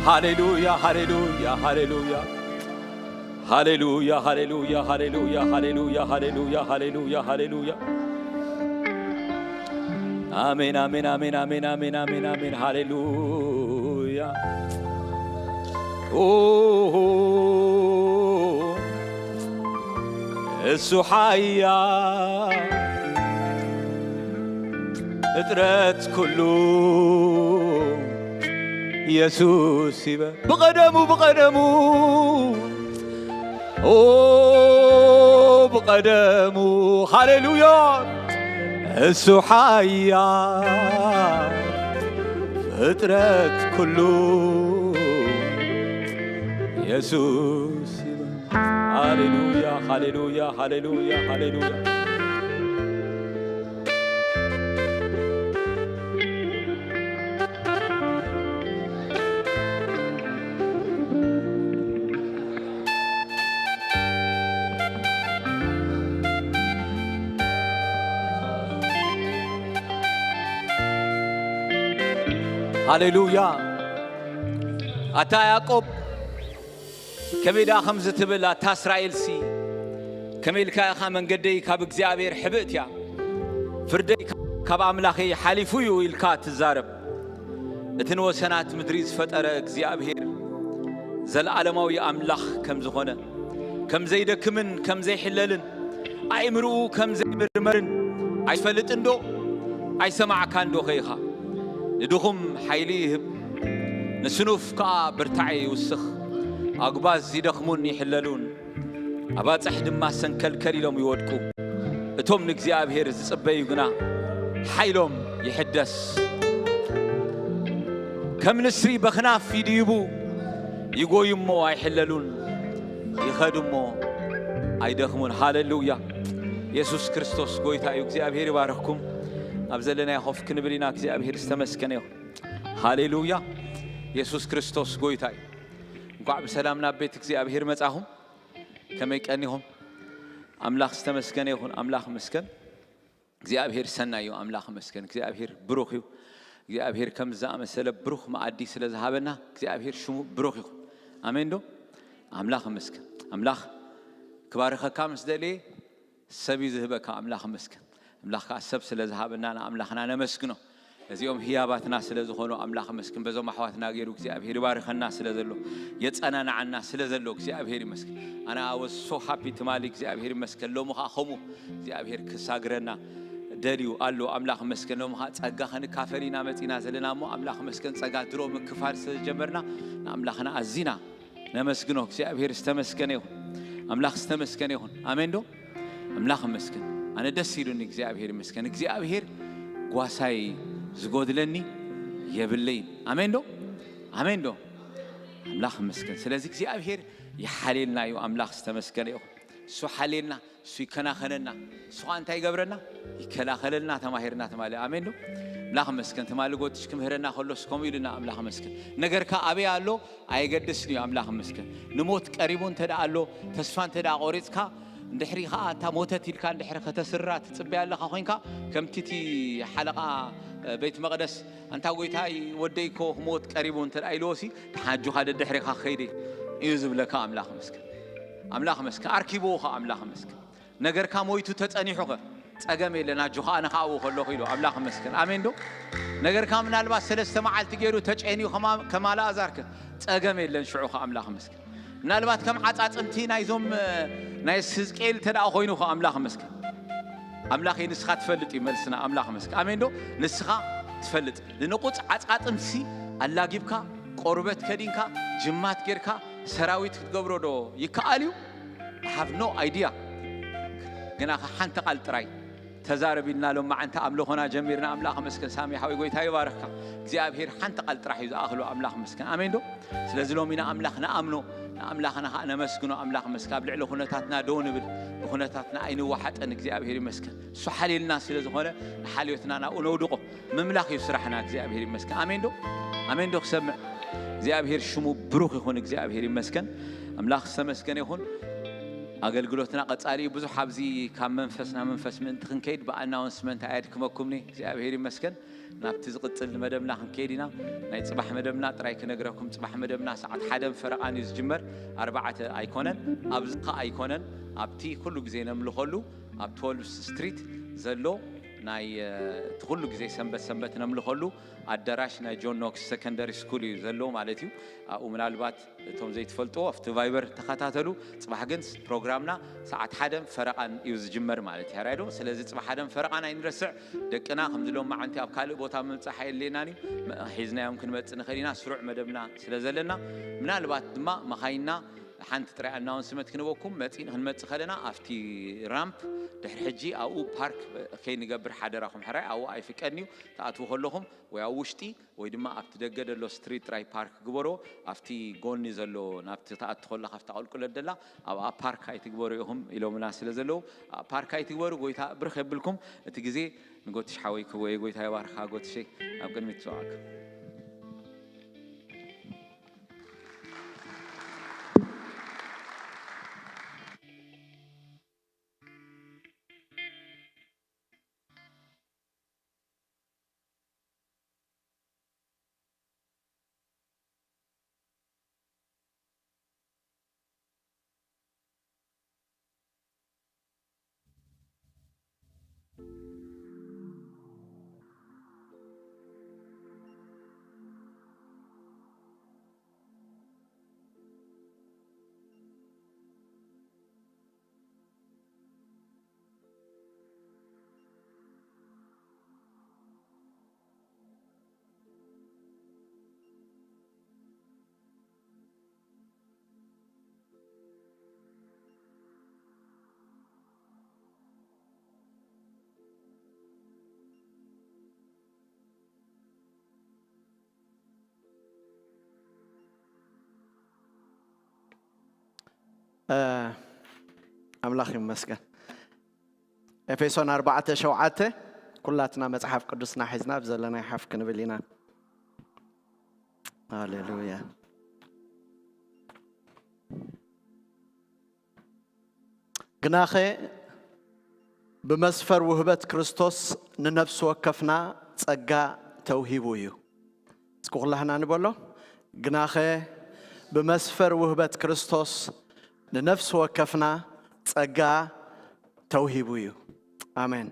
ሃሌሉያ ሃሌሉያ ሃሌሉያ ሃሌሉያ ሃሌሉያ ሃሌሉያ ሃሌሉያ ሃሌሉያ ሃሌሉያ ሃሌሉያ አሜን አሜን አሜን አሜን አሜን አሜን አሜን ሃሌሉያ ኦ እሱ ሓያል ፍጥረት ኩሉ ኢየሱስ ይበል ብቐደሙ ብቐደሙ ኦ ብቐደሙ ሃሌሉያ እሱ ሓያል ፍጥረት ኩሉ ኢየሱስ ይበል። ሃሌሉያ፣ ሃሌሉያ፣ ሃሌሉያ፣ ሃሌሉያ። ሃሌሉያ። ኣታ ያዕቆብ፣ ከመይ ደኣ ከምዚ ትብል? ኣታ እስራኤልሲ፣ ከመይ ኢልካ ኢኻ መንገደይ ካብ እግዚኣብሔር ሕብእት እያ፣ ፍርደይ ካብ ኣምላኸይ ሓሊፉ እዩ ኢልካ ትዛረብ? እቲ ንወሰናት ምድሪ ዝፈጠረ እግዚኣብሔር ዘለዓለማዊ ኣምላኽ ከም ዝኾነ፣ ከም ዘይደክምን ከም ዘይሕለልን፣ ኣእምርኡ ከም ዘይምርመርን ኣይትፈልጥን ዶ? ኣይሰማዕካን ዶ ኸ ኢኻ? ንድኹም ሓይሊ ይህብ፣ ንስኑፍ ከኣ ብርታዐ ይውስኽ። ኣጉባዝ ይደኽሙን ይሕለሉን፣ ኣባጽሕ ድማ ሰንከልከል ኢሎም ይወድቁ። እቶም ንእግዚኣብሔር ዝጽበዩ ግና ሓይሎም ይሕደስ። ከም ንስሪ በኽናፍ ይድይቡ፣ ይጎዩ እሞ ኣይሕለሉን፣ ይኸዱ እሞ ኣይደኽሙን። ሃሌሉያ! የሱስ ክርስቶስ ጎይታ እዩ። እግዚኣብሔር ይባርኽኩም። ኣብ ዘለናዮ ኮፍ ክንብል ኢና። እግዚኣብሔር ዝተመስገነ ይኹን። ሃሌሉያ! የሱስ ክርስቶስ ጎይታ እዩ። እንኳዕ ብሰላም ናብ ቤት እግዚኣብሔር መጻኹም። ከመይ ቀኒኹም? ኣምላኽ ዝተመስገነ ይኹን። ኣምላኽ መስገን። እግዚኣብሔር ሰናይ እዩ። ኣምላኽ መስገን። እግዚኣብሔር ብሩኽ እዩ። እግዚኣብሔር ከም ዝኣመሰለ ብሩኽ መኣዲ ስለ ዝሃበና እግዚኣብሔር ሽሙ ብሩኽ ይኹን። ኣሜን ዶ? ኣምላኽ መስገን። ኣምላኽ ክባርኸካ ምስ ደለየ ሰብ እዩ ዝህበካ። ኣምላኽ መስገን። ኣምላኽ ከዓ ሰብ ስለ ዝሃበና ንኣምላኽና ነመስግኖ። እዚኦም ህያባትና ስለ ዝኾኑ ኣምላኽ መስግን። በዞም ኣሕዋትና ገይሩ እግዚኣብሔር ይባርኸና ስለ ዘሎ፣ የጸናናዓና ስለ ዘሎ እግዚኣብሔር ይመስገን። ኣነ ኣወ ሶ ሃፒ ትማሊ እግዚኣብሔር ይመስገን። ሎሚ ከዓ ከምኡ እግዚኣብሔር ክሳግረና ደልዩ ኣሎ። ኣምላኽ መስገን። ሎሚ ከዓ ጸጋ ክንካፈል ኢና መጺና ዘለና እሞ ኣምላኽ መስገን። ጸጋ ድሮ ምክፋል ስለ ዝጀመርና ንኣምላኽና ኣዚና ነመስግኖ። እግዚኣብሔር ዝተመስገነ ይኹን። ኣምላኽ ዝተመስገነ ይኹን። ኣሜን ዶ? ኣምላኽ ይመስገን። ኣነ ደስ ኢሉኒ። እግዚኣብሔር ይመስገን። እግዚኣብሔር ጓሳይ ዝጎድለኒ የብለይን። ኣሜን ዶ? ኣሜን ዶ? ኣምላኽ ይመስገን። ስለዚ እግዚኣብሔር ይሓልየልና እዩ። ኣምላኽ ዝተመስገነ ይኹን። እሱ ሓልየልና፣ እሱ ይከናኸነና። እሱ ኸዓ እንታይ ይገብረና? ይከላኸለልና። ተማሂርና ትማሊ። ኣሜን ዶ? ኣምላኽ ይመስገን። ትማሊ ጎትሽ ክምህረና ከሎስ ከምኡ ኢሉና። ኣምላኽ ይመስገን። ነገርካ ኣበይ ኣሎ? ኣየገድስን እዩ። ኣምላኽ ይመስገን። ንሞት ቀሪቡ እንተ ደኣ ኣሎ፣ ተስፋ እንተ ደኣ ቆሪጽካ፣ እንድሕሪ ኸኣ እንታ ሞተት ኢልካ እንድሕሪ ከተስርራ ትጽበያ ኣለኻ ኮይንካ፣ ከምቲ እቲ ሓለቓ ቤት መቕደስ፣ ኣንታ ጎይታይ ወደይ እኮ ክሞት ቀሪቡ እንተ ደኣ ኢልዎሲ፣ ኣጆኻ ደድሕሪኻ ክኸይድ እዩ ዝብለካ። ኣምላኽ ይመስገን። ኣምላኽ ይመስገን። ኣርኪብዎ ኸኣ። ኣምላኽ ይመስገን። ነገርካ ሞይቱ ተጸኒሑ ኸ? ጸገም የለን፣ ኣጆኻ ኣነ ኸኣ ኣብኡ ከለኹ ኢሉ። ኣምላኽ ይመስገን። ኣሜን ዶ? ነገርካ ምናልባት ሰለስተ መዓልቲ ገይሩ ተጨንዩ ከማ-፣ ከም ኣልኣዛር ከ? ጸገም የለን፣ ሽዑ ኸ ኣምላኽ ይመስገን። ምናልባት ከም ዓጻጽምቲ ናይዞም፣ እ፣ ናይ ህዝቅኤል እንተ ደኣ ኮይኑ ኸ? ኣምላኽ ይመስገን። ኣምላኸይ ንስኻ ትፈልጥ እዩ መልስና። ኣምላኽ ይመስገን። ኣሜን ዶ? ንስኻ ትፈልጥ። ንንቑጽ ዓጻጽምትሲ ኣላጊብካ፣ ቆርበት ከዲንካ፣ ጅማት ጌርካ፣ ሰራዊት ክትገብሮ ዶ ይከኣል እዩ? I have no idea። ግና ኸ ሓንቲ ቃል ጥራይ ተዛረብ ኢልና ሎም መዓንቲ ኣምልኾና ጀሚርና። ኣምላኽ መስገን። ሳሚ ሓወይ፣ ጎይታ ይባርኽካ። እግዚኣብሔር ሓንቲ ቃል ጥራሕ እዩ ዝኣኽሎ። ኣምላኽ መስገን። ኣሜን ዶ? ስለዚ ሎሚ ንኣምላኽ ንኣምኖ፣ ንኣምላኽና ኸዓ ነመስግኖ። ኣምላኽ መስገን። ኣብ ልዕሊ ኩነታትና ደው ንብል፣ ብኩነታትና ኣይንወሓጠን። እግዚኣብሔር ይመስገን። እሱ ሓልየልና ስለ ዝኾነ ንሓልዮትና ናብኡ ነውድቆ። ምምላኽ እዩ ስራሕና። እግዚኣብሔር ይመስገን። ኣሜን ዶ? ኣሜን ዶ ክሰምዕ? እግዚኣብሔር ሽሙ ብሩኽ ይኹን። እግዚኣብሔር ይመስገን። ኣምላኽ ዝተመስገነ ይኹን። ኣገልግሎትና ቀጻሊ እዩ። ብዙሕ ኣብዚ ካብ መንፈስ ናብ መንፈስ ምእንቲ ክንከይድ ብኣናውንስመንት ኣየድክመኩምኒ። እግዚኣብሔር ይመስገን። ናብቲ ዝቕጽል መደብና ክንከይድ ኢና። ናይ ጽባሕ መደብና ጥራይ ክነግረኩም፣ ጽባሕ መደብና ሰዓት ሓደን ፈረቓን እዩ ዝጅመር። ኣርባዕተ ኣይኮነን፣ ኣብዚ ኸኣ ኣይኮነን። ኣብቲ ኩሉ ግዜ ነምልኸሉ ኣብ ትወልቭ ስትሪት ዘሎ ናይ፣ እ፣ እቲ ኩሉ ግዜ ሰንበት ሰንበት ነምልኸሉ ኣዳራሽ ናይ ጆን ኖክስ ሰከንደሪ ስኩል እዩ ዘሎ ማለት እዩ። ኣብኡ ምናልባት እቶም ዘይትፈልጥዎ ኣብቲ ቫይበር ተኸታተሉ። ጽባሕ ግን ፕሮግራምና ሰዓት ሓደን ፈረቓን እዩ ዝጅመር ማለት እዩ። ሕራይ ዶ? ስለዚ ጽባሕ ሓደን ፈረቓን ኣይንረስዕ። ደቅና ከምዚ ሎም መዓንቲ ኣብ ካልእ ቦታ ምብጻሕ ኣየድልየናን እዩ። መ-፣ ሒዝናዮም ክንመጽእ ንኽእል ኢና፣ ስሩዕ መደብና ስለ ዘለና። ምናልባት ድማ መኻይንና ሓንቲ ጥራይ ኣናውንስመንት ክንበኩም መፂ ክንመፅእ ከለና ኣብቲ ራምፕ ድሕሪ ሕጂ ኣብኡ ፓርክ ከይንገብር ሓደራኹም ሕራይ ኣብኡ ኣይፍቀድን እዩ። ትኣትዉ ከለኹም ወይ ኣብ ውሽጢ ወይ ድማ ኣብቲ ደገ ዘሎ ስትሪት ጥራይ ፓርክ ግበሮ። ኣብቲ ጎኒ ዘሎ ናብቲ ትኣቱ ከላ ካብቲ ኣቁልቁለት ደላ ኣብኣ ፓርክ ኣይትግበሩ ኢኹም ኢሎምና ስለ ዘለዉ ፓርክ ኣይትግበሩ። ጎይታ ብርኽ የብልኩም። እቲ ግዜ ንጎትሽ ሓወይ ክወየ። ጎይታ ይባርካ ጎትሸይ። ኣብ ቅድሚት ትሰዋዕካ። ኣምላኽ ይመስገን። ኤፌሶን ኣርባዕተ ሸውዓተ። ኩላትና መጽሓፍ ቅዱስና ሒዝና ብዘለናይ ሓፍ ክንብል ኢና። ሃሌሉያ። ግናኸ ብመስፈር ውህበት ክርስቶስ ንነፍሲ ወከፍና ጸጋ ተውሂቡ እዩ። እስኪ ኩላህና ንበሎ። ግናኸ ብመስፈር ውህበት ክርስቶስ ንነፍሲ ወከፍና ጸጋ ተውሂቡ እዩ። ኣሜን።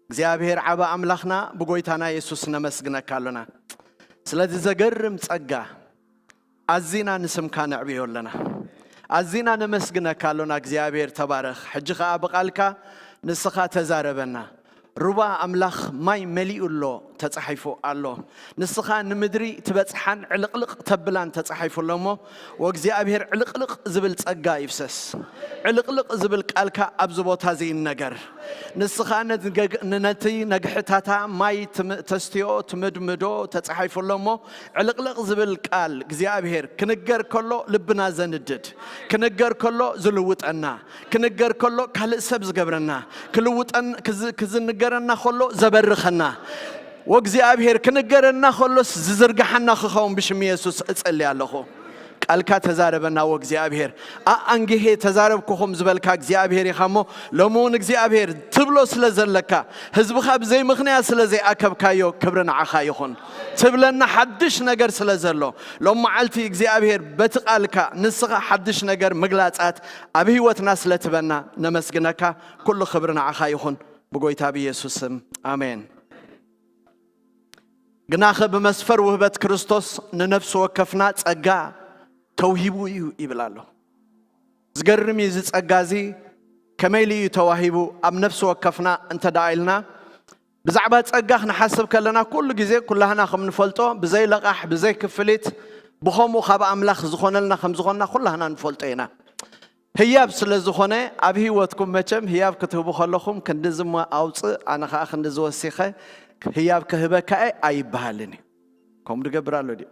እግዚኣብሔር ዓባ ኣምላኽና ብጎይታና የሱስ ነመስግነካ ኣሎና። ስለዚ ዘገርም ጸጋ ኣዚና ንስምካ ነዕብዮ ኣለና። ኣዚና ነመስግነካ ኣሎና እግዚኣብሔር ተባረኽ። ሕጂ ኸኣ ብቓልካ ንስኻ ተዛረበና። ሩባ ኣምላኽ ማይ መሊኡ ኣሎ ተጻሒፉ ኣሎ። ንስኻ ንምድሪ ትበጽሓን ዕልቕልቕ ተብላን ተጻሒፉ ኣሎ እሞ፣ ወእግዚኣብሔር ዕልቕልቕ ዝብል ጸጋ ይፍሰስ። ዕልቕልቕ ዝብል ቃልካ ኣብዚ ቦታ እዚ ይነገር። ንስኻ ነቲ ነግሕታታ ማይ ተስትዮ ትምድምዶ ተጻሒፉ ኣሎ እሞ፣ ዕልቕልቕ ዝብል ቃል እግዚኣብሔር ክንገር ከሎ ልብና ዘንድድ፣ ክንገር ከሎ ዝልውጠና፣ ክንገር ከሎ ካልእ ሰብ ዝገብረና፣ ክልውጠን ክዝንገረና ከሎ ዘበርኸና፣ ወእግዚኣብሔር ክንገረና ከሎስ ዝዝርግሓና ክኸውን ብሽም የሱስ እጸሊ ኣለኹ። ቃልካ ተዛረበና ወእግዚኣብሔር። ኣኣንጊሄ ተዛረብኩኹም ዝበልካ እግዚኣብሔር ኢኻ እሞ፣ ሎሚ እውን እግዚኣብሔር ትብሎ ስለ ዘለካ፣ ህዝብኻ ብዘይ ምኽንያት ስለ ዘይኣከብካዮ፣ ክብሪ ንዓኻ ይኹን። ትብለና ሓድሽ ነገር ስለ ዘሎ፣ ሎም መዓልቲ እግዚኣብሔር በቲ ቃልካ ንስኻ ሓድሽ ነገር ምግላጻት ኣብ ህይወትና ስለ ትበና ነመስግነካ። ኩሉ ክብሪ ንዓኻ ይኹን ብጎይታ ብየሱስ ስም። ኣሜን። ግናኸ ብመስፈር ውህበት ክርስቶስ ንነፍሲ ወከፍና ጸጋ ተውሂቡ እዩ ይብል ኣሎ። ዝገርም እዩ። እዚ ጸጋ እዚ ከመይ ኢሉ እዩ ተዋሂቡ ኣብ ነፍሲ ወከፍና እንተ ደኣ ኢልና፣ ብዛዕባ ጸጋ ክንሓስብ ከለና ኩሉ ግዜ ኩላህና ከም ንፈልጦ ብዘይ ለቓሕ ብዘይ ክፍሊት ብኸምኡ ካብ ኣምላኽ ዝኾነልና ከም ዝኾንና ኩላህና ንፈልጦ ኢና። ህያብ ስለ ዝኾነ ኣብ ህይወትኩም መቸም ህያብ ክትህቡ ከለኹም ክንዲ ዝሞ ኣውፅእ ኣነ ከዓ ክንዲ ዝወሲኸ ህያብ ክህበካ እየ ኣይበሃልን እዩ። ከምኡ ድገብር ኣሎ ድዩ?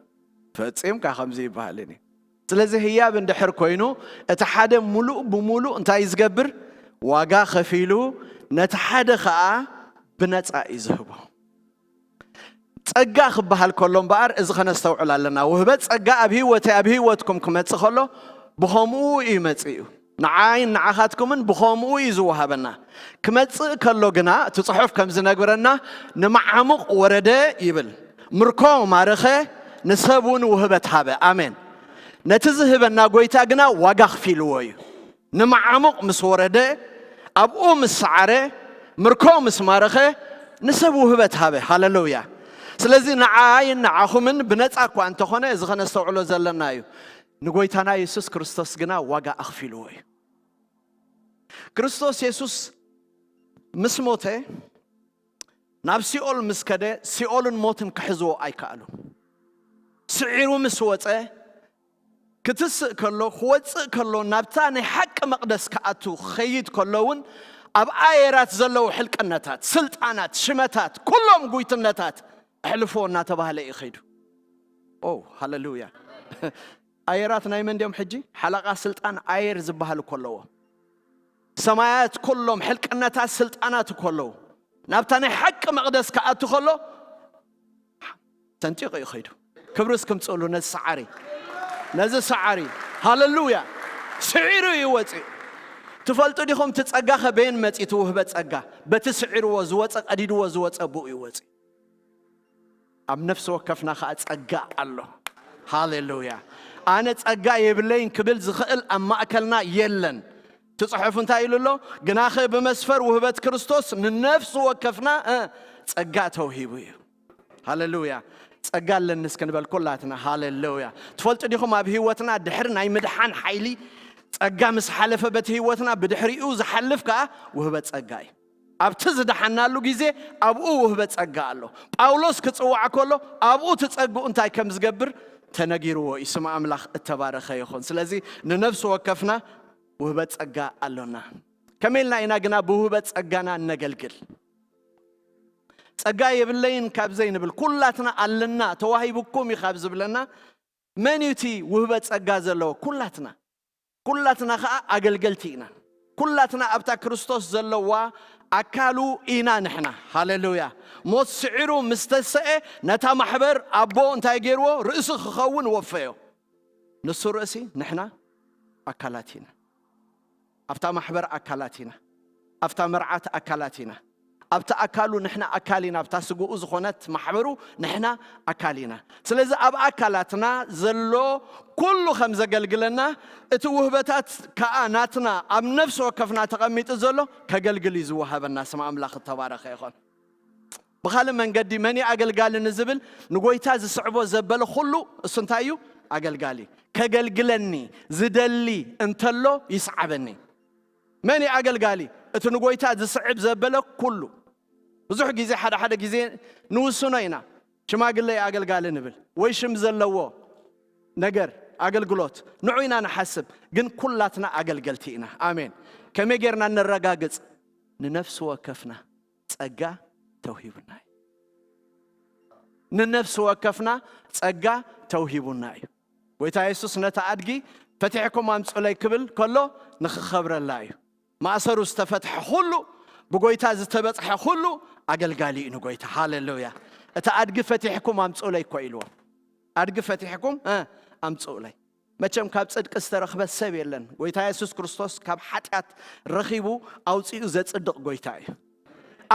ፈጺምካ ከምዚ ይበሃልን እዩ። ስለዚ ህያብ እንድሕር ኮይኑ እቲ ሓደ ሙሉእ ብሙሉእ እንታይ እዩ ዝገብር? ዋጋ ከፊሉ ነቲ ሓደ ከዓ ብነፃ እዩ ዝህቦ። ጸጋ ክበሃል ከሎ እምበኣር እዚ ከነስተውዕል ኣለና። ውህበት ጸጋ ኣብ ህይወተይ ኣብ ህይወትኩም ክመጽእ ከሎ ብኸምኡ እዩ መጽእ እዩ። ንዓይን ንዓኻትኩምን ብኸምኡ እዩ ዝወሃበና። ክመጽእ ከሎ ግና እቲ ጽሑፍ ከም ዝነግረና ንመዓሙቕ ወረደ ይብል። ምርኮ ማረኸ፣ ንሰብ እውን ውህበት ሃበ። ኣሜን። ነቲ ዝህበና ጎይታ ግና ዋጋ ኣኽፊልዎ እዩ። ንመዓሙቕ ምስ ወረደ፣ ኣብኡ ምስ ሰዓረ፣ ምርኮ ምስ ማረኸ፣ ንሰብ ውህበት ሃበ። ሃሌሉያ። ስለዚ ንዓይን ንዓኹምን ብነጻ እኳ እንተኾነ፣ እዚ ኸነስተውዕሎ ዘለና እዩ። ንጎይታና የሱስ ክርስቶስ ግና ዋጋ ኣኽፊልዎ እዩ። ክርስቶስ የሱስ ምስ ሞተ፣ ናብ ሲኦል ምስ ከደ፣ ሲኦልን ሞትን ክሕዝዎ ኣይከኣሉን። ስዒሩ ምስ ወጸ፣ ክትስእ ከሎ፣ ክወፅእ ከሎ፣ ናብታ ናይ ሓቂ መቕደስ ክኣቱ ክኸይድ ከሎ እውን ኣብ ኣየራት ዘለዉ ሕልቅነታት፣ ስልጣናት፣ ሽመታት፣ ኩሎም ጉይትነታት ኣሕልፎ እናተባህለ እዩ ኸይዱ። ኦ ሃሌሉያ። ኣየራት ናይ መን ድዮም ሕጂ? ሓለቓ ስልጣን ኣየር ዝበሃል እኮ ኣለዎ። ሰማያት ኩሎም ሕልቅነታት ስልጣናት እኮ ኣለዉ። ናብታ ናይ ሓቂ መቕደስ ክኣቱ ከሎ ሰንጢቑ እዩ ኸይዱ። ክብሪ እስክምፅእሉ ነዚ ሰዓሪ፣ ነዚ ሰዓሪ። ሃሌሉያ። ስዒሩ እዩ ወፂኡ። ትፈልጡ ዲኹም? እቲ ጸጋ ኸበየን መፂ? እቲ ውህበ ጸጋ በቲ ስዒርዎ ዝወፀ፣ ቀዲድዎ ዝወፀ ብኡ እዩ ወፂኡ። ኣብ ነፍሲ ወከፍና ኸዓ ጸጋ ኣሎ። ሃሌሉያ። ኣነ ጸጋ የብለይን ክብል ዝኽእል ኣብ ማእከልና የለን። እቲ ጽሑፍ እንታይ ኢሉ ኣሎ? ግናኸ ብመስፈር ውህበት ክርስቶስ ንነፍሲ ወከፍና እ፣ ጸጋ ተውሂቡ እዩ። ሃሌሉያ። ጸጋ ኣለኒ እስኪ ንበል ኩላትና። ሃሌሉያ። ትፈልጡ ዲኹም? ኣብ ህይወትና ድሕሪ ናይ ምድሓን ሓይሊ ጸጋ ምስ ሓለፈ በቲ ህይወትና ብድሕሪኡ ዝሓልፍ ከኣ ውህበት ጸጋ እዩ። ኣብቲ ዝደሓናሉ ግዜ ኣብኡ ውህበት ጸጋ ኣሎ። ጳውሎስ ክጽዋዕ ከሎ ኣብኡ እቲ ጸግኡ እንታይ ከም ዝገብር ተነጊርዎ እዩ። ስም ኣምላኽ እተባረኸ ይኹን። ስለዚ ንነፍሲ ወከፍና ውህበት ጸጋ ኣሎና። ከመይ ኢልና ኢና ግና ብውህበት ጸጋና እነገልግል? ጸጋ የብለይን ካብ ዘይንብል፣ ኩላትና ኣለና፣ ተዋሂቡኩም እዩ ካብ ዝብለና፣ መን እዩ እቲ ውህበት ጸጋ ዘለዎ? ኩላትና። ኩላትና ኸኣ ኣገልገልቲ ኢና። ኩላትና ኣብታ ክርስቶስ ዘለዋ ኣካሉ ኢና ንሕና። ሃሌሉያ። ሞት ስዒሩ ምስ ተሰኤ ነታ ማሕበር ኣቦ እንታይ ገይርዎ? ርእሲ ክኸውን ወፈዮ። ንሱ ርእሲ፣ ንሕና ኣካላት ኢና። ኣብታ ማሕበር ኣካላት ኢና። ኣብታ መርዓት ኣካላት ኢና። ኣብቲ ኣካሉ ንሕና ኣካል ኢና። ኣብታ ስግኡ ዝኾነት ማሕበሩ ንሕና ኣካል ኢና። ስለዚ ኣብ ኣካላትና ዘሎ ኩሉ ከም ዘገልግለና፣ እቲ ውህበታት ከኣ ናትና ኣብ ነፍሲ ወከፍና ተቐሚጡ ዘሎ ከገልግል እዩ ዝወሃበና። ስም ኣምላኽ እተባረኸ ይኹን። ብኻልእ መንገዲ መን እዩ ኣገልጋሊ ንዝብል፣ ንጎይታ ዝስዕቦ ዘበለ ኩሉ እሱ እንታይ እዩ? ኣገልጋሊ። ከገልግለኒ ዝደሊ እንተሎ ይስዓበኒ። መን እዩ ኣገልጋሊ? እቲ ንጎይታ ዝስዕብ ዘበለ ኩሉ። ብዙሕ ግዜ፣ ሓደ ሓደ ግዜ ንውስኖ ኢና። ሽማግለ እዩ ኣገልጋሊ ንብል፣ ወይ ሽም ዘለዎ ነገር፣ ኣገልግሎት፣ ንዑ ኢና ንሓስብ። ግን ኩላትና ኣገልገልቲ ኢና። ኣሜን። ከመይ ጌርና ነረጋግጽ? ንነፍሲ ወከፍና ጸጋ ተውሂቡና እዩ። ንነፍሲ ወከፍና ጸጋ ተውሂቡና እዩ። ጎይታ የሱስ ነቲ ኣድጊ ፈቲሕኩም ኣምጹለይ ክብል ከሎ ንኽኸብረላ እዩ። ማእሰሩ ዝተፈትሐ ኩሉ፣ ብጎይታ ዝተበጽሐ ኩሉ ኣገልጋሊ እዩ ንጎይታ። ሃሌሉያ። እቲ ኣድጊ ፈቲሕኩም ኣምጹለይ እኮ ኢልዎ። ኣድጊ ፈቲሕኩም፣ እ፣ ኣምጹለይ። መቸም ካብ ጽድቂ ዝተረኽበ ሰብ የለን። ጎይታ የሱስ ክርስቶስ ካብ ሓጢኣት ረኺቡ ኣውጺኡ ዘጽድቕ ጎይታ እዩ።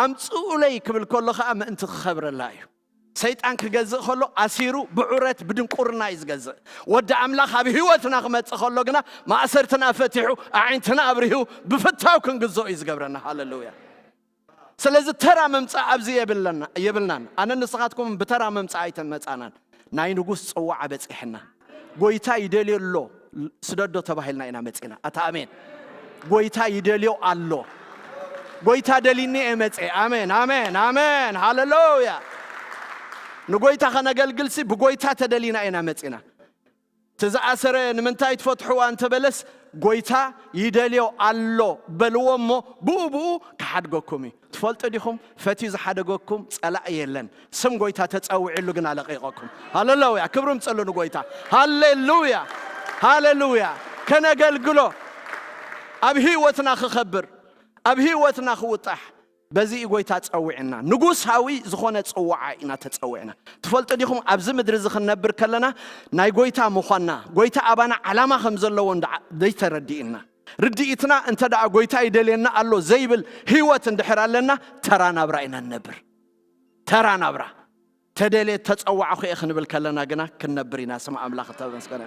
ኣምጽኡለይ ክብል ከሎ ኸኣ ምእንቲ ክኸብረላ እዩ። ሰይጣን ክገዝእ ከሎ ኣሲሩ ብዑረት ብድንቁርና እዩ ዝገዝእ። ወዲ ኣምላኽ ኣብ ህይወትና ክመጽእ ከሎ ግና ማእሰርትና ፈቲሑ፣ ኣዒንትና ኣብሪሁ ብፍታው ክንግዝኦ እዩ ዝገብረና። ሃሌሉያ። ስለዚ ተራ ምምጻእ ኣብዚ የብለና-፣ የብልናን። ኣነ ንስኻትኩም ብተራ ምምጻእ ኣይተመጻናን። ናይ ንጉስ ጽዋዓ በጺሕና። ጎይታ ይደልዮ ኣሎ፣ ስደዶ ተባሂልና ኢና መጺና። ኣታ ኣሜን። ጎይታ ይደልዮ ኣሎ። ጎይታ ደሊኒ እየ መጺአ። ኣሜን፣ ኣሜን፣ ኣሜን። ሃሌሉያ። ንጎይታ ከነገልግልሲ ብጎይታ ተደሊና ኢና መጺና። እቲ ዝኣሰረ ንምንታይ ትፈትሕዋ እንተበለስ፣ ጎይታ ይደልዮ ኣሎ በልዎ እሞ ብኡ ብኡ ክሓድገኩም እዩ። ትፈልጡ ዲኹም? ፈትዩ ዝሓደገኩም ጸላኢ የለን። ስም ጎይታ ተጸዊዕሉ ግና ለቒቐኩም። ሃሌሉያ! ክብሪ ምጽሉ ንጎይታ። ሃሌሉያ! ሃሌሉያ! ከነገልግሎ፣ ኣብ ህይወትና ክኸብር፣ ኣብ ህይወትና ክውጣሕ፣ በዚ እዩ ጎይታ ጸዊዕና። ንጉሳዊ ዝኾነ ጽዋዓ ኢና ተጸዊዕና። ትፈልጡ ዲኹም? ኣብዚ ምድሪ እዚ ክንነብር ከለና ናይ ጎይታ ምዃንና፣ ጎይታ ኣባና ዓላማ ከም ዘለዎ እንዳ-፣ ዘይተረዲእና፣ ርድኢትና እንተ ደኣ ጎይታ ይደልየና ኣሎ ዘይብል ህይወት እንድሕር ኣለና፣ ተራ ናብራ ኢና ንነብር። ተራ ናብራ። ተደልየ ተጸዋዕኹ እየ ክንብል ከለና ግና ክንነብር ኢና። ስም ኣምላኽ ተመስገነ።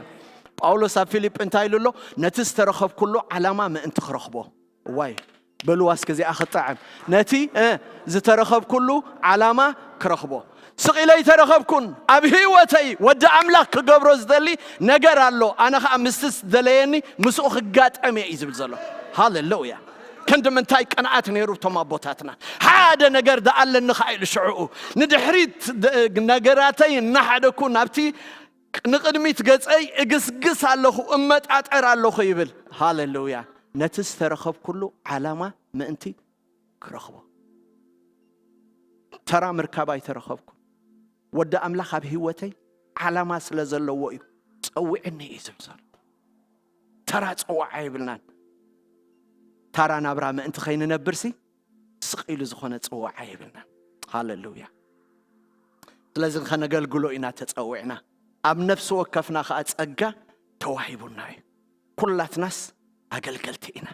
ጳውሎስ ኣብ ፊልጲ እንታይ ኢሉ ኣሎ? ነቲ ዝተረኸብኩሉ ዓላማ ምእንቲ ክረኽቦ። እዋይ፣ በልዋ እስኪ እዚኣ ክትጥዕም። ነቲ፣ እ፣ ዝተረኸብኩሉ ዓላማ ክረኽቦ። ስቕ ኢለ ኣይተረኸብኩን። ኣብ ህይወተይ ወዲ ኣምላኽ ክገብሮ ዝደሊ ነገር ኣሎ። ኣነ ኸኣ ምስቲ ዝደለየኒ ምስኡ ክጋጠም እየ እዩ ዝብል ዘሎ። ሃሌሉያ። ክንዲ ምንታይ ቅንኣት ነይሩ እቶም ኣቦታትና። ሓደ ነገር ደኣ ኣለኒ ኸኣ ኢሉ ሽዕኡ። ንድሕሪት ደ-፣ ነገራተይ እናሓደኩ ናብቲ ንቕድሚት ገጸይ እግስግስ ኣለኹ፣ እመጣጠር ኣለኹ ይብል። ሃሌሉያ። ነቲ ዝተረኸብኩሉ ዓላማ ምእንቲ ክረኽቦ። ተራ ምርካብ ኣይተረኸብኩ። ወዲ ኣምላኽ ኣብ ህይወተይ ዓላማ ስለ ዘለዎ እዩ። ጸዊዕኒ እዩ ዝብል ዘሎ። ተራ ጸዋዓ የብልናን። ተራ ናብራ ምእንቲ ከይንነብርሲ ስቕ ኢሉ ዝኾነ ጸዋዓ የብልናን። ሃሌሉያ። ስለዚ ከነገልግሎ ኢና ተጸዊዕና። ኣብ ነፍሲ ወከፍና ከኣ ጸጋ ተዋሂቡና እዩ። ኩላትናስ ኣገልገልቲ ኢና።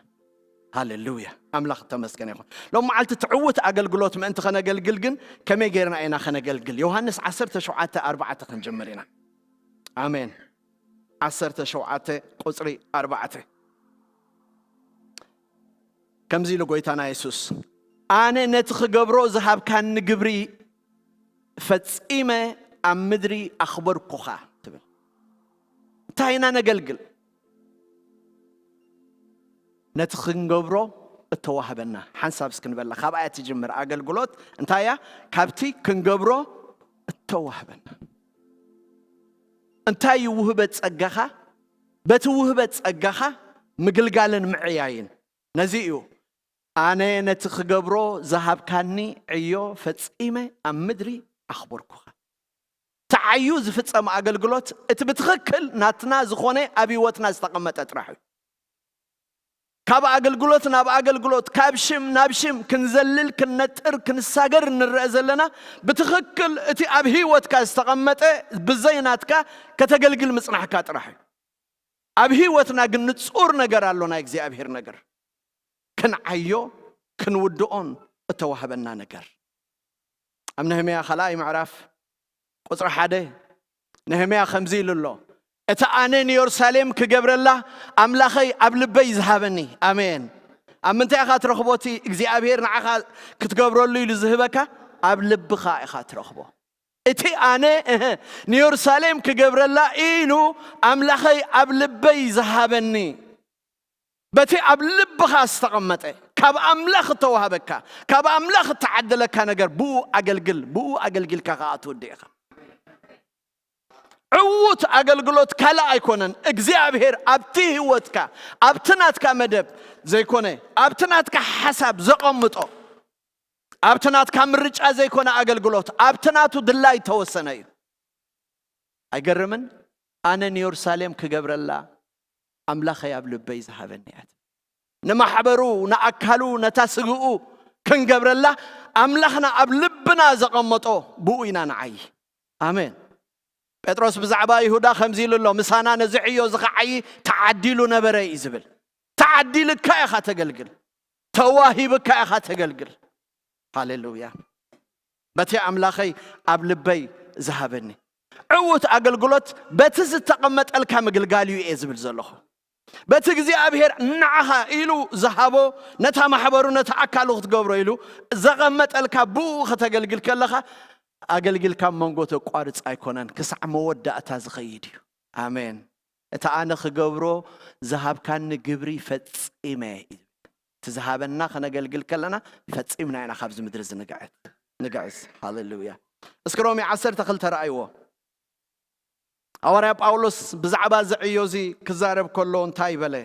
ሃሌሉያ። ኣምላኽ ተመስገን ይኹን። ሎም መዓልቲ ትዕውት ኣገልግሎት ምእንቲ ከነገልግል ግን ከመይ ጌርና ኢና ከነገልግል? ዮሃንስ ዓሰርተ ሸውዓተ ኣርባዕተ ክንጅምር ኢና። ኣሜን። ዓሰርተ ሸውዓተ ቁጽሪ ኣርባዕተ። ከምዚ ኢሉ ጎይታና የሱስ፣ ኣነ ነቲ ክገብሮ ዝሃብካኒ ግብሪ ፈጺመ ኣብ ምድሪ ኣኽበርኩኻ ትብል። እንታይ ኢና ነገልግል? ነቲ ክንገብሮ እተዋህበና ሓንሳብ እስክንበላ፣ ካብኣ እያ ትጅምር ኣገልግሎት። እንታይ እያ? ካብቲ ክንገብሮ እተዋህበና። እንታይ እዩ ውህበት ጸጋኻ? በቲ ውህበት ጸጋኻ ምግልጋልን ምዕያይን። ነዚ እዩ ኣነ ነቲ ክገብሮ ዝሃብካኒ ዕዮ ፈጺመ ኣብ ምድሪ ኣኽበርኩኻ። ተዓዩ ዝፍጸም ኣገልግሎት እቲ ብትኽክል ናትና ዝኾነ ኣብ ህይወትና ዝተቐመጠ ጥራሕ እዩ። ካብ ኣገልግሎት ናብ ኣገልግሎት፣ ካብ ሽም ናብ ሽም ክንዘልል፣ ክንነጥር፣ ክንሳገር እንረአ ዘለና፣ ብትኽክል እቲ ኣብ ህይወትካ ዝተቐመጠ ብዘይ ናትካ ከተገልግል ምጽናሕካ ጥራሕ እዩ። ኣብ ህይወትና ግን ንጹር ነገር ኣሎ፣ ናይ እግዚኣብሔር ነገር። ክንዓዮ፣ ክንውድኦን እተዋህበና ነገር። ኣብ ነህምያ ካልኣይ ምዕራፍ ቁጽሪ ሓደ፣ ነህምያ ከምዚ ኢሉ ኣሎ፣ "እቲ ኣነ ንየሩሳሌም ክገብረላ ኣምላኸይ ኣብ ልበይ ዝሃበኒ።" ኣሜን። ኣብ ምንታይ ኢኻ ትረኽቦ? እቲ እግዚኣብሔር ንዓኻ ክትገብረሉ ኢሉ ዝህበካ ኣብ ልብኻ ኢኻ ትረኽቦ። እቲ ኣነ፣ እህ፣ ንየሩሳሌም ክገብረላ ኢሉ ኣምላኸይ ኣብ ልበይ ዝሃበኒ። በቲ ኣብ ልብኻ ዝተቐመጠ፣ ካብ ኣምላኽ እተዋህበካ፣ ካብ ኣምላኽ እተዓደለካ ነገር ብኡ ኣገልግል፣ ብኡ ኣገልጊልካ ከኣ ትውድእ ኢኻ። ዕዉት ኣገልግሎት ካልእ ኣይኮነን። እግዚኣብሔር ኣብቲ ህይወትካ፣ ኣብቲ ናትካ መደብ ዘይኮነ፣ ኣብቲ ናትካ ሓሳብ ዘቐምጦ፣ ኣብቲ ናትካ ምርጫ ዘይኮነ ኣገልግሎት፣ ኣብቲ ናቱ ድላይ ተወሰነ እዩ። ኣይገርምን? ኣነ ንየሩሳሌም ክገብረላ ኣምላኸይ ኣብ ልበይ ዝሃበኒ እያ ትብል። ንማሕበሩ፣ ንኣካሉ፣ ነታ ስግኡ ክንገብረላ ኣምላኽና ኣብ ልብና ዘቐመጦ ብኡ ኢና ንዓዪ። ኣሜን። ጴጥሮስ ብዛዕባ ይሁዳ ከምዚ ኢሉ ኣሎ፣ "ምሳና ነዚ ዕዮ እዚ ክዓዪ ተዓዲሉ ነበረ" እዩ ዝብል። ተዓዲልካ ኢኻ ተገልግል። ተዋሂብካ ኢኻ ተገልግል። ሃሌሉያ። በቲ ኣምላኸይ ኣብ ልበይ ዝሃበኒ ዕዉት ኣገልግሎት በቲ ዝተቐመጠልካ ምግልጋል እዩ እየ ዝብል ዘለኹ። በቲ እግዚኣብሔር ንዓኻ ኢሉ ዝሃቦ፣ ነታ ማሕበሩ፣ ነታ ኣካሉ ክትገብሮ ኢሉ ዘቐመጠልካ ብኡ ከተገልግል ከለኻ፣ ኣገልግልካ ኣብ መንጎ ተቋርጽ ኣይኮነን፣ ክሳዕ መወዳእታ ዝኸይድ እዩ። ኣሜን። እቲ ኣነ ክገብሮ ዝሃብካኒ ግብሪ ፈጺመ እዩ። እቲ ዝሃበና ከነገልግል ከለና ፈጺምና ኢና ካብዚ ምድሪ እዚ ንግዕት-፣ ንግዕዝ። ሃሌሉያ። እስኪ ሮሜ ዓሰርተ ክልተ ረኣይዎ። ሃዋርያ ጳውሎስ ብዛዕባ እዚ ዕዮ እዚ ክዛረብ ከሎ እንታይ በለ?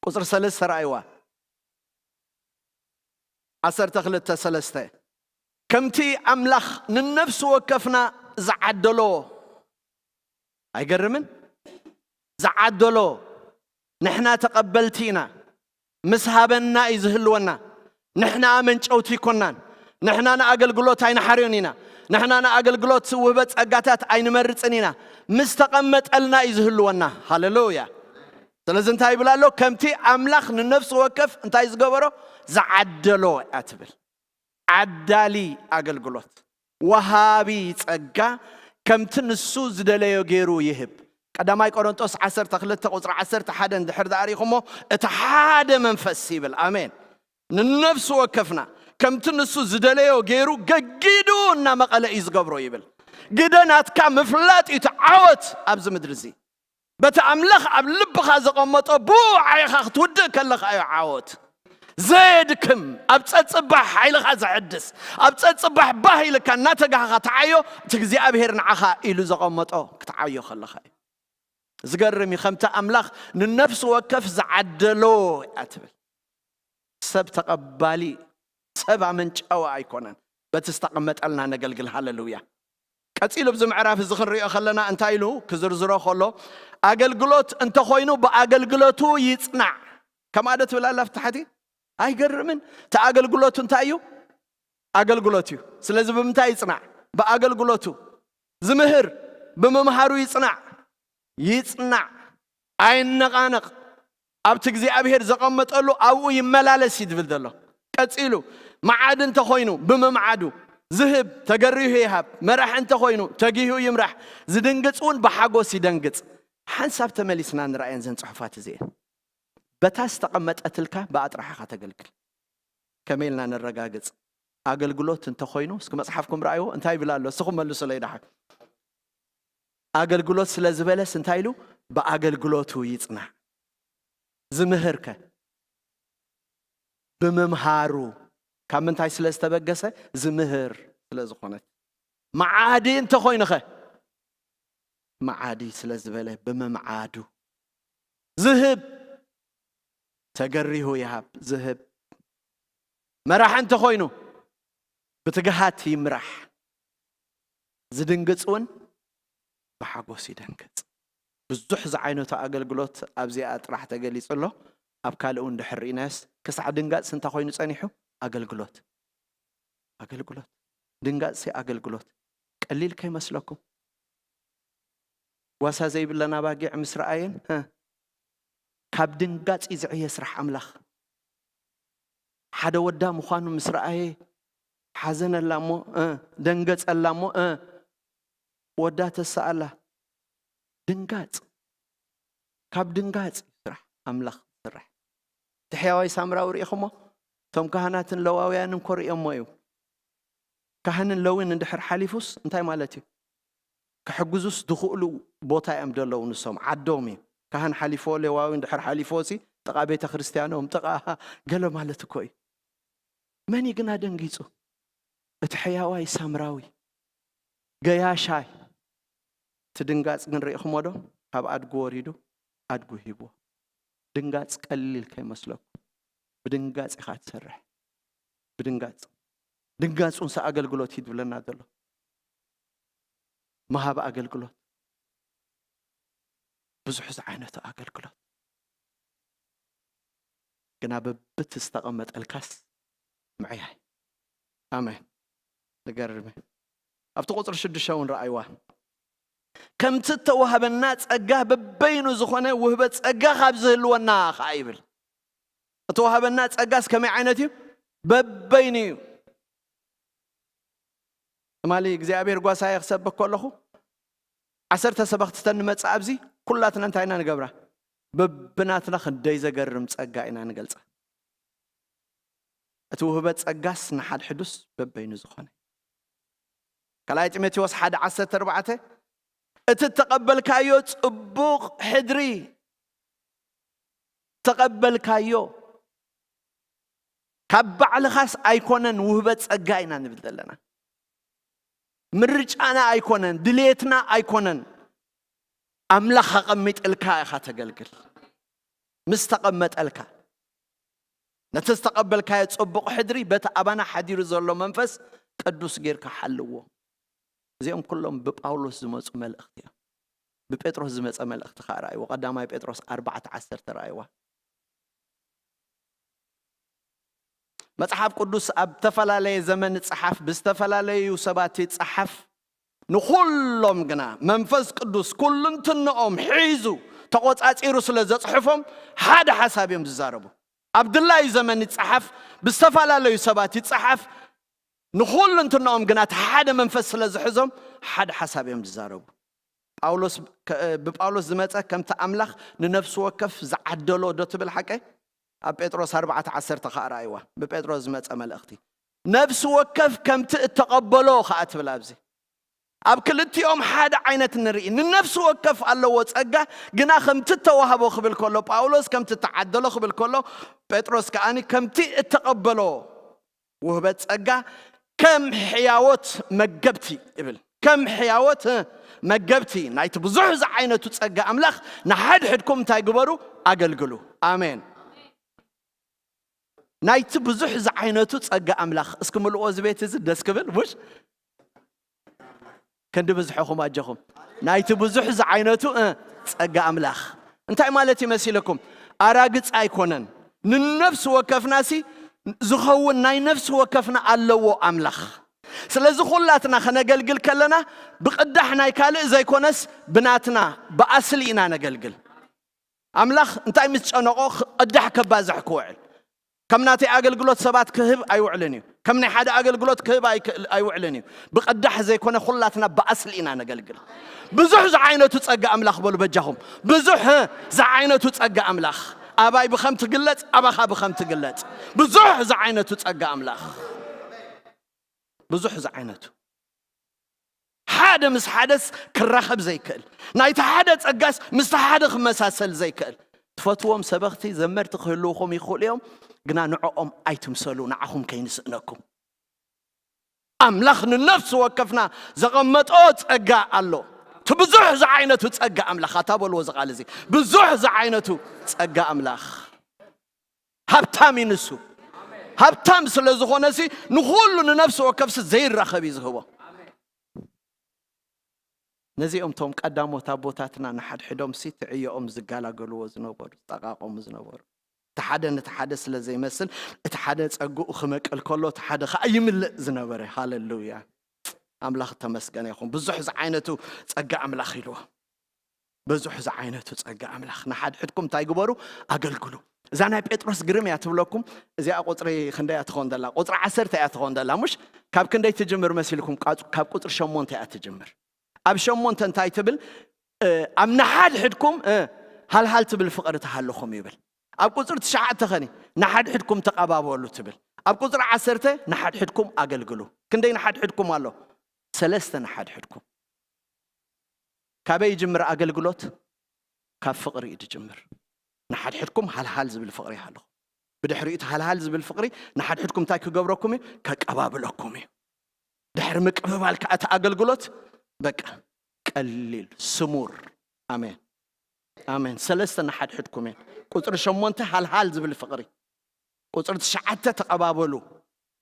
ቁጽሪ ሰለስተ ረኣይዋ። ዓሰርተ ክልተ ሰለስተ። ከምቲ ኣምላኽ ንነፍሲ ወከፍና ዝዓደሎ፣ ኣይገርምን? ዝዓደሎ፣ ንሕና ተቐበልቲ ኢና። ምስ ሃበና እዩ ዝህልወና። ንሕና መንጨውቲ ኣይኮናን። ንሕና ንኣገልግሎት ኣይንሓርዮን ኢና። ንሕና ንኣገልግሎት ውህበት ጸጋታት ኣይንመርጽን ኢና። ምስ ተቐመጠልና እዩ ዝህልወና። ሃሌሉያ። ስለዚ እንታይ ይብል ኣሎ? ከምቲ ኣምላኽ ንነፍሲ ወከፍ እንታይ ዝገበሮ? ዝዓደሎ እያ ትብል። ዓዳሊ ኣገልግሎት፣ ወሃቢ ጸጋ፣ ከምቲ ንሱ ዝደለዮ ገይሩ ይህብ። ቀዳማይ ቆሮንጦስ ዓሰርተ ክልተ ቁጽሪ ዓሰርተ ሓደ እንድሕር ደኣ ርኢኹሞ፣ እቲ ሓደ መንፈስ ይብል። ኣሜን። ንነፍሲ ወከፍና ከምቲ ንሱ ዝደለዮ ገይሩ ገጊዱ እናመቐለ እዩ ዝገብሮ ይብል። ግደ ናትካ ምፍላጥ እዩ እቲ ዓወት ኣብዚ ምድሪ እዚ። በቲ ኣምላኽ ኣብ ልብኻ ዘቐመጦ ብኡ ዓይኻ ክትውድእ ከለኻ እዩ ዓወት። ዘየድክም፣ ኣብ ጸጽባሕ ሓይልኻ ዘሐድስ፣ ኣብ ጸጽባሕ ባህ ኢልካ እናተጋህኻ ተዓዮ፣ እቲ እግዚኣብሔር ንዓኻ ኢሉ ዘቐመጦ ክትዓዮ ከለኻ እዩ። ዝገርም እዩ። ከምቲ ኣምላኽ ንነፍሲ ወከፍ ዝዓደሎ እያ ትብል። ሰብ ተቐባሊ፣ ሰብ ኣመንጫዊ ኣይኮነን። በቲ ዝተቐመጠልና ነገልግል። ሃለሉያ። ቀጺሉ ኣብዚ ምዕራፍ እዚ ክንሪኦ ከለና እንታይ ኢሉ ክዝርዝሮ ከሎ፣ ኣገልግሎት እንተኾይኑ ብኣገልግሎቱ ይጽናዕ። ከምኣ ዶ ትብል ኣላ ኣብ ታሕቲ? ኣይገርምን? እቲ ኣገልግሎቱ እንታይ እዩ? ኣገልግሎት እዩ። ስለዚ ብምንታይ ይጽናዕ? ብኣገልግሎቱ። ዝምህር ብምምሃሩ ይጽናዕ። ይጽናዕ። ኣይነቓነቕ። ኣብቲ እግዚኣብሔር ዘቐመጠሉ ኣብኡ ይመላለስ እዩ ዝብል ዘሎ። ቀጺሉ፣ መዓዲ እንተኾይኑ ብምምዓዱ፣ ዝህብ ተገሪሁ ይሃብ፣ መራሒ እንተኾይኑ ተጊሁ ይምራሕ፣ ዝድንግጽ እውን ብሓጎስ ይደንግጽ። ሓንሳብ ተመሊስና ንርኣየን ዘን ጽሑፋት እዚኤን። በታ ዝተቐመጠትልካ ብኣ ጥራሕ ኢኻ ተገልግል። ከመይ ኢልና ነረጋግጽ? ኣገልግሎት እንተኾይኑ፣ እስኪ መጽሓፍኩም ረኣይዎ፣ እንታይ ይብል ኣሎ? እስኹም መልሱለይ ደሓን። ኣገልግሎት ስለ ዝበለስ እንታይ ኢሉ? ብኣገልግሎቱ ይጽናዕ። ዝምህር ከ? ብምምሃሩ። ካብ ምንታይ ስለ ዝተበገሰ? ዝምህር ስለ ዝኾነት። መዓዲ እንተኾይኑ ኸ? መዓዲ ስለ ዝበለ ብምምዓዱ። ዝህብ፣ ተገሪሁ ይሃብ፣ ዝህብ። መራሒ እንተኾይኑ ብትግሃት ይምራሕ። ዝድንግጽ እውን ብሓጎስ ይደንግጽ። ብዙሕ ዝዓይነቱ ኣገልግሎት ኣብዚኣ ጥራሕ ተገሊጹ ኣሎ። ኣብ ካልእ እውን ድሕር ርኢናዮስ፣ ክሳዕ ድንጋጽ እንታይ ኮይኑ ጸኒሑ? ኣገልግሎት። ኣገልግሎት። ድንጋጽሲ ኣገልግሎት። ቀሊል ከይመስለኩም። ጓሳ ዘይብለን ኣባጊዕ ምስ ረኣየን፣ እ፣ ካብ ድንጋጽ እዩ ዝዕየ ስራሕ ኣምላኽ። ሓደ ወዳ ምዃኑ ምስ ረኣየ ሓዘነላ እሞ፣ እ፣ ደንገጸላ እሞ፣ እ፣ ወዳ ተስኣላ። ድንጋጽ። ካብ ድንጋጽ እዩ ስራሕ ኣምላኽ ዝስራሕ። እቲ ሕያዋይ ሳምራዊ ርኢኹሞ? እቶም ካህናትን ለዋውያንን እኮ ርእዮሞ እዩ። ካህንን ለዊን እንድሕር ሓሊፉስ እንታይ ማለት እዩ? ክሕግዙስ ዝኽእሉ ቦታ እዮም ዘለዉ ንሶም፣ ዓዶም እዩ። ካህን ሓሊፎ፣ ሌዋዊ እንድሕር ሓሊፎ ሲ ጥቓ ቤተ ክርስቲያኖም፣ ጥቓ ገለ ማለት እኮ እዩ። መን እዩ ግን ኣደንጊጹ? እቲ ሕያዋይ ሳምራዊ፣ ገያሻይ። እቲ ድንጋጽ ግን ርኢኹሞ ዶ? ካብ ኣድጉ ወሪዱ ኣድጉ ሂብዎ። ድንጋጽ ቀሊል ከይመስለኩም። ብድንጋጽ ኢኻ ትሰርሕ። ብድንጋጽ። ድንጋጽ ውንሲ ኣገልግሎት እዩ ዝብለና ዘሎ። ምሃብ ኣገልግሎት። ብዙሕ ዝዓይነቱ ኣገልግሎት። ግና በብቲ ዝተቐመጠልካስ ምዕያይ። ኣሜን። ዝገርም እዩ። ኣብቲ ቁጽሪ ሽዱሽተ እውን ረኣይዋ። ከምቲ እተዋህበና ጸጋ በበይኑ ዝኾነ ውህበት ጸጋ ካብ ዝህልወና ኸዓ ይብል። እተዋህበና ጸጋስ ከመይ ዓይነት እዩ? በበይኑ እዩ። ትማሊ እግዚኣብሔር ጓሳየ ክሰብክ ከለኹ፣ ዓሰርተ ሰበኽቲ ተንመጽእ ኣብዚ፣ ኩላትና እንታይ ኢና ንገብራ? በብናትና ክንደይ ዘገርም ጸጋ ኢና ንገልጻ። እቲ ውህበት ጸጋስ ንሓድሕዱስ በበይኑ ዝኾነ። ካልኣይ ጢሞቴዎስ ሓደ ዓሰርተ ኣርባዕተ፣ እቲ እተቐበልካዮ ጽቡቕ ሕድሪ፣ ተቐበልካዮ፣ ካብ ባዕልኻስ ኣይኮነን፣ ውህበት ጸጋ ኢና ንብል ዘለና። ምርጫና ኣይኮነን፣ ድልየትና ኣይኮነን። ኣምላኽ ኣቐሚጥልካ ኢኻ ተገልግል። ምስ ተቐመጠልካ፣ ነቲ ዝተቐበልካዮ ጽቡቕ ሕድሪ በቲ ኣባና ሓዲሩ ዘሎ መንፈስ ቅዱስ ጌርካ ሓልዎ። እዚኦም ኩሎም ብጳውሎስ ዝመጹ መልእኽቲ እዮም። ብጴጥሮስ ዝመጸ መልእኽቲ ኸዓ ረኣይዎ። ቀዳማይ ጴጥሮስ ኣርባዕተ ዓሰርተ ረኣይዋ። መጽሓፍ ቅዱስ ኣብ ዝተፈላለየ ዘመን ይጸሓፍ፣ ብዝተፈላለዩ ሰባት ይጸሓፍ። ንኹሎም ግና መንፈስ ቅዱስ ኩልንትንኦም ሒዙ ተቖጻጺሩ ስለ ዘጽሕፎም ሓደ ሓሳብ እዮም ዝዛረቡ። ኣብ ድላዩ ዘመን ይጸሓፍ፣ ብዝተፈላለዩ ሰባት ይጸሓፍ። ንኹልንትንኦም ግና እቲ ሓደ መንፈስ ስለ ዝሕዞም ሓደ ሓሳብ እዮም ዝዛረቡ። ጳውሎስ፣ ከ-፣ ብጳውሎስ ዝመጸ ከምቲ ኣምላኽ ንነፍሲ ወከፍ ዝዓደሎ ዶ ትብል ሓቀይ? ኣብ ጴጥሮስ ኣርባዕተ ዓሰርተ ኸዓ ረኣይዋ። ብጴጥሮስ ዝመጸ መልእኽቲ። ነፍሲ ወከፍ ከምቲ እተቐበሎ ኸዓ ትብል ኣብዚ። ኣብ ክልቲኦም ሓደ ዓይነት ንርኢ። ንነፍሲ ወከፍ ኣለዎ ጸጋ፣ ግና ከምቲ እተዋህቦ ክብል ከሎ ጳውሎስ፣ ከምቲ እተዓደሎ ክብል ከሎ ጴጥሮስ ከኣኒ ከምቲ እተቐበሎ ውህበት ጸጋ ከም ሕያዎት መገብቲ ይብል። ከም ሕያዎት መገብቲ ናይቲ ብዙሕ ዝዓይነቱ ጸጋ ኣምላኽ ንሓድሕድኩም እንታይ ግበሩ? ኣገልግሉ። ኣሜን። ናይቲ ብዙሕ ዝዓይነቱ ጸጋ ኣምላኽ። እስኪ ምልኦ እዚ ቤት እዚ ደስ ክብል፣ ሙሽ? ክንዲ ብዝሕኹም ኣጆኹም። ናይቲ ብዙሕ ዝዓይነቱ፣ እ፣ ጸጋ ኣምላኽ። እንታይ ማለት ይመሲለኩም? ኣራግጽ ኣይኮነን። ንነፍሲ ወከፍናሲ ዝኸውን ናይ ነፍሲ ወከፍና ኣለዎ ኣምላኽ። ስለዚ ኩላትና ከነገልግል ከለና ብቕዳሕ ናይ ካልእ ዘይኮነስ ብናትና፣ ብኣስሊ ኢና ነገልግል። ኣምላኽ እንታይ ምስ ጨነቆ ኽ-፣ ቅዳሕ ከባዝሕ ክውዕል። ከም ናተይ ኣገልግሎት ሰባት ክህብ ኣይውዕልን እዩ። ከም ናይ ሓደ ኣገልግሎት ክህብ ኣይክእል-፣ ኣይውዕልን እዩ። ብቅዳሕ ዘይኮነ ኩላትና ብኣስሊ ኢና ነገልግል። ብዙሕ ዝዓይነቱ ጸጋ ኣምላኽ በሉ በጃኹም። ብዙሕ ዝዓይነቱ ጸጋ ኣምላኽ። ኣባይ ብኸም ትግለጽ፣ ኣባኻ ብኸም ትግለጽ። ብዙሕ ዝዓይነቱ ጸጋ ኣምላኽ። ብዙሕ ዝዓይነቱ። ሓደ ምስ ሓደስ ክራኸብ ዘይክእል። ናይቲ ሓደ ጸጋስ ምስቲ ሓደ ክመሳሰል ዘይክእል። ትፈትዎም ሰበኽቲ፣ ዘመርቲ ክህልውኹም ይኽእሉ እዮም፣ ግና ንዕኦም ኣይትምሰሉ፣ ንዓኹም ከይንስእነኩም። ኣምላኽ ንነፍሲ ወከፍና ዘቐመጦ ጸጋ ኣሎ። እቲ ብዙሕ ዝዓይነቱ ጸጋ ኣምላኽ፣ ኣታ በልዎ እዚ ቃል እዚ። ብዙሕ ዝዓይነቱ ጸጋ ኣምላኽ። ሃብታም እዩ ንሱ። ሃብታም ስለ ዝኾነ ሲ ንኹሉ ንነፍሲ ወከፍሲ ዘይራኸብ እዩ ዝህቦ። ነዚኦም ቶም ቀዳሞት ኣቦታትና ንሓድሕዶም ሲ ትዕዮኦም ዝጋላገሉዎ ዝነበሩ፣ ዝጠቃቆሙ ዝነበሩ። እቲ ሓደ ነቲ ሓደ ስለ ዘይመስል፣ እቲ ሓደ ጸግኡ ክመቅል ከሎ፣ እቲ ሓደ ኸዓ ይምልእ ዝነበረ። ሃሌሉያ። ኣምላኽ ተመስገነ ይኹን። ብዙሕ ዝዓይነቱ ጸጋ ኣምላኽ ኢልዎ። ብዙሕ ዝዓይነቱ ጸጋ ኣምላኽ። ንሓድሕድኩም እንታይ ግበሩ? ኣገልግሉ። እዛ ናይ ጴጥሮስ ግርም እያ ትብለኩም። እዚኣ ቁጽሪ ክንደይ እያ ትኸውን ዘላ? ቁጽሪ ዓሰርተ እያ ትኸውን ዘላ። ሙሽ ካብ ክንደይ ትጅምር መሲልኩም? ቃ-፣ ካብ ቁጽሪ ሸሞንተ እያ ትጅምር። ኣብ ሸሞንተ እንታይ ትብል? እ፣ ኣብ ንሓድሕድኩም፣ እ፣ ሃልሃል ትብል ፍቕሪ ትሃልኹም ይብል። ኣብ ቁጽሪ ትሽዓተ ኸኒ ንሓድሕድኩም ተቐባበሉ ትብል። ኣብ ቁጽሪ ዓሰርተ ንሓድሕድኩም ኣገልግሉ። ክንደይ ንሓድሕድኩም ኣሎ? ሰለስተ ንሓድሕድኩም። ካበይ ይጅምር ኣገልግሎት? ካብ ፍቕሪ እዩ ዝጅምር። ንሓድሕድኩም ሃልሃል ዝብል ፍቕሪ ይሃልኹም። ብድሕሪኡ እቲ ሃልሃል ዝብል ፍቕሪ ንሓድሕድኩም እንታይ ክገብረኩም እዩ? ከቀባብለኩም እዩ። ድሕሪ ምቅብባል ከዓ እቲ ኣገልግሎት በቃ ቀሊል፣ ስሙር። ኣሜን፣ ኣሜን። ሰለስተ ንሓድሕድኩም እየን። ቁጽሪ ሸሞንተ ሃልሃል ዝብል ፍቕሪ፣ ቁጽሪ ትሽዓተ ተቐባበሉ፣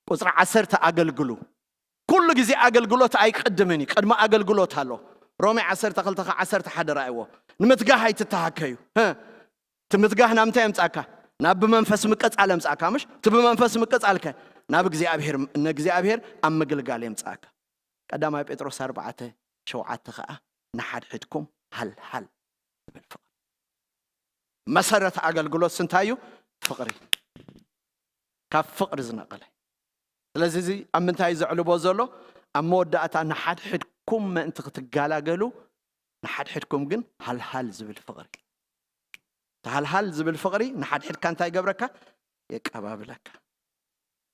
ቁጽሪ ዓሰርተ ኣገልግሉ። ኩሉ ግዜ ኣገልግሎት ኣይቅድምን እዩ፣ ቅድሚ ኣገልግሎት ኣሎ። ሮሜ ዓሰርተ ክልተ ዓሰርተ ሓደ ረኣይዎ። ንምትጋህ ኣይትተሃከዩ። ህ፣ እቲ ምትጋህ ናብ ምንታይ የምጻእካ? ናብ ብመንፈስ ምቅጻል የምጻእካ፣ ምሽ? እቲ ብመንፈስ ምቅጻልከ ናብ እግዚኣብሔር፣ ንእግዚኣብሔር ኣብ ምግልጋል የምጻእካ። ቀዳማይ ጴጥሮስ ኣርባዕተ ሸውዓተ ኸኣ ንሓድሕድኩም ሃልሃል ዝብል ፍቕሪ። መሰረት ኣገልግሎት እንታይ እዩ? ፍቕሪ። ካብ ፍቕሪ ዝነቐለ። ስለዚ እዚ ኣብ ምንታይ እዩ ዘዕልቦ ዘሎ? ኣብ መወዳእታ ንሓድሕድኩም ምእንቲ ክትጋላገሉ፣ ንሓድሕድኩም ግን ሃልሃል ዝብል ፍቕሪ። እቲ ሃልሃል ዝብል ፍቕሪ ንሓድሕድካ እንታይ ይገብረካ? የቀባብለካ።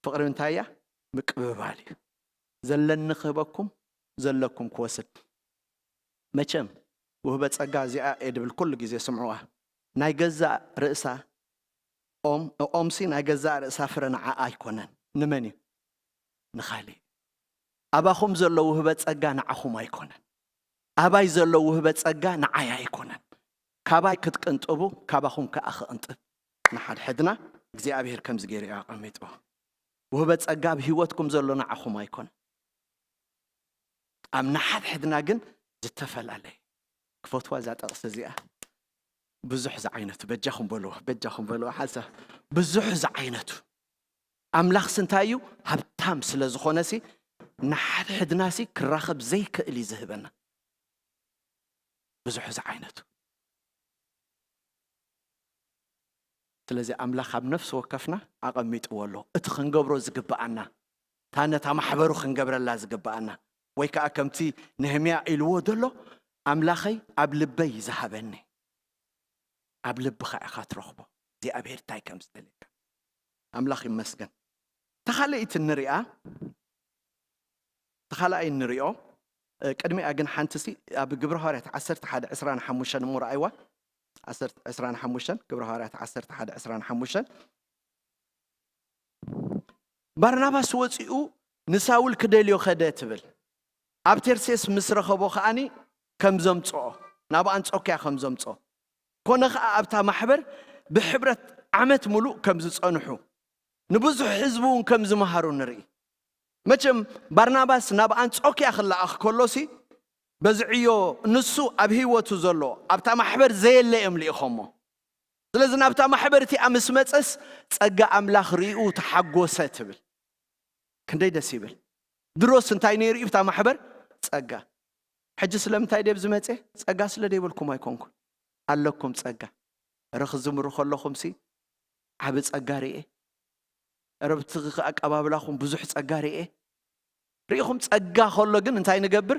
ፍቕሪ እንታይ እያ? ምቅብባል እዩ። ዘለኒ ክህበኩም፣ ዘለኩም ክወስድ። መቸም ውህበ ጸጋ እዚኣ እየ ድብል ኩሉ ግዜ ስምዑዋ። ናይ ገዛእ ርእሳ ኦም፣ ኦምሲ ናይ ገዛእ ርእሳ ፍረ ንዓኣ ኣይኮነን። ንመን እዩ? ንኻልእ። ኣባኹም ዘሎ ውህበ ጸጋ ንዓኹም ኣይኮነን። ኣባይ ዘሎ ውህበ ጸጋ ንዓይ ኣይኮነን። ካባይ ክትቅንጥቡ፣ ካባኹም ከኣ ክቕንጥብ። ንሓድሕድና እግዚኣብሔር ከምዚ ገይሩ እዩ ኣቐሚጥዎ። ውህበ ጸጋ ኣብ ህይወትኩም ዘሎ ንዓኹም ኣይኮነን። ኣብ ንሓድሕድና ግን ዝተፈላለየ። ክፈትዋ እዛ ጥቕሲ እዚኣ። ብዙሕ ዝዓይነቱ፣ በጃኹም በልዎ፣ በጃኹም በልዎ ሓንሳብ። ብዙሕ ዝዓይነቱ። ኣምላኽሲ እንታይ እዩ? ሃብታም ስለ ዝኾነሲ፣ ንሓድሕድናሲ ክራኸብ ዘይክእል እዩ ዝህበና። ብዙሕ ዝዓይነቱ። ስለዚ ኣምላኽ ኣብ ነፍሲ ወከፍና ኣቐሚጥዎ ኣሎ። እቲ ክንገብሮ ዝግብኣና፣ እታ ነታ ማሕበሩ ክንገብረላ ዝግብኣና፣ ወይ ከኣ ከምቲ ነህምያ ኢልዎ ዘሎ፣ ኣምላኸይ ኣብ ልበይ ዝሃበኒ፣ ኣብ ልብኻ ኢኻ ትረኽቦ እግዚኣብሔር እንታይ ከም ዝደልየካ። ኣምላኽ ይመስገን። ተኻልኢት እንሪኣ፣ ተኻልኣይ እንሪኦ፣ እ፣ ቅድሚኣ ግን ሓንቲ ሲ ኣብ ግብረ ሃዋርያት ዓሰርተ ሓደ ዕስራን ሓሙሽተን እሞ ረኣይዋ። ዓሰርተ ዕስራን ሓሙሽተን፣ ግብረ ሃዋርያት ዓሰርተ ሓደ ዕስራን ሓሙሽተን። ባርናባስ ወፂኡ ንሳውል ክደልዮ ከደ ትብል። ኣብ ቴርሴስ ምስ ረኸቦ ከኣኒ ከም ዘምፅኦ፣ ናብ ኣንጾክያ ከም ዘምፅኦ። ኮነ ኸዓ ኣብታ ማሕበር ብሕብረት ዓመት ሙሉእ ከም ዝጸንሑ፣ ንብዙሕ ህዝቢ እውን ከም ዝመሃሩ ንርኢ። መቸም ባርናባስ ናብ ኣንጾክያ ክለኣኽ ከሎሲ፣ በዚ ዕዮ ንሱ ኣብ ህይወቱ ዘሎ ኣብታ ማሕበር ዘየለ እዮም ልኢኾሞ። ስለዚ ናብታ ማሕበር እቲኣ ምስ መጸስ ጸጋ ኣምላኽ ርእዩ ተሓጎሰ ትብል። ክንደይ ደስ ይብል። ድሮስ እንታይ ነይሩ እዩ ብታ ማሕበር? ጸጋ። ሕጂ ስለምንታይ ደብ ዝመጸ? ጸጋ ስለ ደይብልኩም ኣይኮንኩን። ኣለኩም ጸጋ። ረ ክዝምሩ ከለኹም ሲ ዓቢ ጸጋ ርኤ። ረ ብቲ ኣቀባብላኹም ብዙሕ ጸጋ ርኤ። ርኢኹም ጸጋ ከሎ ግን እንታይ ንገብር?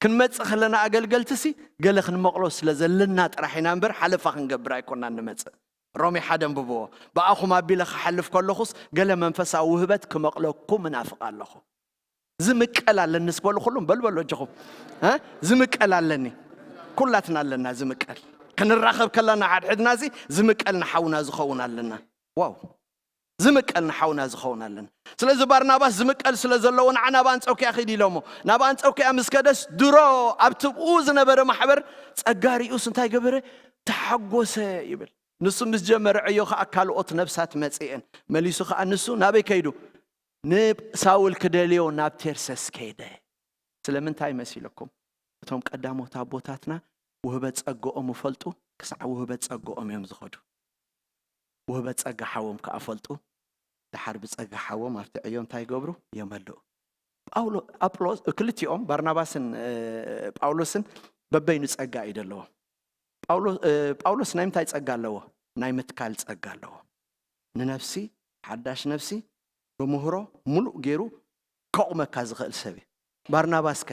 ክንመጽእ ከለና ኣገልገልቲ ሲ ገለ ክንመቕሎ ስለ ዘለና ጥራሕ ኢና እምበር ሓለፋ ክንገብር ኣይኮናን ንመጽእ። ሮሜ ሓደ ኣንብብዎ። ብኣኹም ኣቢለ ክሓልፍ ከለኹስ ገለ መንፈሳዊ ውህበት ክመቕለኩም እናፍቕ ኣለኹ። ዝምቀል ኣለኒ ስበሉ ኩሉም በልበሉ ኣጆኹም። እ? ዝምቀል ኣለኒ። ኩላትና ኣለና ዝምቀል። ክንራኸብ ከለና ሓድሕድና እዚ ዝምቀል ንሓውና ዝኸውን ኣለና። ዋው። ዝምቀል ንሓውና ዝኸውን ኣለና። ስለዚ ባርናባስ ዝምቀል ስለ ዘለዎ ንዓ ናብ ኣንጾክያ ኺድ ኢሎሞ። ናብ ኣንጾክያ ምስ ከደስ ድሮ ኣብቲ ብኡ ዝነበረ ማሕበር ጸጋ ሪኡስ እንታይ ገበረ? ተሓጎሰ ይብል። ንሱ ምስ ጀመረ ዕዮ ኸዓ ካልኦት ነብሳት መጺኤን። መሊሱ ኸዓ ንሱ ናበይ ከይዱ? ንሳውል ክደልዮ ናብ ቴርሰስ ከይደ። ስለምንታይ መሲለኩም? እቶም ቀዳሞት ኣቦታትና ውህበት ጸግኦም ይፈልጡ፣ ክሳዕ ውህበት ጸግኦም እዮም ዝኸዱ። ውህበት ጸጋ ሓዎም ከኣ ፈልጡ፣ ደሓር ብጸጋ ሓዎም ኣብቲ ዕዮ እንታይ ይገብሩ? የመልኡ። ጳውሎ-፣ ኣጵሎስ፣ ክልቲኦም ባርናባስን፣ እ፣ ጳውሎስን በበይኑ ጸጋ እዩ ዘለዎም። ጳውሎ-፣ እ፣ ጳውሎስ ናይ ምንታይ ጸጋ ኣለዎ? ናይ ምትካል ጸጋ ኣለዎ። ንነፍሲ፣ ሓዳሽ ነፍሲ፣ ብምህሮ ምሉእ ገይሩ ከቑመካ ዝኽእል ሰብ እዩ። ባርናባስ ከ?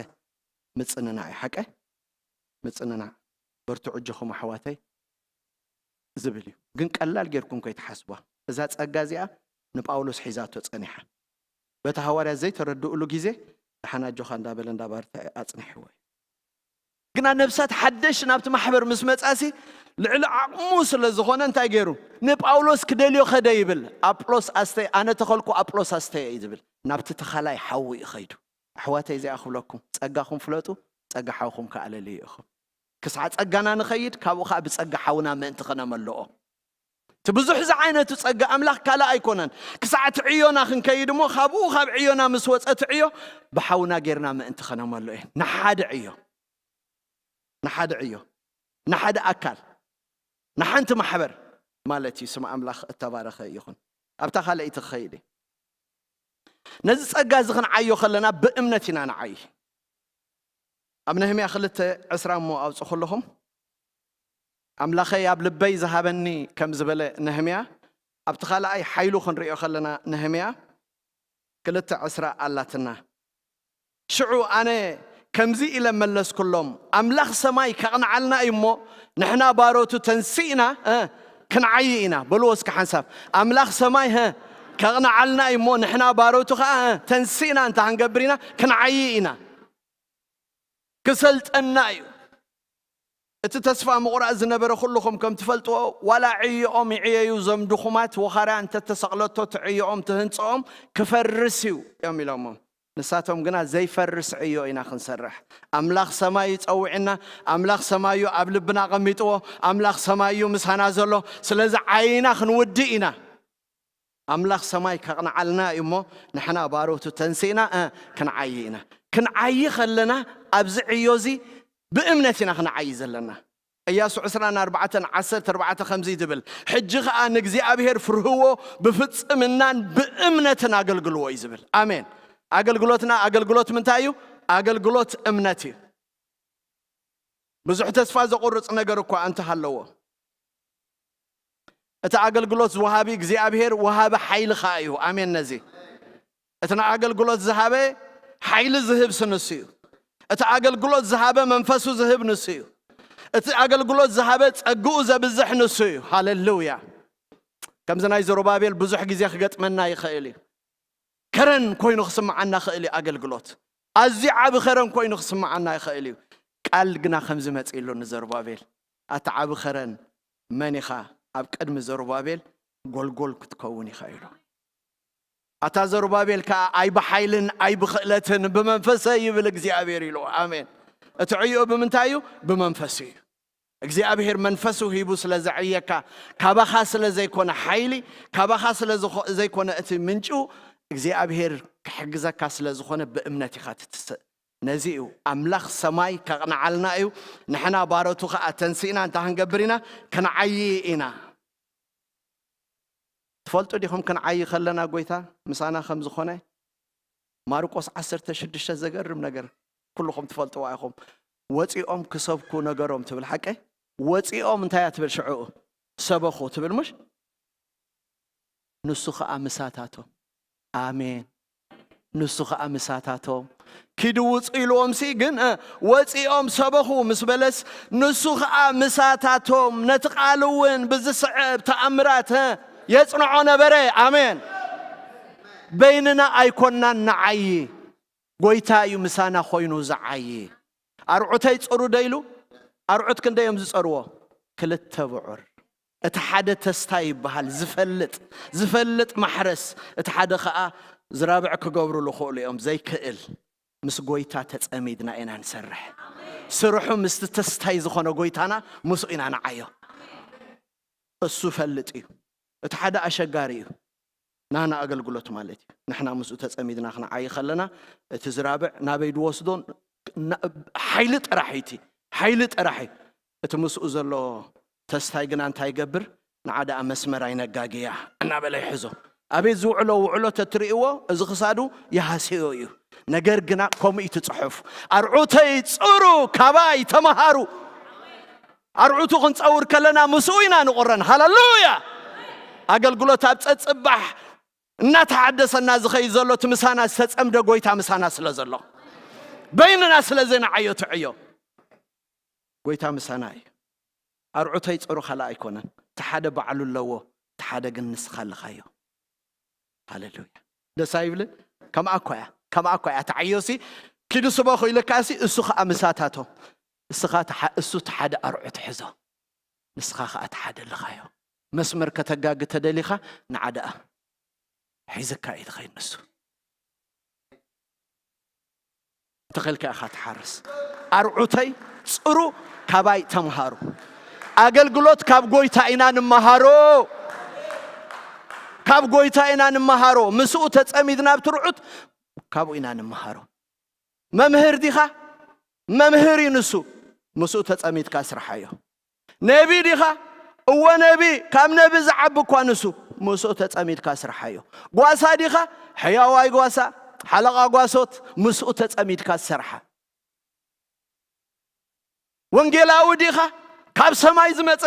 ምጽንናዕ እዩ፣ ሓቀ? ምጽንናዕ። በርትዑ ኣጆኹም ኣሕዋተይ ዝብል እዩ። ግን ቀላል ጌርኩም ከይትሓስቧ። እዛ ጸጋ እዚኣ ንጳውሎስ ሒዛቶ ጸኒሓ። በቲ ሃዋርያ ዘይተረድእሉ ግዜ፣ ደሓን ኣጆኻ እንዳበለ እንዳባርተ ኣጽኒሕዎ እዩ። ግና ነብሳት ሓደሽ ናብቲ ማሕበር ምስ መጻሲ፣ ልዕሊ ዓቕሙ ስለ ዝኾነ እንታይ ገይሩ? ንጳውሎስ ክደልዮ ከደ ይብል። ኣጵሎስ ኣስተየ፣ ኣነ ተኸልኩ ኣጵሎስ ኣስተየ እዩ ዝብል። ናብቲ ተኻላይ ሓዊ እዩ ኸይዱ። ኣሕዋተይ እዚኣ ክብለኩም፣ ጸጋኹም ፍለጡ፣ ጸጋ ሓውኹም ከኣ ለልዩ ኢኹም። ክሳዕ ጸጋና ንኸይድ፣ ካብኡ ኸኣ ብጸጋ ሓውና ምእንቲ ኸነመልኦ። እቲ ብዙሕ ዝዓይነቱ ጸጋ ኣምላኽ ካልእ ኣይኮነን። ክሳዕ እቲ ዕዮና ክንከይድ እሞ፣ ካብኡ ካብ ዕዮና ምስ ወጸ እቲ ዕዮ ብሓውና ጌርና ምእንቲ ኸነመልኦ እዩ። ንሓደ ዕዮ፣ ንሓደ ዕዮ፣ ንሓደ ኣካል፣ ንሓንቲ ማሕበር ማለት እዩ። ስም ኣምላኽ እተባረኸ ይኹን። ኣብታ ካልኣይቲ ክኸይድ እየ። ነዚ ጸጋ እዚ ክንዓዮ ከለና ብእምነት ኢና ንዓዪ። ኣብ ነህምያ ክልተ ዕስራ እሞ ኣውጽኹ ኣለኹም። ኣምላኸይ ኣብ ልበይ ዝሃበኒ ከም ዝበለ ነህምያ፣ ኣብቲ ካልኣይ ሓይሉ ክንሪኦ ከለና ነህምያ ክልተ ዕስራ ኣላትና። ሽዑ ኣነ ከምዚ ኢለ መለስኩሎም፣ ኣምላኽ ሰማይ ከቕንዓልና እዩ እሞ ንሕና ባሮቱ ተንሲእና፣ እ፣ ክንዓዪ ኢና። በልዎ እስከ ሓንሳብ፣ ኣምላኽ ሰማይ፣ እ፣ ከቕንዓልና እዩ እሞ ንሕና ባሮቱ ኸዓ፣ እ፣ ተንሲእና እንተ ክንገብር ኢና፣ ክንዓዪ ኢና። ክሰልጠና እዩ። እቲ ተስፋ ምቑራጽ ዝነበረ ኩልኹም ከም ትፈልጥዎ፣ ዋላ ዕዮኦም ይዕየዩ፣ እዞም ድኹማት፣ ወኻርያ እንተተሰቕለቶ እቲ ዕዮኦም፣ እቲ ህንጽኦም ክፈርስ እዩ እዮም ኢሎሞም። ንሳቶም ግና ዘይፈርስ ዕዮ ኢና ክንሰርሕ። ኣምላኽ ሰማይ እዩ ጸዊዕና፣ ኣምላኽ ሰማይ እዩ ኣብ ልብና ኣቐሚጥዎ፣ ኣምላኽ ሰማይ እዩ ምሳና ዘሎ። ስለዚ ዓይና ክንውድእ ኢና። ኣምላኽ ሰማይ ከቕንዓልና እዩ እሞ ንሕና ባሮቱ ተንሲእና፣ እ፣ ክንዓዪ ኢና። ክንዓዪ ከለና ኣብዚ ዕዮ እዚ ብእምነት ኢና ክንዓዪ ዘለና። እያሱ ዕስራን ኣርባዕተን ዓሰርተ ኣርባዕተ ከምዚ እዩ ዝብል፣ ሕጂ ኸኣ ንእግዚኣብሔር ፍርህዎ፣ ብፍጽምናን ብእምነትን ኣገልግልዎ እዩ ዝብል። ኣሜን። ኣገልግሎትና ኣገልግሎት ምንታይ እዩ? ኣገልግሎት እምነት እዩ። ብዙሕ ተስፋ ዘቑርጽ ነገር እኳ እንተሃለዎ፣ እቲ ኣገልግሎት ዝወሃቢ እግዚኣብሔር ወሃቢ ሓይሊ ኸኣ እዩ። ኣሜን። ነዚ እቲ ንኣገልግሎት ዝሃበ ሓይሊ ዝህብ ሲ ንሱ እዩ። እቲ ኣገልግሎት ዝሃበ መንፈሱ ዝህብ ንሱ እዩ። እቲ ኣገልግሎት ዝሃበ ጸግኡ ዘብዝሕ ንሱ እዩ። ሃሌሉያ። ከምዚ ናይ ዘሩባቤል ብዙሕ ግዜ ክገጥመና ይኽእል እዩ። ከረን ኮይኑ ክስምዓና ክእል እዩ ኣገልግሎት። ኣዝዩ ዓቢ ኸረን ኮይኑ ክስምዓና ይኽእል እዩ። ቃል ግና ከምዚ መጺእሉ ንዘሩባቤል፣ ኣታ ዓቢ ኸረን መን ኢኻ? ኣብ ቅድሚ ዘሩባቤል ጎልጎል ክትከውን ኢኻ ኢሉ። ኣታ ዘሩባቤል ከኣ ኣይ ብሓይልን ኣይ ብኽእለትን ብመንፈሰ ይብል እግዚኣብሔር ኢሉ። ኣሜን። እቲ ዕዮኡ ብምንታይ እዩ? ብመንፈሱ እዩ። እግዚኣብሔር መንፈሱ ሂቡ ስለ ዘዕየካ፣ ካባኻ ስለ ዘይኮነ ሓይሊ፣ ካባኻ ስለ ዝኾ-፣ ዘይኮነ እቲ ምንጩ፣ እግዚኣብሔር ክሕግዘካ ስለ ዝኾነ ብእምነት ኢኻ ትትስእ። ነዚ እዩ ኣምላኽ ሰማይ ከቕንዓልና እዩ። ንሕና ባሮቱ ኸኣ ተንሲእና እንታይ ክንገብር ኢና? ክንዓዪ ኢና። ትፈልጡ ዲኹም ክንዓዪ ከለና ጎይታ ምሳና ከም ዝኾነ? ማርቆስ ዓሰርተ ሽዱሽተ ዘገርም ነገር ኩልኹም ትፈልጥዋ ኢኹም። ወፂኦም ክሰብኩ ነገሮም ትብል ሓቀይ? ወፂኦም እንታይ እያ ትብል ሽዕኡ? ሰበኹ ትብል ምሽ? ንሱ ኸዓ ምሳታቶም። ኣሜን። ንሱ ኸዓ ምሳታቶም። ኪዱ ውፁ ኢልዎም ሲ ግን፣ እ፣ ወፂኦም ሰበኹ ምስ በለስ ንሱ ኸዓ ምሳታቶም ነቲ ቃል እውን ብዝስዕብ ተኣምራት፣ እ፣ የፅንዖ ነበረ። ኣሜን። በይንና ኣይኮናን ንዓዪ። ጎይታ እዩ ምሳና ኮይኑ ዝዓዪ። ኣርዑተይ ጽሩ ዶ ኢሉ? ኣርዑት ክንደይ እዮም ዝጸርዎ? ክልተ ብዑር። እቲ ሓደ ተስታይ ይበሃል፣ ዝፈልጥ፣ ዝፈልጥ ማሕረስ፣ እቲ ሓደ ኸኣ ዝራብዕ ክገብሩሉ ክእሉ እዮም ዘይክእል። ምስ ጎይታ ተጸሚድና ኢና ንሰርሕ። ስርሑ ምስቲ ተስታይ ዝኾነ ጎይታና ምስኡ ኢና ንዓዮ። እሱ ፈልጥ እዩ። እቲ ሓደ ኣሸጋሪ እዩ። ናና ኣገልግሎት ማለት እዩ። ንሕና ምስኡ ተጸሚድና ክንዓይ ከለና እቲ ዝራብዕ ናበይ ድወስዶ? ና-፣ ሓይሊ ጥራሕ እዩ እቲ። ሓይሊ ጥራሕ እዩ። እቲ ምስኡ ዘሎ ተስታይ ግና እንታይ ይገብር? ንዓ ደኣ መስመር ኣይነጋግያ እናበለ ይሕዞ። ኣቤት ዝውዕሎ ውዕሎ ተትርእይዎ፣ እዚ ክሳዱ ይሃስዮ እዩ። ነገር ግና ከምኡ እዩ እቲ ጽሑፍ። ኣርዑተይ ጽሩ፣ ካባይ ተመሃሩ። ኣርዑቱ ክንጸውር ከለና ምስኡ ኢና ንቑረን። ሃሌሉያ! ኣገልግሎት ኣብ ጸጽባሕ እናተሓደሰና ዝኸይድ ዘሎ እቲ ምሳና ዝተጸምደ ጎይታ ምሳና ስለ ዘሎ፣ በይንና ስለ ዘይንዓዮ ትዕዮ። ጎይታ ምሳና እዩ። ኣርዑተይ ጸሩ ካልእ ኣይኮነን። እቲ ሓደ ባዕሉ ኣለዎ፣ እቲ ሓደ ግን ንስኻ ኣለኻዮ። ሃሌሉያ። ደስ ኣይብልን? ከምኣ እኳ እያ፣ ከምኣ እኳ እያ። ተዓዮሲ ኪዱ ስበኹ ኢለካሲ እሱ ኸኣ ምሳታቶ። እስኻ እቲ ሓ-፣ እሱ እቲ ሓደ ኣርዑት ሕዞ። ንስኻ ኸኣ እቲ ሓደ ኣለኻዮ። መስመር ከተጋግ ተደሊኻ ንዓ ደኣ ሒዝካ እዩ ዝኸይድ ንሱ። ተኸልካ ኢኻ ትሓርስ። ኣርዑተይ ጽሩ ካባይ ተምሃሩ። ኣገልግሎት ካብ ጎይታ ኢና ንመሃሮ። ካብ ጎይታ ኢና ንመሃሮ። ምስኡ ተጸሚድና ብትርዑት ካብኡ ኢና ንመሃሮ። መምህር ዲኻ? መምህር እዩ ንሱ። ምስኡ ተጸሚድካ ስርሓዮ። ነቢ ዲኻ? እወ ነቢ፣ ካብ ነቢ ዝዓቢ እኳ ንሱ። ምስኡ ተጸሚድካ ስርሓዮ። ጓሳ ዲኻ? ሕያዋይ ጓሳ፣ ሓለቓ ጓሶት፣ ምስኡ ተጸሚድካ ዝሰርሓ። ወንጌላዊ ዲኻ? ካብ ሰማይ ዝመጸ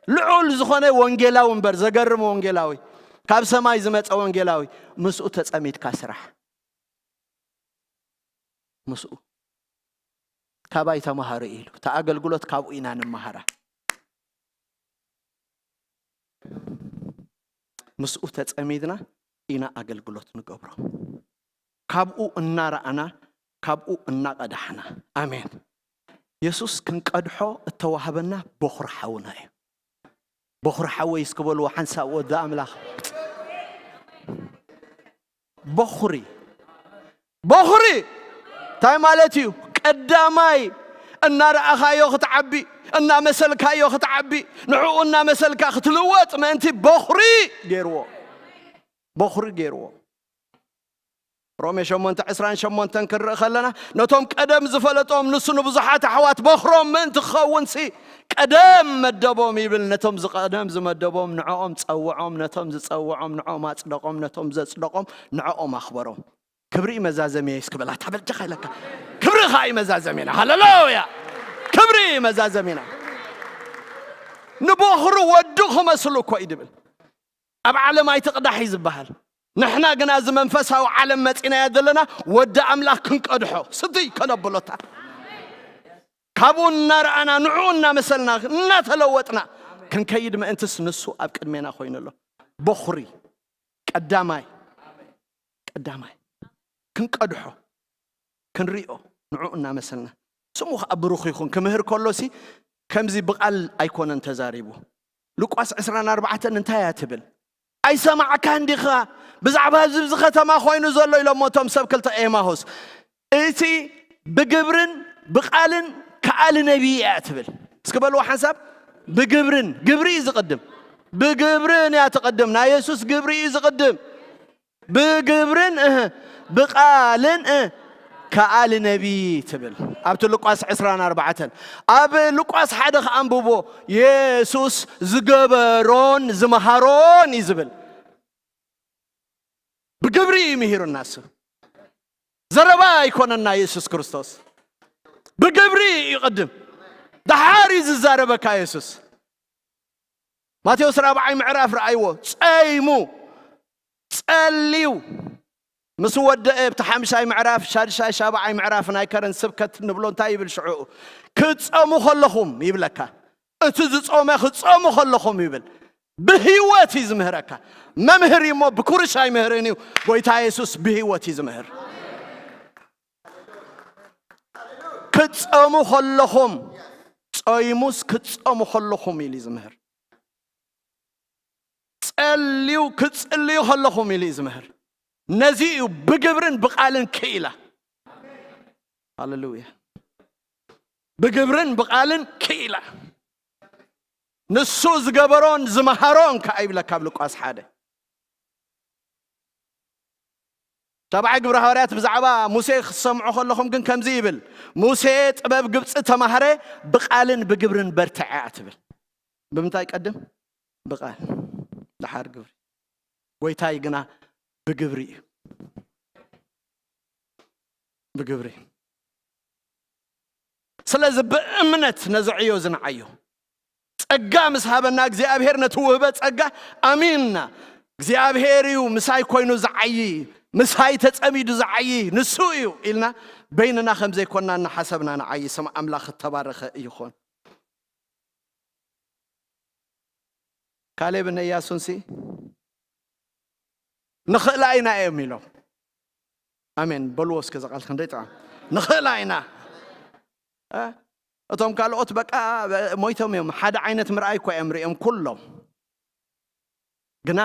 ልዑል ዝኾነ ወንጌላዊ እምበር፣ ዘገርም ወንጌላዊ፣ ካብ ሰማይ ዝመጸ ወንጌላዊ፣ ምስኡ ተጸሚድካ ስራሕ። ምስኡ ካባይ ተማሃሩ ኢሉ፣ እታ ኣገልግሎት ካብኡ ኢና ንመሃራ። ምስኡ ተጸሚድና ኢና ኣገልግሎት ንገብሮ። ካብኡ እናረኣና፣ ካብኡ እናቐዳሕና። ኣሜን። የሱስ ክንቀድሖ እተዋህበና በኹሪ ሓውና እዩ። በኹሪ ሓወይ እስኪ በልዎ ሓንሳብ ወዲ ኣምላኽ። በኹሪ። በኹሪ እንታይ ማለት እዩ? ቀዳማይ እናረኣኻዮ ክትዓቢ፣ እናመሰልካዮ ክትዓቢ፣ ንዕኡ እናመሰልካ ክትልወጥ ምእንቲ በኹሪ ገይርዎ። በኹሪ ገይርዎ። ሮሜ ሸሞንተ ዕስራን ሸሞንተን ክንርኢ ከለና፣ ነቶም ቀደም ዝፈለጦም ንሱ ንብዙሓት ኣሕዋት በኹሮም ምእንቲ ክኸውንሲ፣ ቀደም መደቦም ይብል። ነቶም ዝቀደም ዝመደቦም ንዕኦም ጸውዖም፣ ነቶም ዝጸውዖም ንዕኦም ኣጽደቖም፣ ነቶም ዘጽደቖም ንዕኦም ኣኽበሮም። ክብሪ እዩ መዛዘምየ እስኪ በላ፣ እታ በጃኻ ኢለካ። ክብሪ ኸኣ እዩ መዛዘሚና። ሃሌሉያ! ክብሪ እዩ መዛዘሚና። ንበኹሩ ወዱ ክመስሉ እኮ እዩ ድብል። ኣብ ዓለም ኣይትቕዳሕ እዩ ዝበሃል። ንሕና ግና እዚ መንፈሳዊ ዓለም መጺናያ ዘለና ወዲ ኣምላኽ ክንቀድሖ፣ ስትይ ከነብሎታ። ካብኡ እናረኣና፣ ንዕኡ እናመሰልና፣ እናተለወጥና ክንከይድ ምእንትስ ንሱ ኣብ ቅድሜና ኮይኑ ኣሎ። በኹሪ፣ ቀዳማይ፣ ቀዳማይ ክንቀድሖ፣ ክንሪኦ ንዕኡ እናመሰልና። ስሙ ኸዓ ብሩኽ ይኹን። ክምህር ከሎሲ ከምዚ ብቓል ኣይኮነን ተዛሪቡ። ሉቃስ ዕስራን ኣርባዕተን እንታይ እያ ትብል? "ኣይሰማዕካን ዲኻ? ብዛዕባ ህዝቢ እዚ ከተማ ኮይኑ ዘሎ?" ኢሎሞ እቶም ሰብ ክልተ ኤማሁስ። "እቲ ብግብርን ብቓልን ከኣሊ ነቢይ እያ" ትብል። እስኪ በልዎ ሓንሳብ። ብግብርን፣ ግብሪ እዩ ዝቕድም። ብግብርን እያ ትቕድም። ናይ የሱስ ግብሪ እዩ ዝቕድም። ብግብርን፣ እህ፣ ብቓልን፣ እህ፣ ከኣሊ ነቢይ ትብል። ኣብቲ ሉቃስ ዕስራን ኣርባዕተን። ኣብ ሉቃስ ሓደ ከኣ ኣንብቦ፣ የሱስ ዝገበሮን ዝመሃሮን እዩ ዝብል። ብግብሪ እዩ ምሂሩና እሱ። ዘረባ ኣይኮነና የሱስ ክርስቶስ። ብግብሪ እዩ ይቕድም። ደሓር እዩ ዝዛረበካ የሱስ። ማቴዎስ ራብዓይ ምዕራፍ ረኣይዎ። ጸይሙ፣ ጸልዩ፣ ምስ ወደአ ኣብቲ ሓምሻይ ምዕራፍ፣ ሻድሻይ፣ ሻብዓይ ምዕራፍ ናይ ከረን ስብከት ንብሎ እንታይ ይብል ሽዑ? "ክትጸሙ ከለኹም" ይብለካ። እቲ ዝጾመ "ክትጸሙ ከለኹም" ይብል። ብህይወት እዩ ዝምህረካ። መምህር እዩ እሞ ብኩርሽ ኣይምህርን እዩ። ጎይታ የሱስ ብህይወት እዩ ዝምህር። "ክትጸሙ ከለኹም" ጾይሙስ "ክትጸሙ ከለኹም" ኢሉ እዩ ዝምህር። "ጸልዩ ክትጽልዩ ከለኹም" ኢሉ እዩ ዝምህር። ነዚ እዩ ብግብርን ብቓልን ክኢላ። ሃሌሉያ። ብግብርን ብቓልን ክኢላ። ንሱ ዝገበሮን ዝመሃሮን ከኣ ይብለካ ኣብ ሉቃስ ሓደ። ሻብዓይ ግብሪ ሃዋርያት ብዛዕባ ሙሴ ክትሰምዑ ከለኹም ግን ከምዚ ይብል፣ "ሙሴ ጥበብ ግብጺ ተማህረ፣ ብቓልን ብግብርን በርትዐ" ትብል። ብምንታይ ቀድም? ብቓል፣ ደሓር ግብሪ። ጎይታይ ግና ብግብሪ እዩ። ብግብሪ። ስለዚ ብእምነት ነዚ ዕዮ እዚ ንዓዮ። ጸጋ ምስ ሃበና እግዚኣብሔር ነቲ ውህበ ጸጋ ኣሚንና፣ እግዚኣብሔር እዩ ምሳይ ኮይኑ ዝዓዪ፣ ምሳይ ተጸሚዱ ዝዓዪ ንሱ እዩ ኢልና በይንና ከም ዘይኮንና እናሓሰብና ንዓዪ። ስም ኣምላኽ እተባረኸ ይኹን። ካሌብን እያሱንሲ ንኽእላ ኢና እዮም ኢሎም። ኣሜን በልዎ እስከ፣ እዛ ቃል ክንደይ ጥዑም። ንኽእላ ኢና። እ? እቶም ካልኦት በቃ ሞይቶም እዮም። ሓደ ዓይነት ምርኣይ እኮ እዮም ሪኦም ኩሎም። ግና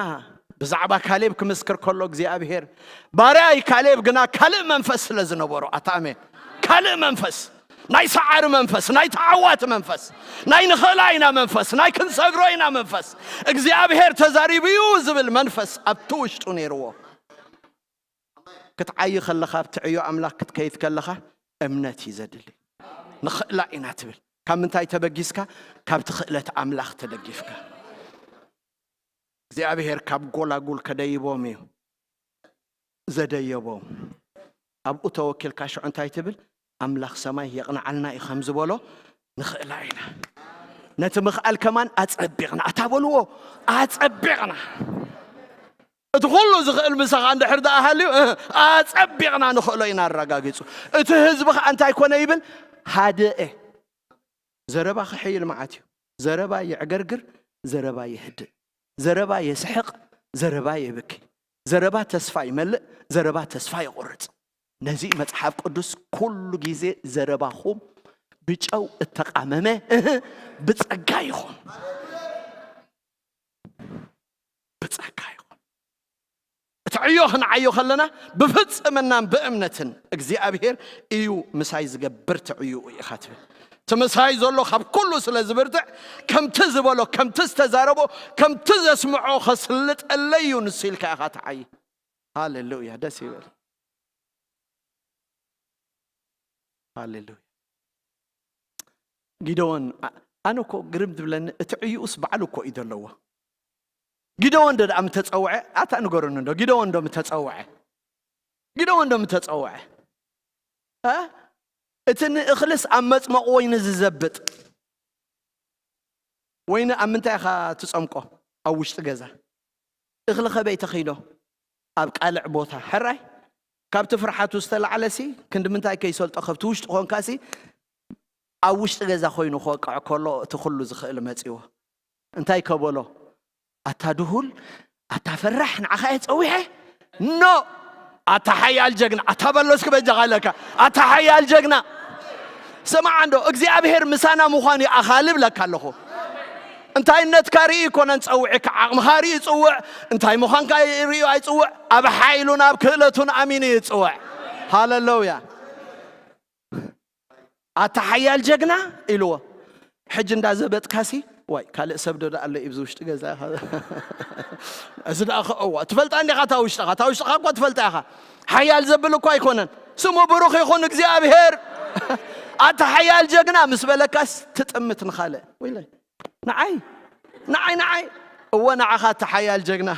ብዛዕባ ካሌብ ክምስክር ከሎ እግዚኣብሔር፣ ባርያይ ካሌብ ግና ካልእ መንፈስ ስለ ዝነበሮ፣ ኣታ ኣሜን። ካልእ መንፈስ፣ ናይ ሰዓሪ መንፈስ፣ ናይ ተዓዋቲ መንፈስ፣ ናይ ንኽእላ ኢና መንፈስ፣ ናይ ክንሰግሮ ኢና መንፈስ፣ እግዚኣብሔር ተዛሪቡ እዩ ዝብል መንፈስ ኣብቲ ውሽጡ ነይርዎ። ክትዓዪ ከለኻ፣ ኣብቲ ዕዮ ኣምላኽ ክትከይድ ከለኻ እምነት እዩ ዘድሊ። ንኽእላ ኢና ትብል። ካብ ምንታይ ተበጊስካ? ካብቲ ክእለት ኣምላኽ ተደጊፍካ። እግዚኣብሔር ካብ ጎላጉል ከደይቦም እዩ ዘደየቦም። ኣብኡ ተወኪልካ ሽዑ እንታይ ትብል? ኣምላኽ ሰማይ የቕንዓልና እዩ ከም ዝበሎ ንኽእላ ኢና። ነቲ ምኽኣል ከማን ኣጸቢቕና፣ ኣታ በልዎ፣ ኣጸቢቕና። እቲ ኩሉ ዝኽእል ምሳኻ እንድሕር ደኣ ሃልዩ፣ እ፣ ኣጸቢቕና ንኽእሎ ኢና ኣረጋጊጹ። እቲ ህዝቢ ኸኣ እንታይ ኮነ ይብል? ሃደአ። ዘረባ ክሕይል መዓት እዩ። ዘረባ የዕገርግር፣ ዘረባ የህድእ፣ ዘረባ የስሕቕ፣ ዘረባ የብኪ፣ ዘረባ ተስፋ ይመልእ፣ ዘረባ ተስፋ የቑርጽ። ነዚ መጽሓፍ ቅዱስ ኩሉ ግዜ ዘረባኹም ብጨው እተቓመመ፣ እህ፣ ብጸጋ ይኹን። ብጸጋ ይኹን። እቲ ዕዮ ክንዓዮ ከለና ብፍጽምናን ብእምነትን እግዚኣብሔር እዩ ምሳይ ዝገብር፣ እቲ ዕዮኡ ኢኻ ትብል። እቲ ምሳይ ዘሎ ካብ ኩሉ ስለ ዝብርትዕ፣ ከምቲ ዝበሎ፣ ከምቲ ዝተዛረቦ፣ ከምቲ ዘስምዖ ከስልጠለይ እዩ ንሱ ኢልካ ኢኻ ትዓዪ። ሃሌሉያ፣ ደስ ይበል። ሃሌሉያ። ጊደዎን፣ ኣ-፣ ኣነ እኮ ግርም ዝብለኒ፣ እቲ ዕዩኡስ ባዕሉ እኮ እዩ ዘለዎ። ጊደዎን ዶ ደኣ ምተጸውዐ? ኣታ ንገሩኒ እንዶ፣ ጊደዎን ዶ ምተጸውዐ? ጊደዎን ዶ ምተጸውዐ? እ? እቲ ንእኽልስ ኣብ መጽመቕ ወይኒ ዝዘብጥ፣ ወይኒ ኣብ ምንታይ ኢኻ ትጸምቆ? ኣብ ውሽጢ ገዛ። እኽሊ ከበይ ተኺሎ? ኣብ ቃልዕ ቦታ። ሕራይ፣ ካብቲ ፍርሓቱ ዝተላዕለሲ፣ ክንዲ ምንታይ ከይሰልጦ፣ ካብቲ ውሽጢ ኾንካሲ፣ ኣብ ውሽጢ ገዛ ኮይኑ ክወቅዕ ከሎ፣ እቲ ኩሉ ዝኽእል መጺዎ። እንታይ ከበሎ? ኣታ ድሁል፣ ኣታ ፈራሕ፣ ንዓኻ እየ ጸዊሐ? ኖ! ኣታ ሓያል ጀግና፣ ኣታ በሎ እስኪ በጃኻ ኣለካ። ኣታ ሓያል ጀግና። ስማዕ እንዶ፣ እግዚኣብሔር ምሳና ምዃኑ ይኣኻል እብለካ ኣለኹ። እንታይነትካ ርኢ ይኮነን ጸውዒካ፣ ዓቕምኻ ርኢ ይጽውዕ፣ እንታይ ምዃንካ ርእዩ ኣይጽውዕ፣ ኣብ ሓይሉን ኣብ ክእለቱን ኣሚኑ ይጽውዕ። ሃለሉያ። ኣታ ሓያል ጀግና ኢልዎ። ሕጂ እንዳዘበጥካሲ፣ ዋይ፣ ካልእ ሰብ ዶ ደኣ ኣሎ እዩ ብዚ ውሽጢ ገዛ ኢኻ? እዚ ደኣ ኸ-፣ እዋ፣ ትፈልጣ እንዲኻ እታ ውሽጥኻ፣ እታ ውሽጥኻ እኳ ትፈልጣ ኢኻ። ሓያል ዘብል እኳ ኣይኮነን። ስሙ ብሩኽ ይኹን እግዚኣብሔር። ኣታ ሓያል ጀግና ምስ በለካስ ትጥምት ንኻልእ። ወይለይ። ንዓይ፣ ንዓይ፣ ንዓይ። እወ ንዓኻ እታ ሓያል ጀግና።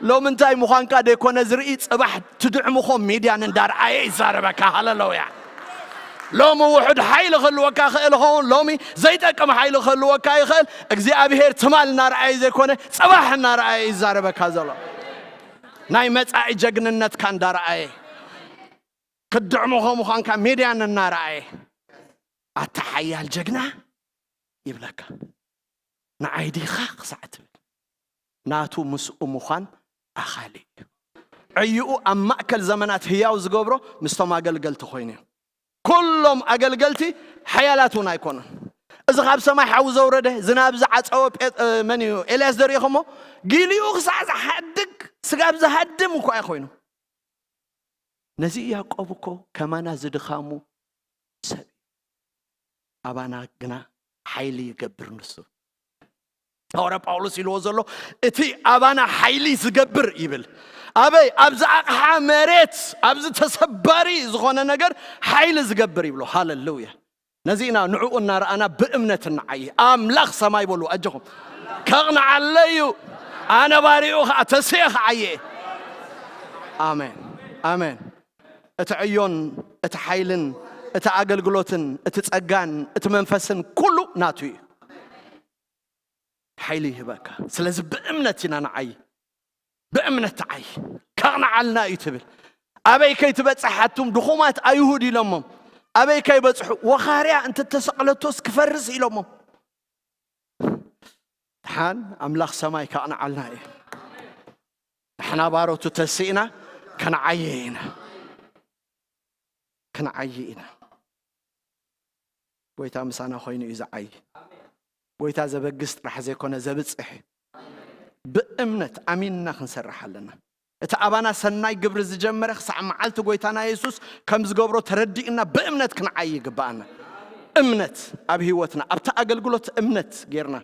ሎሚ እንታይ ምዃንካ ደይኮነ ዝርኢ፣ ጽባሕ ትድዕምኾ ሚድያን እንዳርኣየ ይዛረበካ። ሃለሉያ። ሎሚ ውሑድ ሓይሊ ክህልወካ ይኽእል ይኸውን፣ ሎሚ ዘይጠቅም ሓይሊ ክህልወካ ይኽእል። እግዚኣብሔር ትማል እናረኣየ ዘይኮነ፣ ጽባሕ እናረኣየ ይዛረበካ ዘሎ። ናይ መጻኢ ጀግንነትካ እንዳረኣየ፣ ክትድዕምኾ ምዃንካ ሚድያን እናረኣየ፣ ኣታ ሓያል ጀግና ይብለካ። ንዓይ ዲኻ ክሳዕ ትብል፣ ናቱ ምስኡ ምዃን ኣኻሊ እዩ። ዕይኡ ኣብ ማእከል ዘመናት ህያው ዝገብሮ ምስቶም ኣገልገልቲ ኮይኑ እዩ። ኩሎም ኣገልገልቲ ሓያላት እውን ኣይኮኑን። እዚ ካብ ሰማይ ሓዊ ዘውረደ፣ ዝናብ ዝዓጸወ ጴጥ-፣ እ፣ መን እዩ? ኤልያስ ደሪኹሞ፣ ጊሊኡ ክሳዕ ዝሓድግ፣ ስጋብ ዝሃድም እኳ እዩ ኮይኑ። ነዚ ያዕቆብ እኮ ከማና ዝድኻሙ ሰብ እዩ። ኣባና ግና ሓይሊ ይገብር ንሱ። ሃዋርያ ጳውሎስ ኢልዎ ዘሎ፣ እቲ ኣባና ሓይሊ ዝገብር ይብል። ኣበይ? ኣብዚ ኣቕሓ መሬት፣ ኣብዚ ተሰባሪ ዝኾነ ነገር ሓይሊ ዝገብር ይብሎ። ሃለሉያ። ነዚ ኢና ንዕኡ እናረኣና ብእምነት ንዓይ። ኣምላኽ ሰማይ በሉ፣ ኣጆኹም። ከቕንዓለይ እዩ። ኣነ ባሪኡ ኸዓ ተስኤ ኸዓየ። ኣሜን። ኣሜን። እቲ ዕዮን፣ እቲ ሓይልን፣ እቲ ኣገልግሎትን፣ እቲ ጸጋን፣ እቲ መንፈስን ኩሉ ናቱ እዩ። ሓይሊ ይህበካ። ስለዚ ብእምነት ኢና ንዓይ። ብእምነት ተዓይ። ከቕንዓልና እዩ ትብል። ኣበይ ከይትበጽሕ ኣቱም ድኹማት ኣይሁድ ኢሎሞም። ኣበይ ከይበጽሑ? ወኻርያ እንተተሰቕለቶስ ክፈርስ ኢሎሞም። ደሓን ኣምላኽ ሰማይ ከቕንዓልና እዩ። ንሕና ባሮቱ ተስኢና ክንዓይ ኢና። ክንዓይ ኢና። ጎይታ ምሳና ኮይኑ እዩ ዝዓይ። ጎይታ ዘበግስ ጥራሕ ዘይኮነ ዘብጽሕ። ብእምነት ኣሚንና ክንሰርሕ ኣለና። እቲ ኣባና ሰናይ ግብሪ ዝጀመረ ክሳዕ መዓልቲ ጎይታና የሱስ ከም ዝገብሮ ተረዲእና ብእምነት ክንዓይ ይግብኣና። እምነት ኣብ ህይወትና፣ ኣብቲ ኣገልግሎት እምነት ጌርና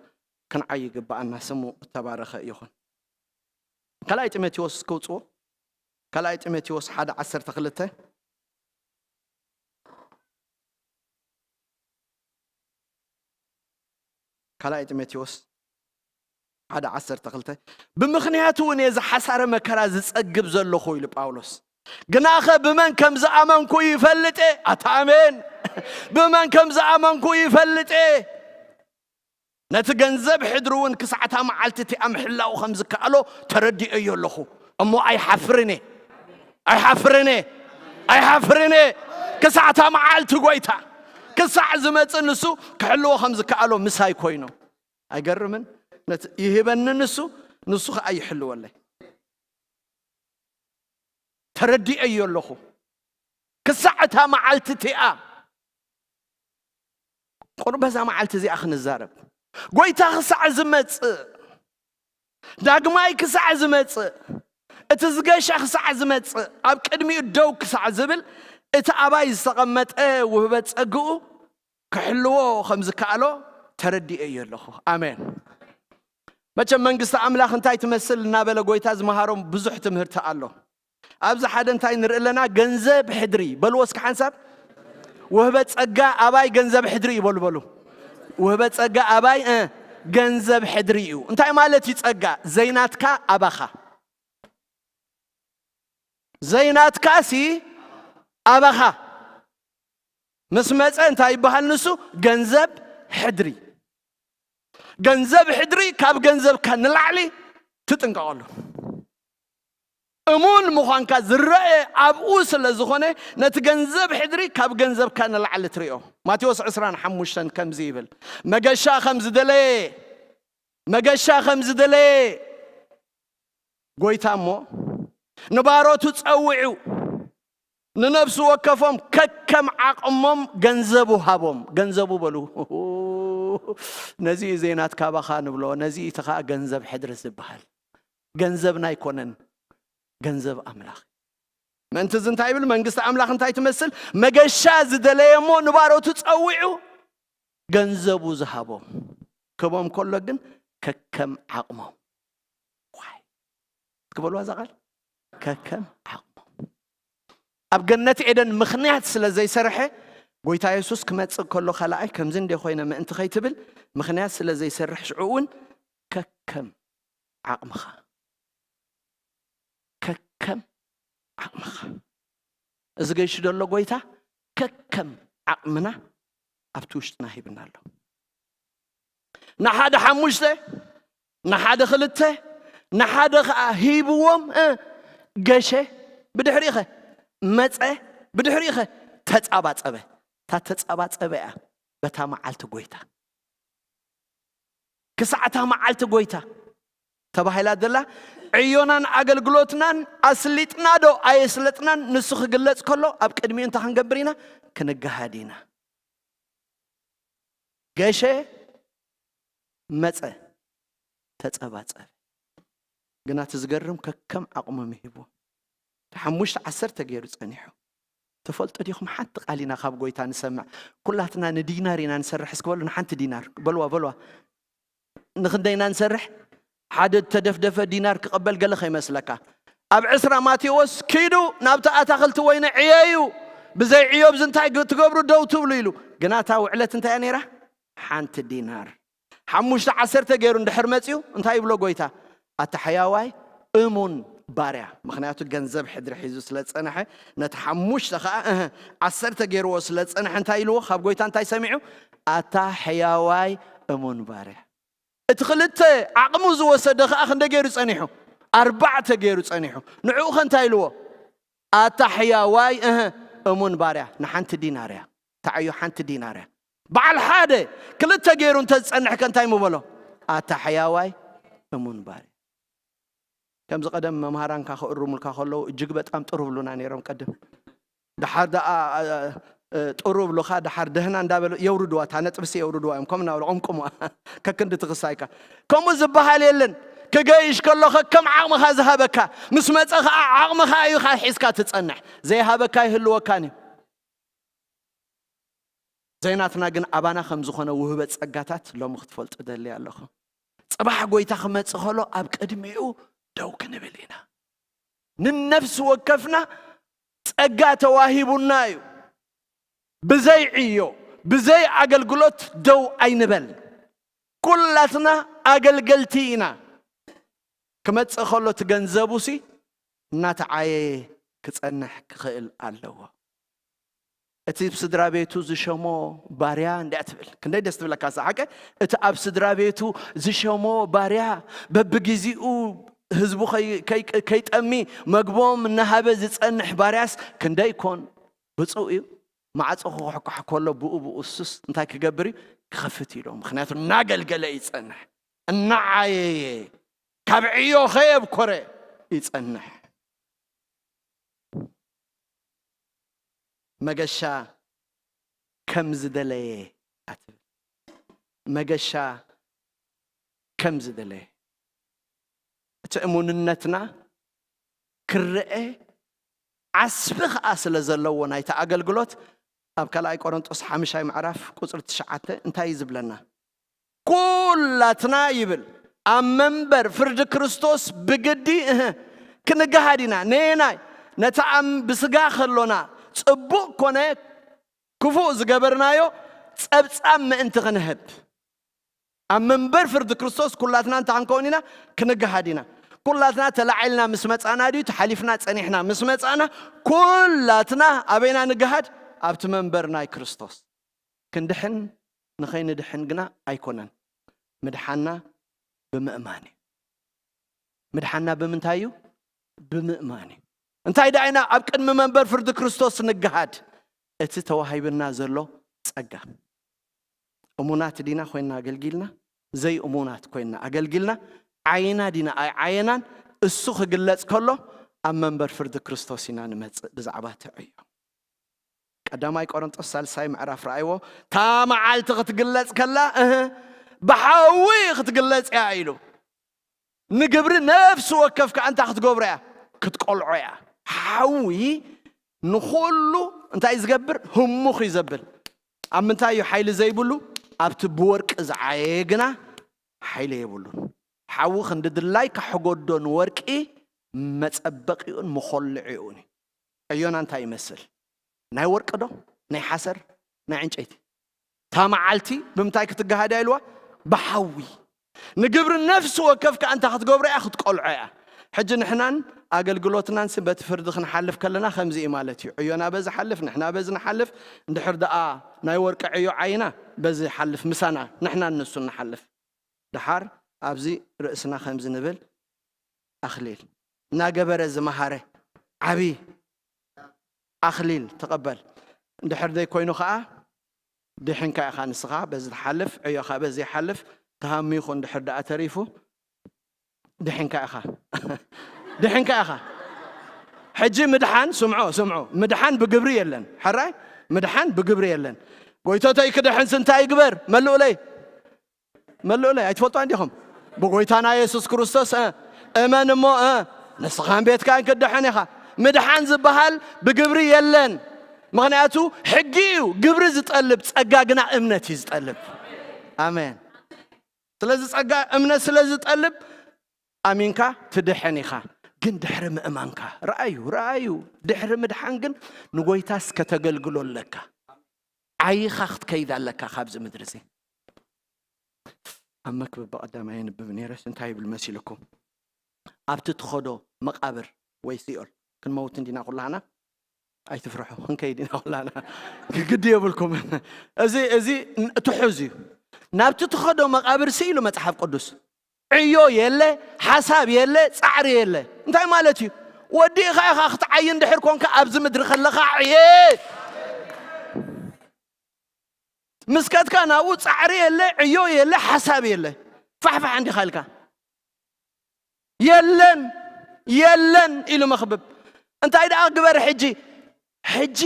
ክንዓይ ይግብኣና። ስሙ እተባረኸ ይኹን። ካልኣይ ጢሞቴዎስ ክውጽዎ፣ ካልኣይ ጢሞቴዎስ ሓደ ዓሰርተ ክልተ፣ ካልኣይ ጢሞቴዎስ ሓደ ዓሰርተ ክልተ፣ "ብምኽንያቱ እውን እዚ ሓሳረ መከራ ዝጸግብ ዘለኹ" ኢሉ ጳውሎስ። "ግናኸ ብመን ከም ዝኣመንኩ ይፈልጥ እየ።" ኣታ ኣሜን። "ብመን ከም ዝኣመንኩ ይፈልጥ እየ። ነቲ ገንዘብ ሕድሪ እውን ክሳዕታ መዓልቲ እቲኣ ምሕላው ከም ዝከኣሎ ተረዲኦዮ ኣለኹ። እሞ ኣይሓፍርን እየ፣ ኣይሓፍርን እየ፣ ኣይሓፍርን እየ። ክሳዕታ መዓልቲ ጎይታ፣ ክሳዕ ዝመጽእ ንሱ ክሕልዎ ከም ዝከኣሎ ምሳይ ኮይኑ." ኣይገርምን? ነቲ ይህበኒ ንሱ፣ ንሱ ኸኣ ይሕልወለይ። ተረዲኦዮ ኣለኹ። ክሳዕ እታ መዓልቲ እቲኣ፣ ቁሩብ በዛ መዓልቲ እዚኣ ክንዛረብ። ጎይታ ክሳዕ ዝመጽእ፣ ዳግማይ ክሳዕ ዝመጽእ፣ እቲ ዝገሻ ክሳዕ ዝመጽእ፣ ኣብ ቅድሚኡ ደው ክሳዕ ዝብል፣ እቲ ኣባይ ዝተቐመጠ ውህበት ጸግኡ ክሕልዎ ከም ዝከኣሎ ተረዲኦዮ ኣለኹ። ኣሜን። መቸም መንግስቲ ኣምላኽ እንታይ ትመስል እናበለ ጎይታ ዝመሃሮም ብዙሕ ትምህርቲ ኣሎ። ኣብዚ ሓደ እንታይ ንርኢ ኣለና? ገንዘብ ሕድሪ። በልዎ እስኪ ሓንሳብ። ውህበት ጸጋ ኣባይ ገንዘብ ሕድሪ እዩ። በሉ፣ በሉ። ውህበት ጸጋ ኣባይ፣ እ፣ ገንዘብ ሕድሪ እዩ። እንታይ ማለት እዩ ጸጋ? ዘይናትካ ኣባኻ። ዘይናትካሲ ኣባኻ። ምስ መጸ እንታይ ይበሃል ንሱ? ገንዘብ ሕድሪ። ገንዘብ ሕድሪ ካብ ገንዘብካ ንላዕሊ ትጥንቀቐሉ። እሙን ምዃንካ ዝረአ ኣብኡ ስለ ዝኾነ፣ ነቲ ገንዘብ ሕድሪ ካብ ገንዘብካ ንላዕሊ ትሪኦ። ማቴዎስ ዕስራን ሓሙሽተን ከምዚ ይብል፣ "መገሻ ከም ዝደለየ፣ መገሻ ከም ዝደለየ ጎይታ እሞ፣ ንባሮቱ ጸውዑ፣ ንነፍሲ ወከፎም ከከም ዓቕሞም ገንዘቡ ሃቦም። ገንዘቡ በሉ። ነዚ እዩ ዘይናትካ ባኻ ንብሎ፣ ነዚ እቲ ኸኣ ገንዘብ ሕድሪ ዝበሃል። ገንዘብና ኣይኮነን፣ ገንዘብ ኣምላኽ። ምእንቲ እዚ እንታይ ይብል? መንግስቲ ኣምላኽ እንታይ ትመስል? መገሻ ዝደለየ እሞ ንባሮቱ ጸዊዑ ገንዘቡ ዝሃቦም። ክቦም ከሎ ግን ከከም ዓቕሞም። ዋይ፣ እስኪ በልዋ እዛ ቃል፣ ከከም ዓቕሞም። ኣብ ገነት ኤደን ምኽንያት ስለ ዘይሰርሐ፣ ጎይታ የሱስ ክመጽእ ከሎ ካልኣይ ከምዚ እንደ ኮይነ ምእንቲ ከይትብል ምኽንያት ስለ ዘይሰርሕ፣ ሽዑ እውን ከከም ዓቕምኻ፣ ከከም ዓቕምኻ። እዚ ገይሹ ዘሎ ጎይታ ከከም ዓቕምና ኣብቲ ውሽጥና ሂብና ኣሎ። ንሓደ ሓሙሽተ፣ ንሓደ ክልተ፣ ንሓደ ኸዓ ሂብዎም፣ እ፣ ገሸ፣ ብድሕሪኸ መጸ፣ ብድሕሪኸ ተጻባጸበ። እታ ተጻባጸበ እያ በታ መዓልቲ ጎይታ። ክሳዕታ መዓልቲ ጎይታ ተባሂላ ዘላ ዕዮናን ኣገልግሎትናን ኣስሊጥና ዶ ኣየስለጥናን ንሱ ክግለጽ ከሎ ኣብ ቅድሚኡ እንታይ ክንገብር ኢና? ክንገሃድ ኢና። ገሸ፣ መጸ፣ ተጸባጸበ። ግና እቲ ዝገርም ከከም ዓቕሞም ይህብዎ። እቲ ሓሙሽተ ዓሰርተ ገይሩ ጸኒሑ። ተፈልጦ ዲኹም? ሓንቲ ቃል ኢና ካብ ጎይታ ንሰምዕ። ኩላትና ንዲናር ኢና ንሰርሕ። እስኪ በሉ ንሓንቲ ዲናር። በልዋ፣ በልዋ። ንኽንደይ ኢና ንሰርሕ? ሓደ ተደፍደፈ ዲናር ክቐበል ገለ ከይመስለካ። ኣብ ዕስራ ማቴዎስ፣ "ኪዱ ናብቲ ኣታኽልቲ ወይኒ ዕየዩ፣ ብዘይ ዕዮ ብዚ እንታይ ግ-፣ ትገብሩ ደው ትብሉ?" ኢሉ። ግና እታ ውዕለት እንታይ እያ ነይራ? ሓንቲ ዲናር። ሓሙሽተ ዓሰርተ ገይሩ እንድሕር መጺኡ እንታይ ይብሎ ጎይታ? "ኣታ ሕያዋይ እሙን ባርያ"። ምኽንያቱ ገንዘብ ሕድሪ ሒዙ ስለ ዝጸንሐ፣ ነቲ ሓሙሽተ ኸኣ፣ እህ፣ ዓሰርተ ገይርዎ ስለ ዝጸንሐ እንታይ ኢልዎ? ካብ ጎይታ እንታይ ሰሚዑ? "ኣታ ሕያዋይ እሙን ባርያ"። እቲ ክልተ ዓቕሙ ዝወሰደ ኸኣ ክንደ ገይሩ ጸኒሑ? ኣርባዕተ ገይሩ ጸኒሑ። ንዕኡ ኸ እንታይ ኢልዎ? "ኣታ ሕያዋይ፣ እህ፣ እሙን ባርያ፣ ንሓንቲ ዲናር እያ። ተዓዮ ሓንቲ ዲናር እያ። በዓል ሓደ፣ ክልተ ገይሩ እንተ ዝጸንሕ ከ እንታይ ምበሎ? ኣታ ሕያዋይ፣ እሙን ባርያ።" ከምዚ ቀደም መምሃራንካ ክእርሙልካ ከለዉ እጅግ በጣም ጥሩ ብሉና ነይሮም ቀደም። ደሓር ደኣ፣ እ፣ እ፣ ጥሩ ብሉኻ፣ ደሓር ደህና እንዳበሉ የውርድዋ፣ እታ ነጥብሲ የውርድዋ እዮም። ከምኡ እናበሉ ቆምቁምዋ። ከክንዲ ትኽሳይካ። ከምኡ ዝበሃል የለን። ክገይሽ ከሎ ከከም ዓቕምኻ ዝሃበካ፣ ምስ መጸ ኸዓ ዓቕምኻ እዩ ካ-፣ ሒዝካ ትጸንሕ። ዘይሃበካ ኣይህልወካን እዩ። ዘይናትና ግን ኣባና ከም ዝኾነ ውህበት ጸጋታት ሎሚ ክትፈልጡ ደሊ ኣለኹ። ጽባሕ ጎይታ ክመጽእ ከሎ ኣብ ቅድሚኡ ደው ክንብል ኢና። ንነፍሲ ወከፍና ጸጋ ተዋሂቡና እዩ። ብዘይ ዕዮ፣ ብዘይ ኣገልግሎት ደው ኣይንበል። ኩላትና ኣገልገልቲ ኢና። ክመጽእ ከሎ እቲ ገንዘቡሲ እናተዓየየ ክጸንሕ ክኽእል ኣለዎ። እቲ ስድራ ቤቱ ዝሸሞ ባርያ እንዲያ ትብል። ክንደይ ደስ ትብለካ እዛ ሓቂ። እቲ ኣብ ስድራ ቤቱ ዝሸሞ ባርያ በብግዜኡ ህዝቡ ከይ-፣ ከይ-፣ ከይጠሚ መግቦም እናሃበ ዝጸንሕ ባርያስ ክንደይ ኮን ብፁዕ እዩ። ማዕጾ ክኩሕኳሕ ከሎ ብኡ ብኡ እሱስ እንታይ ክገብር እዩ? ክኸፍት እዩ። ምኽንያቱ እናገልገለ ይጸንሕ፣ እናዓየየ፣ ካብ ዕዮ ከየብኮረ ይጸንሕ። መገሻ ከም ዝደለየ ኣትብል። መገሻ ከም ዝደለየ። እቲ እሙንነትና ክረአ ዓስቢ ኸኣ ስለ ዘለዎ ናይቲ ኣገልግሎት ኣብ ካልኣይ ቆሮንጦስ ሓምሻይ ምዕራፍ ቁጽሪ ትሽዓተ እንታይ እዩ ዝብለና? ኩላትና ይብል ኣብ መንበር ፍርዲ ክርስቶስ ብግዲ፣ እህ፣ ክንገሃድ ኢና። ነየናይ? ነቲ ኣብ ብስጋ ከሎና ጽቡቕ ኮነ ክፉእ ዝገበርናዮ ጸብጻብ ምእንቲ ክንህብ። ኣብ መንበር ፍርዲ ክርስቶስ ኩላትና እንታይ ክንከውን ኢና? ክንገሃድ ኢና። ኩላትና ተላዒልና ምስ መጻና ድዩ? ተሓሊፍና ጸኒሕና ምስ መጻና ኩላትና ኣበይና ንገሃድ? ኣብቲ መንበር ናይ ክርስቶስ። ክንድሕን ንኸይንድሕን ግና ኣይኮነን። ምድሓና ብምእማን እዩ። ምድሓና ብምንታይ እዩ? ብምእማን እዩ። እንታይ ደኣ ኢና ኣብ ቅድሚ መንበር ፍርዲ ክርስቶስ ንገሃድ? እቲ ተዋሂብና ዘሎ ጸጋ። እሙናት ዲና ኮይንና ኣገልጊልና? ዘይእሙናት ኮይንና ኣገልጊልና? ዓይና ዲና ኣይዓየናን? እሱ ክግለጽ ከሎ ኣብ መንበር ፍርዲ ክርስቶስ ኢና ንመጽእ ብዛዕባ እቲ ዕዮ። ቀዳማይ ቆሮንጦስ ሳልሳይ ምዕራፍ ረኣይዎ። እታ መዓልቲ ክትግለጽ ከላ፣ እህ፣ ብሓዊ ክትግለጽ እያ ኢሉ። ንግብሪ ነፍሲ ወከፍ ከኣ እንታይ ክትገብሮ እያ? ክትቆልዖ እያ። ሓዊ ንኹሉ እንታይ እዩ ዝገብር? ህሙኽ እዩ ዘብል። ኣብ ምንታይ እዩ ሓይሊ ዘይብሉ? ኣብቲ ብወርቂ ዝዓየየ ግና ሓይሊ የብሉን። ሓዊ ክንዲ ድላይ ከሕጎዶ ንወርቂ መጸበቂኡን መኾልዒኡን እዩ። ዕዮና እንታይ ይመስል? ናይ ወርቂ ዶ? ናይ ሓሰር? ናይ ዕንጨይቲ? እታ መዓልቲ ብምንታይ ክትገሃድ እያ ኢልዋ? ብሓዊ። ንግብሪ ነፍሲ ወከፍ ከኣ እንታይ ክትገብሮ እያ? ክትቆልዖ እያ። ሕጂ ንሕናን ኣገልግሎትናን ሲ በቲ ፍርዲ ክንሓልፍ ከለና ከምዚ እዩ ማለት እዩ። ዕዮና በዚ ሓልፍ፣ ንሕና በዚ ንሓልፍ። እንድሕር ደኣ ናይ ወርቂ ዕዮ ዓይና በዚ ሓልፍ ምሳና፣ ንሕናን ንሱን ንሓልፍ። ደሓር ኣብዚ ርእስና ከምዚ ንብል፣ ኣኽሊል እናገበረ ዝመሃረ ዓቢ ኣኽሊል ተቐበል። እንድሕር ደይ ኮይኑ ኸኣ ድሒንካ ኢኻ ንስኻ በዚ ትሓልፍ፣ ዕዮኻ በዚ ይሓልፍ፣ ተሃሚኹ እንድሕር ደኣ ተሪፉ ድሒንካ ኢኻ። ድሒንካ ኢኻ። ሕጂ ምድሓን፣ ስምዖ፣ ስምዖ፣ ምድሓን ብግብሪ የለን። ሕራይ? ምድሓን ብግብሪ የለን። ጎይቶተይ ክድሕንስ እንታይ ይግበር? መልኡለይ። መልኡለይ። ኣይትፈልጡ እንዲኹም? ብጎይታና የሱስ ክርስቶስ፣ እ፣ እመን እሞ፣ እ፣ ንስኻን ቤትካን ክትድሕን ኢኻ። ምድሓን ዝበሃል ብግብሪ የለን። ምኽንያቱ ሕጊ እዩ ግብሪ ዝጠልብ፣ ጸጋ ግና እምነት እዩ ዝጠልብ። ኣሜን። ስለዚ ጸጋ እምነት ስለ ዝጠልብ ኣሚንካ ትድሕን ኢኻ። ግን ድሕሪ ምእማንካ፣ ረኣዩ፣ ረኣዩ፣ ድሕሪ ምድሓን ግን ንጎይታስ ከተገልግሎ ኣለካ። ዓይኻ ክትከይድ ኣለካ ካብዚ ምድሪ እዚ። ኣብ መክብብ ብቐዳማይ የንብብ ነይረስ እንታይ ይብል መሲልኩም? ኣብቲ ትኸዶ መቓብር ወይ ሲኦል፣ ክንመውት እንዲና ኩላህና፣ ኣይትፍርሑ፣ ክንከይድ ኢና ኩላህና። ግዲ የብልኩም። እዚ፣ እዚ ትሑዝ እዩ። ናብቲ ትኸዶ መቓብር ሲ ኢሉ መጽሓፍ ቅዱስ። ዕዮ የለ፣ ሓሳብ የለ፣ ጻዕሪ የለ። እንታይ ማለት እዩ? ወዲእኻ ኢኻ ክትዓይ እንድሕር ኮንካ ኣብዚ ምድሪ ከለኻ ዕየ። ምስ ከድካ ናብኡ ጻዕሪ የለ፣ ዕዮ የለ፣ ሓሳብ የለ። ፋሕፋሕ እንዲኻ ኢልካ። የለን፣ የለን ኢሉ መኽብብ። እንታይ ደኣ ግበር ሕጂ? ሕጂ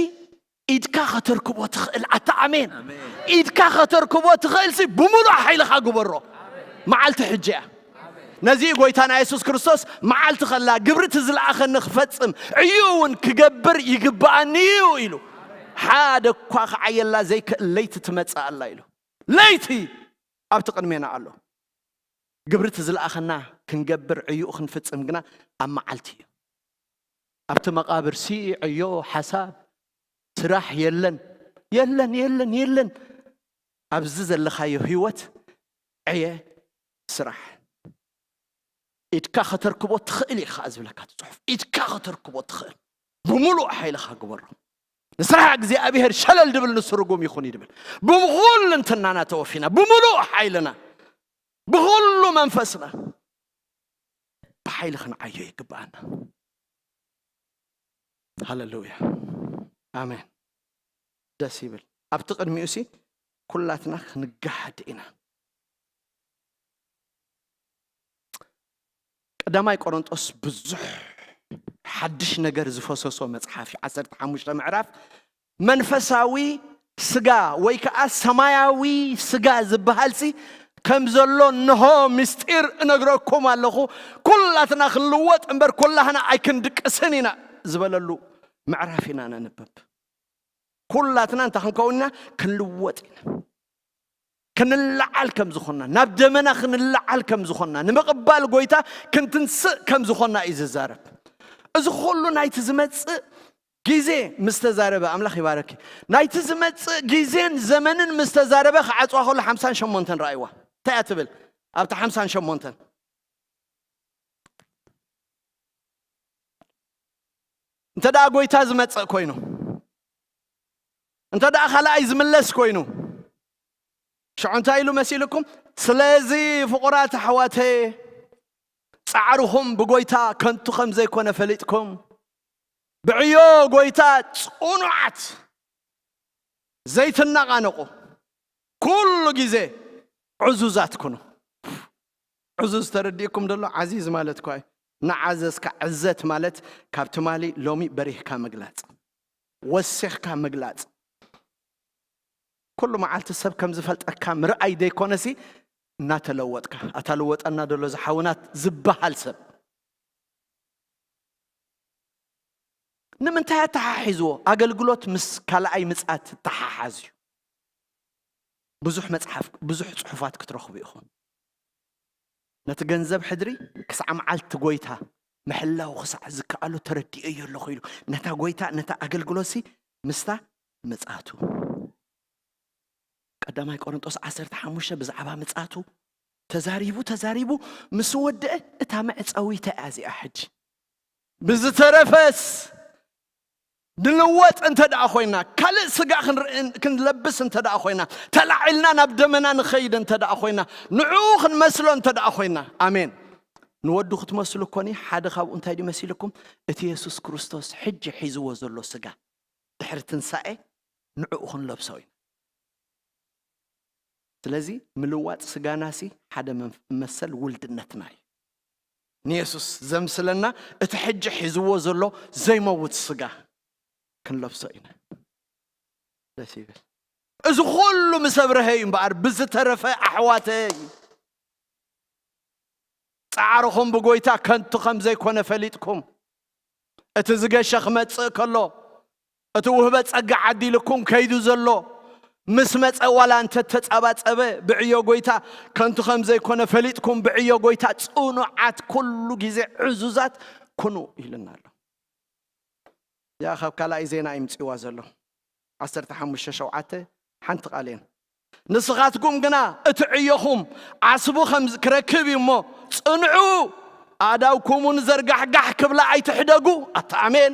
ኢድካ ከተርክቦ ትኽእል፣ ኣታ ኣሜን። ኣሜን። ኢድካ ከተርክቦ ትኽእል ሲ ብምሉእ ሓይልኻ ግበሮ። መዓልቲ ሕጂ እያ። ነዚ እዩ ጎይታና የሱስ ክርስቶስ መዓልቲ ከላ ግብሪ እቲ ዝለኣኸኒ ክፈጽም፣ ዕዩ እውን ክገብር ይግብኣኒ እዩ ኢሉ። ሓደ እኳ ክዓየላ ዘይክእል ለይቲ ትመጽእ ኣላ ኢሉ። ለይቲ ኣብቲ ቅድሜና ኣሎ። ግብሪ እቲ ዝለኣኸና ክንገብር ዕዩኡ ክንፍጽም ግና ኣብ መዓልቲ እዩ። ኣብቲ መቓብር ሲ ዕዮ፣ ሓሳብ፣ ስራሕ የለን። የለን፣ የለን፣ የለን። ኣብዚ ዘለኻዮ ህይወት ዕየ፣ ስራሕ። ኢድካ ከተርክቦ ትኽእል ኢኻ ዝብለካ እቲ ጽሑፍ። ኢድካ ከተርክቦ ትኽእል። ብምሉእ ሓይልኻ ግበሮ። ንስራሕ እግዚኣብሔር ሸለል ድብል ንሱ ርጉም ይኹን እዩ ድብል። ብኹልንትናና ተወፊና፣ ብምሉእ ሓይልና፣ ብኹሉ መንፈስና ብሓይሊ ክንዓዮ ይግብኣና። ሃለሉያ። ኣሜን። ደስ ይብል። ኣብቲ ቅድሚኡ ሲ ኩላትና ክንገሃድ ኢና። ቀዳማይ ቆሮንጦስ ብዙሕ ሓድሽ ነገር ዝፈሰሶ መጽሓፍ እዩ። ዓሰርተ ሓሙሽተ ምዕራፍ መንፈሳዊ ስጋ ወይ ከዓ ሰማያዊ ስጋ ዝበሃል ሲ ከም ዘሎ እንሆ ምስጢር እነግረኩም ኣለኹ። ኩላትና ክንልወጥ እምበር ኩላህና ኣይክንድቅስን ኢና ዝበለሉ ምዕራፍ ኢና ነንብብ። ኩላትና እንታይ ክንከውን ኢና? ክንልወጥ ኢና። ክንለዓል ከም ዝኾንና፣ ናብ ደመና ክንለዓል ከም ዝኾንና፣ ንምቕባል ጎይታ ክንትንስእ ከም ዝኾንና እዩ ዝዛረብ። እዚ ኩሉ ናይቲ ዝመጽእ ግዜ ምስ ተዛረበ፣ ኣምላኽ ይባረኪ። ናይቲ ዝመጽእ ግዜን ዘመንን ምስ ተዛረበ ክዓጽዋ ከሎ ሓምሳን ሸሞንተን ረኣይዋ። እንታይ እያ ትብል? ኣብቲ ሓምሳን ሸሞንተን እንተ ደኣ ጎይታ ዝመጽእ ኮይኑ፣ እንተ ደኣ ካልኣይ ዝምለስ ኮይኑ፣ ሽዑ እንታይ ኢሉ መሲልኩም? ስለዚ ፍቑራት ኣሕዋተየ፣ ጻዕርኹም ብጎይታ ከንቱ ከም ዘይኮነ ፈሊጥኩም፣ ብዕዮ ጎይታ ጽኑዓት ዘይትነቓነቑ፣ ኩሉ ግዜ ዕዙዛት ኩኑ። ዕዙዝ ተረዲእኩም ደሎ? ዓዚዝ ማለት እኳ እዩ። ንዓዘዝካ ዕዘት ማለት ካብ ትማሊ ሎሚ በሪህካ ምግላጽ፣ ወሲኽካ ምግላጽ። ኩሉ መዓልቲ ሰብ ከም ዝፈልጠካ ምርኣይ ዘይኮነሲ እናተለወጥካ፣ ኣታ ልወጠና ደሎ ዝሓውናት ዝበሃል ሰብ ንምንታይ ኣተሓሒዝዎ? ኣገልግሎት ምስ ካልኣይ ምጽኣት ተሓሓዝ እዩ። ብዙሕ መጽሓፍ፣ ብዙሕ ጽሑፋት ክትረኽቡ ኢኹም። ነቲ ገንዘብ ሕድሪ ክሳዕ መዓልቲ ጎይታ ምሕላው ክሳዕ ዝከኣሎ ተረዲኦዮ ኣለኹ ኢሉ ነታ ጎይታ፣ ነታ ኣገልግሎትሲ ምስታ ምጽኣቱ። ቀዳማይ ቆሮንጦስ ዓሰርተ ሓሙሽተ ብዛዕባ ምጽኣቱ ተዛሪቡ፣ ተዛሪቡ ምስ ወደአ፣ እታ መዕጸዊታ እያ እዚኣ። ሕጂ ብዝተረፈስ ንልወጥ እንተ ደኣ ኮይና፣ ካልእ ስጋ ክንርኢ-፣ ክንለብስ እንተ ደኣ ኮይና፣ ተላዒልና ናብ ደመና ንኸይድ እንተ ደኣ ኮይና፣ ንዕኡ ክንመስሎ እንተ ደኣ ኮይና፣ ኣሜን። ንወዱ ክትመስሉ እኮኒ፣ ሓደ ካብኡ እንታይ ድዩ መሲልኩም? እቲ የሱስ ክርስቶስ ሕጂ ሒዝዎ ዘሎ ስጋ፣ ድሕሪ ትንሳኤ ንዕኡ ክንለብሶ ኢና። ስለዚ ምልዋጥ ስጋናሲ ሓደ መም-፣ መሰል ውልድነትና እዩ። ንየሱስ ዘምስለና እቲ ሕጂ ሒዝዎ ዘሎ ዘይመውት ስጋ ክንለብሶ ኢና። ደስ ይብል። እዚ ኩሉ ምስ ኣብርሀ እዩ እምበኣር፣ ብዝተረፈ ኣሕዋተይ፣ ጻዕርኹም ብጎይታ ከንቱ ከም ዘይኮነ ፈሊጥኩም፣ እቲ ዝገሸ ክመጽእ ከሎ፣ እቲ ውህበ ጸጋ ዓዲልኩም ከይዱ ዘሎ፣ ምስ መጸ ዋላ እንተ ተጻባጸበ፣ ብዕዮ ጎይታ ከንቱ ከም ዘይኮነ ፈሊጥኩም፣ ብዕዮ ጎይታ ጽኑዓት፣ ኩሉ ግዜ ዕዙዛት ኩኑ ኢሉና ኣሎ። እዚኣ ካብ ካልኣይ ዜና እዩ ምጽእዋ ዘሎ። ዓሰርተ ሓሙሽተ ሸውዓተ ሓንቲ ቃል እየን። ንስኻትኩም ግና እቲ ዕዮኹም ዓስቡ ከም ዝ-፣ ክረክብ እዩ እሞ፣ ጽንዑ፣ ኣእዳውኩምን ዘርጋሕጋሕ ክብላ ኣይትሕደጉ። ኣታ ኣሜን።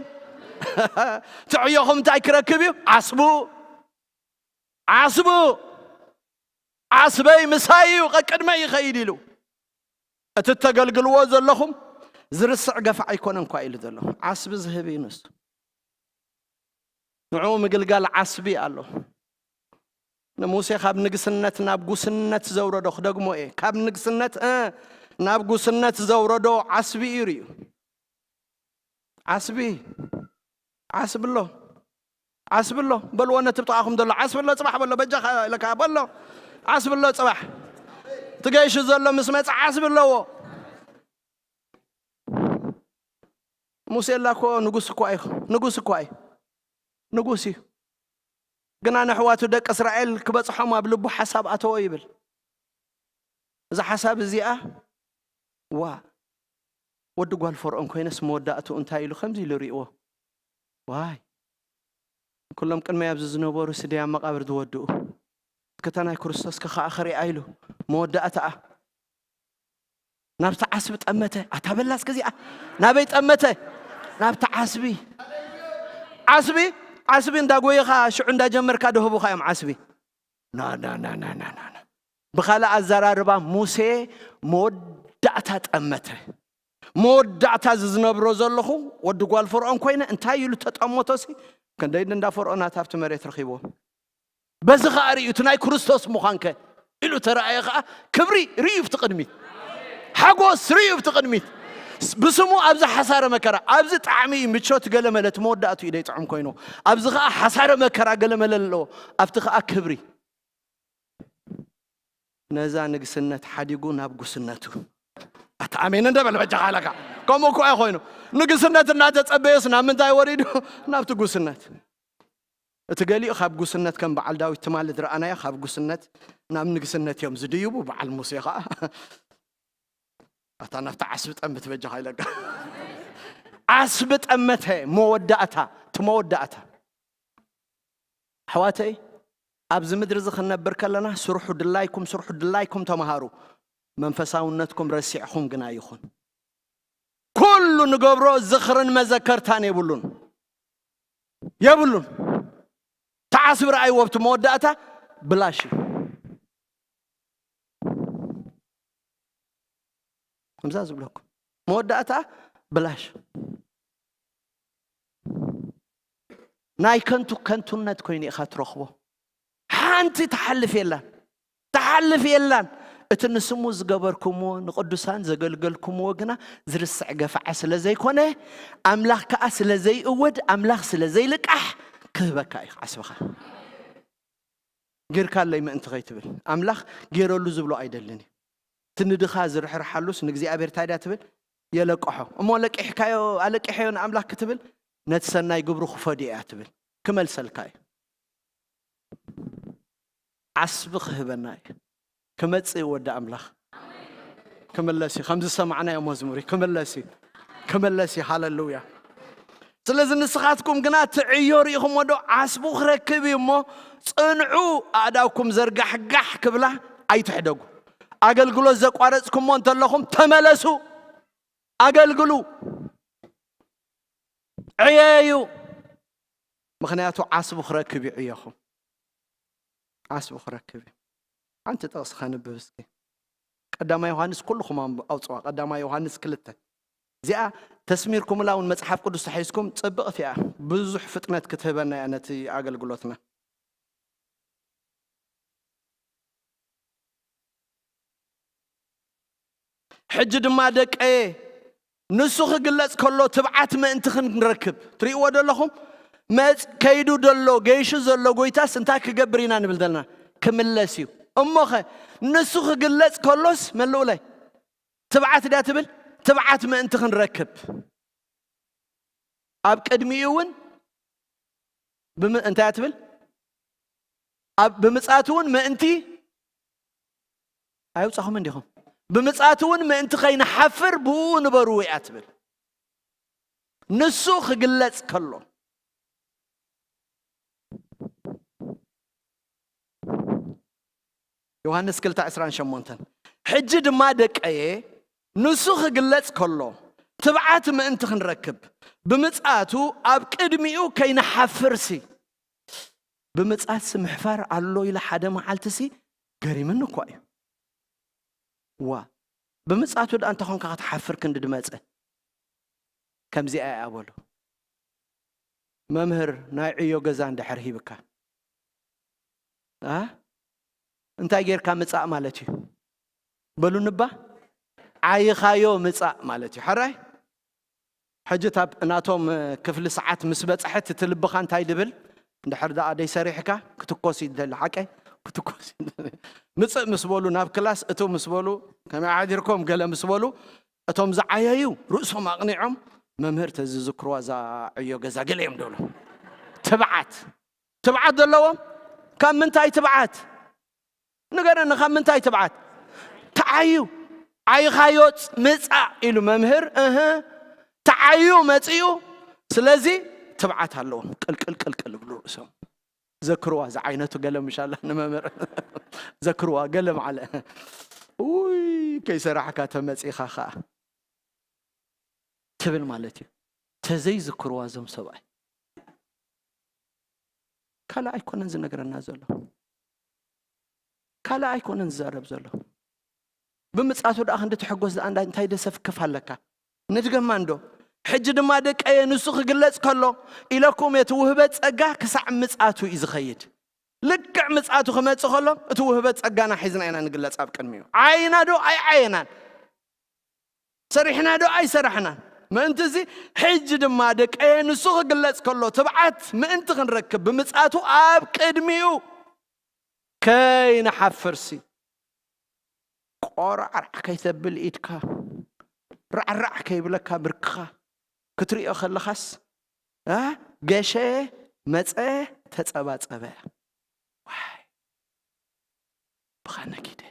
እቲ ዕዮኹም እንታይ ክረክብ እዩ? ዓስቡ። ዓስቡ። ዓስበይ ምሳይ እዩ፣ ቀቅድመይ ይኸይድ ኢሉ። እቲ እተገልግልዎ ዘለኹም ዝርስዕ ገፋዕ ኣይኮነን እኳ ኢሉ ዘሎ። ዓስቢ ዝህብ እዩ ንሱ። ንዕኡ ምግልጋል ዓስቢ ኣሎ። ንሙሴ ካብ ንግስነት ናብ ጉስነት ዘውረዶ፣ ክደግሞ እየ፣ ካብ ንግስነት፣ እ፣ ናብ ጉስነት ዘውረዶ ዓስቢ እዩ ርእዩ። ዓስቢ፣ ዓስቢ ኣሎ፣ ዓስቢ ኣሎ። በልዎ ነቲ ብጥቓኹም ዘሎ፣ ዓስቢ ኣሎ ጽባሕ በሎ፣ በጃኻ ኢለካ በሎ፣ ዓስቢ ኣሎ ጽባሕ። እቲ ገይሹ ዘሎ ምስ መጸ ዓስቢ ኣለዎ። ሙሴ ላኮ ንጉስ እኳ እዩ፣ ንጉስ እኳ እዩ፣ ንጉስ እዩ። ግና ነሕዋቱ ደቂ እስራኤል ክበጽሖም ኣብ ልቡ ሓሳብ ኣተዎ ይብል። እዛ ሓሳብ እዚኣ፣ ዋ፣ ወዲ ጓል ፈርዖን ኮይነስ መወዳእትኡ እንታይ ኢሉ ከምዚ ኢሉ ርእይዎ። ዋይ፣ ኩሎም ቅድመይ ኣብዚ ዝነበሩ ስደይ ኣብ መቓብር ዝወድኡ። እስከ እታ ናይ ክርስቶስ ከ ከኣ ክሪኣ ኢሉ መወዳእታኣ ናብቲ ዓስቢ ጠመተ። ኣታ በላ እስከ እዚኣ ናበይ ጠመተ? ናብቲ ዓስቢ። ዓስቢ፣ ዓስቢ እንዳጎየኻ ሽዑ እንዳጀመርካ ደህቡኻ እዮም ዓስቢ። ና፣ ና፣ ና። ብኻልእ ኣዘራርባ ሙሴ መወዳእታ ጠመተ። መወዳእታ እዚ ዝነብሮ ዘለኹ ወዲ ጓል ፈርዖን ኮይነ እንታይ ኢሉ ተጠመቶሲ? ክንደይ እንዳ ፈርዖናት ኣብቲ መሬት ረኺብዎ። በዚ ኸኣ ርእዩ እቲ ናይ ክርስቶስ ምዃንከ ኢሉ ተረኣየ ኸኣ ክብሪ ርእዩ ኣብቲ ቅድሚት። ሓጎስ ርእዩ ኣብቲ ቅድሚት። ብስሙ ኣብዚ ሓሳረ መከራ፣ ኣብዚ ጣዕሚ እዩ ምቾት ገለ መለት መወዳእቱ እዩ ደይጥዕም ኮይኑ። ኣብዚ ኸኣ ሓሳረ መከራ ገለ መለ ኣለዎ። ኣብቲ ኸኣ ክብሪ። ነዛ ንግስነት ሓዲጉ ናብ ጉስነቱ። ኣታ ኣሜን እንደ በል በጃኻ ኣለካ። ከምኡ እኮ እዩ ኮይኑ። ንግስነት እናተጸበየስ ናብ ምንታይ ወሪዱ? ናብቲ ጉስነት። እቲ ገሊኡ ካብ ጉስነት ከም በዓል ዳዊት ትማሊ ዝረኣናዮ ካብ ጉስነት ናብ ንግስነት እዮም ዝድይቡ። በዓል ሙሴ ኸኣ ኣታ ናብቲ ዓስቢ ጠምት በጃኻ ኢለካ። ዓስቢ ጠመተ መወዳእታ፣ እቲ መወዳእታ። ኣሕዋተይ፣ ኣብዚ ምድሪ እዚ ክንነብር ከለና ስርሑ ድላይኩም፣ ስርሑ ድላይኩም ተምሃሩ። መንፈሳውነትኩም ረሲዕኹም ግና ይኹን። ኩሉ ንገብሮ ዝኽርን መዘከርታን የብሉን። የብሉን። ተዓስቢ ረኣይዎ ኣብቲ መወዳእታ ብላሽ እዩ። ከምዛ ዝብለኩም መወዳእታ ብላሽ። ናይ ከንቱ ከንቱነት ኮይኑ ኢኻ ትረኽቦ። ሓንቲ ትሓልፍ የላን። ትሓልፍ የላን። እቲ ንስሙ ዝገበርኩምዎ፣ ንቕዱሳን ዘገልገልኩምዎ ግና ዝርስዕ ገፋዐ ስለ ዘይኮነ፣ ኣምላኽ ከኣ ስለ ዘይእወድ፣ ኣምላኽ ስለ ዘይልቃሕ ክህበካ እዩ ዓስብኻ። ጌርካለይ ምእንቲ ከይትብል፣ ኣምላኽ ጌረሉ ዝብሎ ኣይደልን እዩ። እቲ ንድኻ ዝርሕርሓሉስ ንእግዚኣብሔር እንታይ ድያ ትብል? የለቅሖ። እሞ ለቂሕካዮ፣ ኣለቂሐዮ ንኣምላኽ ክትብል፣ ነቲ ሰናይ ግብሩ ክፈድዮ እያ ትብል። ክመልሰልካ እዩ። ዓስቢ ክህበና እዩ። ክመጽእ እዩ ወዲ ኣምላኽ። ክምለስ እዩ። ከምዚ ዝሰማዕናዮ መዝሙር እዩ። ክምለስ እዩ። ክምለስ እዩ። ሃለሉያ። ስለዚ ንስኻትኩም ግና እቲ ዕዮ ርኢኹምዎ ዶ? ዓስቡ ክረክብ እዩ እሞ፣ ጽንዑ፣ ኣእዳውኩም ዘርጋሕጋሕ ክብላ ኣይትሕደጉ። ኣገልግሎት ዘቋረጽኩሞ እንተለኹም፣ ተመለሱ፣ ኣገልግሉ፣ ዕየዩ። ምኽንያቱ ዓስቡ ክረክብ እዩ ዕዮኹም። ዓስቡ ክረክብ እዩ። ሓንቲ ጥቕሲ ከንብብ እስኪ። ቀዳማይ ዮሃንስ፣ ኩልኹም ኣንብ-፣ ኣውጽዋ። ቀዳማይ ዮሃንስ ክልተ። እዚኣ ተስሚርኩምላ እውን መጽሓፍ ቅዱስ ተሒዝኩም ጽብቕቲ እያ። ብዙሕ ፍጥነት ክትህበና እያ ነቲ ኣገልግሎትና። ሕጂ ድማ ደቀየ፣ ንሱ ክግለጽ ከሎ ትብዓት ምእንቲ ክንረክብ። ትርእይዎ ደለኹም? መጽ-፣ ከይዱ ደሎ፣ ገይሹ ዘሎ ጎይታስ እንታይ ክገብር ኢና ንብል ዘለና? ክምለስ እዩ። እሞኸ ንሱ ክግለጽ ከሎስ፣ መልኡለይ፣ ትብዓት ድያ ትብል? ትብዓት ምእንቲ ክንረክብ። ኣብ ቅድሚኡ እውን ብም-፣ እንታይ እያ ትብል? ኣብ ብምጽኣቱ እውን ምእንቲ፣ ኣየውጻኹም እንዲኹም? ብምጽኣቱ እውን ምእንቲ ከይንሓፍር ብኡ ንበሩ እያ ትብል። ንሱ ክግለጽ ከሎ። ዮሃንስ ክልተ ዕስራን ሸሞንተን። ሕጂ ድማ ደቀየ፣ ንሱ ክግለጽ ከሎ፣ ትብዓት ምእንቲ ክንረክብ፣ ብምጽኣቱ ኣብ ቅድሚኡ ከይንሓፍርሲ። ብምጽኣትሲ ምሕፋር ኣሎ ኢለ ሓደ መዓልትሲ ገሪምኒ እኳ እዩ። ዋ፣ ብምጽኣቱ ደኣ እንተ ኾንካ ክትሓፍር ክንዲ ድመጸ። ከምዚኣ እያ በሎ። መምህር፣ ናይ ዕዮ ገዛ እንድሕር ሂብካ፣ ኣ? እንታይ ጌርካ ምጻእ ማለት እዩ? በሉኒ እባ። ዓይኻዮ ምጻእ ማለት እዩ። ሕራይ? ሕጂ እታ ናቶም ክፍሊ ሰዓት ምስ በጽሐት እቲ ልብኻ እንታይ ድብል? እንድሕር ደኣ ደይሰሪሕካ ክትኮስ እዩ ዝደሊ። ሓቀይ? ክትኮስ እዩ ዝደሊ። ምጽእ ምስ በሉ ናብ ክላስ፣ እትው ምስ በሉ፣ ከመይ ሓዲርኩም ገለ ምስ በሉ፣ እቶም ዝዓየዩ ርእሶም ኣቕኒዖም፣ መምህር ተዝዝክርዋ እዛ ዕዮ ገዛ ገለ እዮም ደብሉ። ትብዓት። ትብዓት ዘለዎም? ካብ ምንታይ ትብዓት? ንገረኒ፣ ካብ ምንታይ ትብዓት? ተዓዩ። ዓይኻዮ ጽ-፣ ምጻእ ኢሉ መምህር፣ እህ፣ ተዓዩ መጺኡ። ስለዚ ትብዓት ኣለዎም። ቅልቅል ቅልቅል ብሉ ርእሶም። ዘክርዋ፣ ዝዓይነቱ ገለ ምሻላ ንመምህር። ዘክርዋ፣ ገለ ማዕለ። ውይ፣ ከይሰራሕካ ተመጺኻ ኸኣ ትብል ማለት እዩ። ተዘይዝክርዋ እዞም ሰብኣይ። ካልእ ኣይኮነን ዝነግረና ዘሎ። ካልእ ኣይኮነን ዝዛረብ ዘሎ። ብምጻቱ ደኣ ክንዲ ትሕጎስ ደኣ እንዳ-፣ እንታይ ደሰፍክፍ ኣለካ? ንድገማ እንዶ። ሕጂ ድማ ደቀየ ንሱ ክግለጽ ከሎ ኢለኩም እቲ ውህበት ጸጋ ክሳዕ ምጻቱ እዩ ዝኸይድ። ልክዕ ምጻቱ ክመጽእ ከሎ እቲ ውህበት ጸጋና ሒዝና ኢና ንግለጽ ኣብ ቅድሚኡ። ዓይና ዶ ኣይዓየናን? ሰሪሕና ዶ ኣይሰራሕናን? ምእንቲ እዚ ሕጂ ድማ ደቀየ ንሱ ክግለጽ ከሎ ትብዓት ምእንቲ ክንረክብ ብምጻቱ ኣብ ቅድሚኡ ከይንሓፍርሲ። ቆራዕራዕ ከይተብል ኢድካ፣ ራዕራዕ ከይብለካ ብርክኻ ክትሪኦ ከለኻስ፣ እ? ገሸ፣ መጸ፣ ተጸባጸበ። ዋይ፣ ብኻ ነጊደ፣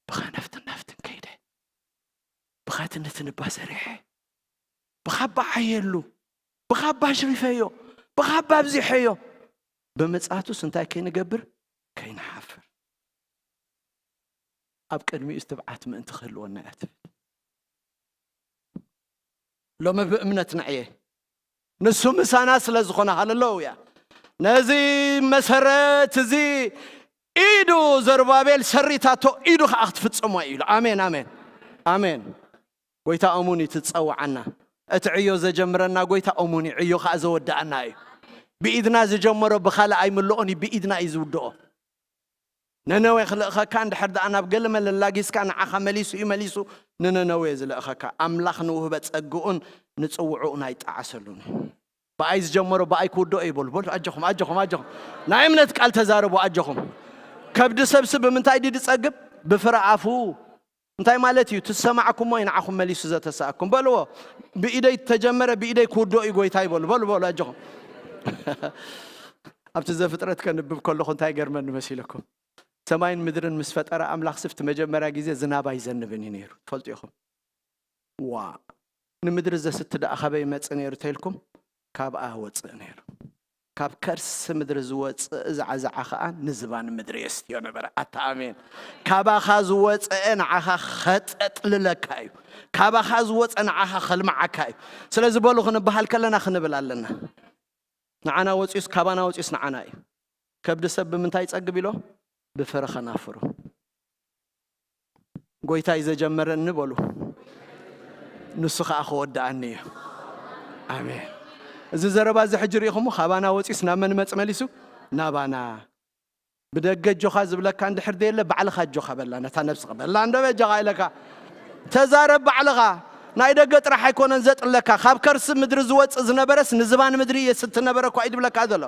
ብኻ ናፍትን ናፍትን ከይደ፣ ብኻ ትንትን እባ ሰሪሐ፣ ብኻ እባ ዓየሉ፣ ብኻ እባ ኣሽሪፈዮ፣ ብኻ እባ ኣብዚሐዮ። ብምጽኣቱስ እንታይ ከይንገብር? ከይንሓፍር። ኣብ ቅድሚኡ ትብዓት ምእንቲ ክህልወና እያ ትብል። ሎሚ ብእምነት ንዕየ። ንሱ ምሳና ስለ ዝኾነ፣ ሃለሉያ። ነዚ መሰረት እዚ ኢዱ ዘሩባቤል ሰሪታቶ፣ ኢዱ ኸዓ ክትፍጽሞ እዩ ኢሉ። ኣሜን፣ ኣሜን፣ ኣሜን። ጎይታ እሙን እዩ፣ ትጸውዓና። እቲ ዕዮ ዘጀምረና ጎይታ እሙን እዩ፣ ዕዮ ኸዓ ዘወድኣና እዩ። ብኢድና ዝጀመሮ ብኻልእ ኣይምልኦን እዩ፣ ብኢድና እዩ ዝውድኦ። ነነዌ ክልእኸካ እንድሕር ደኣ ናብ ገለ መለላጊስካ ንዓኻ መሊሱ እዩ መሊሱ ንነነዌ ዝልእኸካ። ኣምላኽ ንውህበ ጸግኡን ንጽውዕኡን ኣይጠዓሰሉን እዩ። ብኣይ ዝጀመሮ ብኣይ ክውድኦ እዩ በሉ። በሉ ኣጆኹም፣ ኣጆኹም፣ ኣጆኹም። ናይ እምነት ቃል ተዛረቡ ኣጆኹም። ከብዲ ሰብሲ ብምንታይ ድዩ ዝጸግብ? ብፍረ ኣፉ። እንታይ ማለት እዩ? ትሰማዕኩሞ እዩ ንዓኹም መሊሱ ዘተሰኣኩም። በልዎ፣ ብኢደይ ተጀመረ ብኢደይ ክውድኦ እዩ ጎይታይ በሉ። በሉ፣ በሉ ኣጆኹም። ኣብቲ ዘፍጥረት ከንብብ ከለኹ እንታይ ገርመኒ መሲለኩም? ሰማይን ምድርን ምስ ፈጠረ ኣምላኽ ስፍቲ መጀመርያ ግዜ ዝናብ ኣይዘንብን እዩ ነይሩ። ትፈልጡ ኢኹም። ዋ፣ ንምድሪ ዘስቲ ደኣ ካበይ ይመጽእ ነይሩ ተይልኩም? ካብኣ ወጽእ ነይሩ። ካብ ከርሲ ምድሪ ዝወጽእ ዛዕዛዓ ኸኣ ንዝባን ምድሪ የስትዮ ነበረ። ኣታ ኣሜን። ካባኻ ዝወጽአ ንዓኻ ኸጠጥልለካ እዩ። ካባኻ ዝወጸ ንዓኻ ኸልምዓካ እዩ። ስለዚ በሉ ክንበሃል ከለና ክንብል ኣለና። ንዓና ወጺኡስ ካባና ወጺኡስ ንዓና እዩ። ከብዲ ሰብ ብምንታይ ይጸግብ ኢሎ? ብፍረ ኸናፍሩ። ጎይታይ ዘጀመረኒ በሉ፣ ንሱ ኸኣ ክወድኣኒ እዩ። ኣሜን። እዚ ዘረባ እዚ ሕጂ ርኢኹሞ? ካባና ወጺስ ናብ መን መጽ መሊሱ? ናባና። ብደገ ኣጆኻ ዝብለካ እንድሕር ደየለ፣ ባዕልኻ ኣጆኻ በላ፣ ነታ ነብስኻ በላ፣ እንዶ በጃኻ ኢለካ። ተዛረብ ባዕልኻ። ናይ ደገ ጥራሕ ኣይኮነን ዘጥለካ፣ ካብ ከርሲ ምድሪ ዝወጽእ ዝነበረስ ንዝባን ምድሪ የስቲ ነበረ እኳ እዩ ዝብለካ ዘሎ።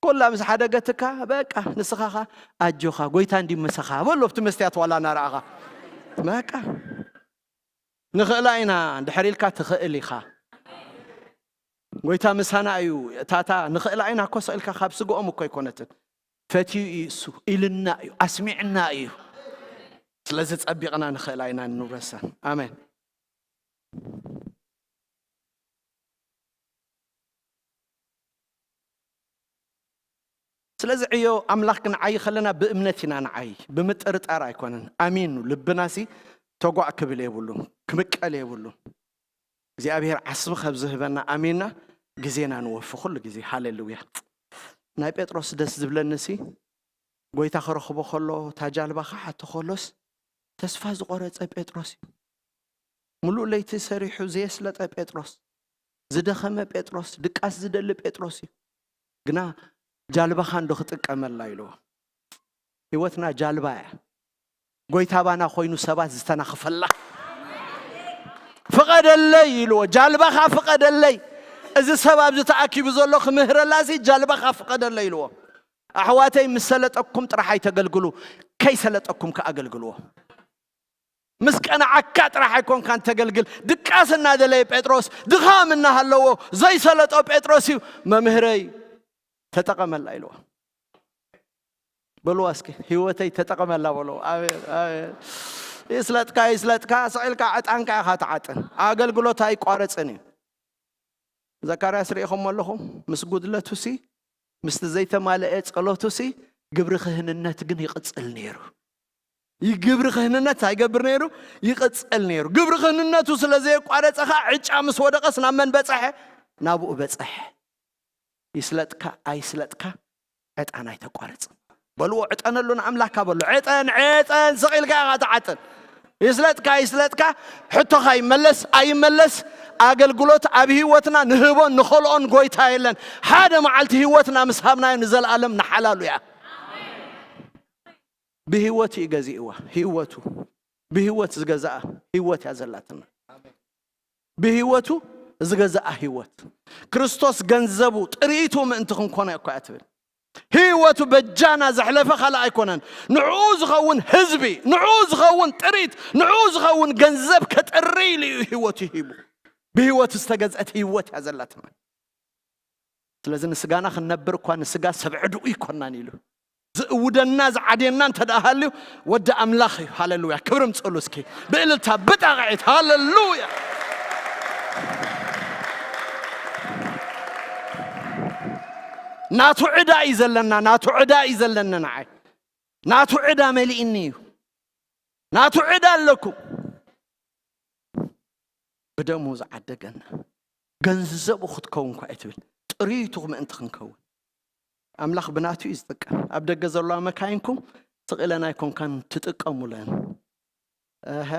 ኩላ ምስ ሓደገትካ፣ በቃ ንስኻ ኸኣ ኣጆኻ፣ ጎይታ እንዲ ምሳኻ በሎ፣ ኣብቲ መስትያት ዋላ እናረኣኻ። በቃ ንኽእላ ኢና እንድሕር ኢልካ ትኽእል ኢኻ። ጎይታ ምሳና እዩ። እታታ ንኽእላ ኢና እኮ ስቕ ኢልካ ካብ ስግኦም እኮ ኣይኮነትን። ፈትዩ እዩ እሱ፣ ኢልና እዩ፣ ኣስሚዕና እዩ። ስለዚ ጸቢቕና ንኽእላ ኢና ንውረሳ። ኣሜን። ስለዚ ዕዮ ኣምላኽ ክንዓዪ ከለና ብእምነት ኢና ንዓዪ፣ ብምጥርጣር ኣይኮነን። ኣሚኑ ልብናሲ ተጓዕ ክብል የብሉን፣ ክምቀል የብሉን። እግዚኣብሔር ዓስቢ ካብ ዝህበና ኣሚንና ግዜና ንወፊ ኩሉ ግዜ። ሃሌሉያ። ናይ ጴጥሮስ ደስ ዝብለኒሲ ጎይታ ክረኽቦ ከሎ፣ እታ ጃልባ ክሓቶ ከሎስ ተስፋ ዝቖረጸ ጴጥሮስ እዩ። ምሉእ ለይቲ ሰሪሑ ዘየስለጠ ጴጥሮስ፣ ዝደኸመ ጴጥሮስ፣ ድቃስ ዝደሊ ጴጥሮስ እዩ። ግና ጃልባኻ እንዶ ክጥቀመላ ኢልዎ። ህይወትና ጃልባ እያ። ጎይታ ባና ኮይኑ ሰባት ዝተናኽፈላ። ፍቐደለይ ኢልዎ፣ ጃልባኻ ፍቐደለይ። እዚ ሰብ ኣብዚ ተኣኪቡ ዘሎ ክምህረላሲ ጃልባኻ ፍቐደለይ ኢልዎ። ኣሕዋተይ፣ ምስ ሰለጠኩም ጥራሕ ኣይተገልግሉ፣ ከይሰለጠኩም ከኣገልግልዎ። ምስ ቀናዓካ ጥራሕ ኣይኮንካን ተገልግል። ድቃስ እናደለየ ጴጥሮስ፣ ድኻም እናሃለዎ ዘይሰለጦ ጴጥሮስ እዩ፣ "መምህረይ ተጠቐመላ" ኢልዎ። በልዋ እስኪ፣ "ህይወተይ ተጠቐመላ" በልዎ። ኣሜን፣ ኣሜን። ይስለጥካ፣ ይስለጥካ፣ ስቕ ኢልካ ዕጣንካ ኢኻ ትዓጥን። ኣገልግሎት ኣይቋረጽን እዩ። ዘካርያስ ርኢኹም ኣለኹም? ምስ ጉድለቱሲ፣ ምስቲ ዘይተማልአ ጸሎቱሲ፣ ግብሪ ክህንነት ግን ይቕጽል ነይሩ። ይግብሪ ክህንነት ኣይገብር ነይሩ፣ ይቕጽል ነይሩ። ግብሪ ክህንነቱ ስለ ዘየቋረጸ ኸኣ፣ ዕጫ ምስ ወደቐስ ናብ መን በጸሐ? ናብኡ በጸሐ። ይስለጥካ ኣይስለጥካ፣ ዕጣን ኣይተቋርጽ። በልዎ፣ ዕጠነሉ ንኣምላካ በሎ። ዕጠን፣ ዕጠን፣ ስቕ ኢልካ ኢኻ ትዓጥን። ይስለጥካ ኣይስለጥካ፣ ሕቶኻ ይመለስ ኣይመለስ፣ ኣገልግሎት ኣብ ህይወትና ንህቦን ንኸልኦን ጎይታ የለን። ሓደ መዓልቲ ህይወትና ምስ ሃብናዮ ንዘለኣለም ንሓላሉ እያ። ብህይወት እዩ ገዚእዋ። ህይወቱ ብህይወት ዝገዛኣ ህይወት እያ ዘላትና። ብህይወቱ ዝገዛኣ ህይወት። ክርስቶስ ገንዘቡ ጥሪቱ ምእንቲ ክንኮነ እኮ እያ ትብል። ህይወቱ በጃና ዘሕለፈ ካልእ ኣይኮነን። ንዕኡ ዝኸውን ህዝቢ፣ ንዕኡ ዝኸውን ጥሪት፣ ንዕኡ ዝኸውን ገንዘብ ከጥሪ ኢሉ እዩ ህይወቱ ሂቡ። ብህይወቱ ዝተገዝአት ህይወት እያ ዘላትና። ስለዚ ንስጋና ክንነብር እኳ ንስጋ ሰብ ዕዱኡ ይኮናን ኢሉ ዝእውደና ዝዓድየና እንተ ደኣ ሃልዩ ወዲ ኣምላኽ እዩ። ሃሌሉያ። ክብሪ ምጽእሉ እስኪ ብእልልታ ብጣቕዒት። ሃሌሉያ። ናቱ ዕዳ እዩ ዘለና፣ ናቱ ዕዳ እዩ ዘለና። ንዓይ ናቱ ዕዳ መሊእኒ እዩ። ናቱ ዕዳ ኣለኩም። ብደሙ ዝዓደገና ገንዘቡ ክትከውን እኳ እትብል ጥሪቱ ምእንቲ ክንከውን ኣምላኽ ብናቱ እዩ ዝጥቀም። ኣብ ደገ ዘለዋ መካይንኩም ስቕ ኢለን ኣይኮንካን ትጥቀሙለን። እሀ፣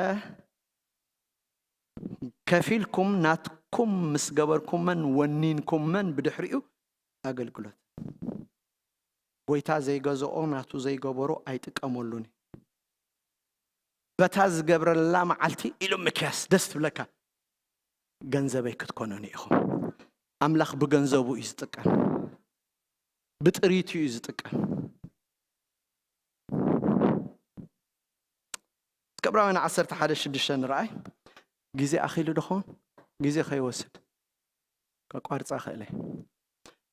ከፊልኩም ናትኩም ምስ ገበርኩመን ወኒንኩመን ብድሕሪኡ ኣገልግሎት። ጎይታ ዘይገዝኦ ናቱ ዘይገበሮ ኣይጥቀመሉን እዩ። በታ ዝገብረላ መዓልቲ ኢሉ ምክያስ ደስ ትብለካ። ገንዘበይ ክትኮኑኒ ኢኹም። ኣምላኽ ብገንዘቡ እዩ ዝጥቀም፣ ብጥሪቱ እዩ ዝጥቀም። እስከ ዕብራውያን ዓሰርተ ሓደ ሽዱሽተ ንረኣይ። ግዜ ኣኺሉ ዶ ኸውን? ግዜ ከይወስድ ከቋርጻ ክእለ።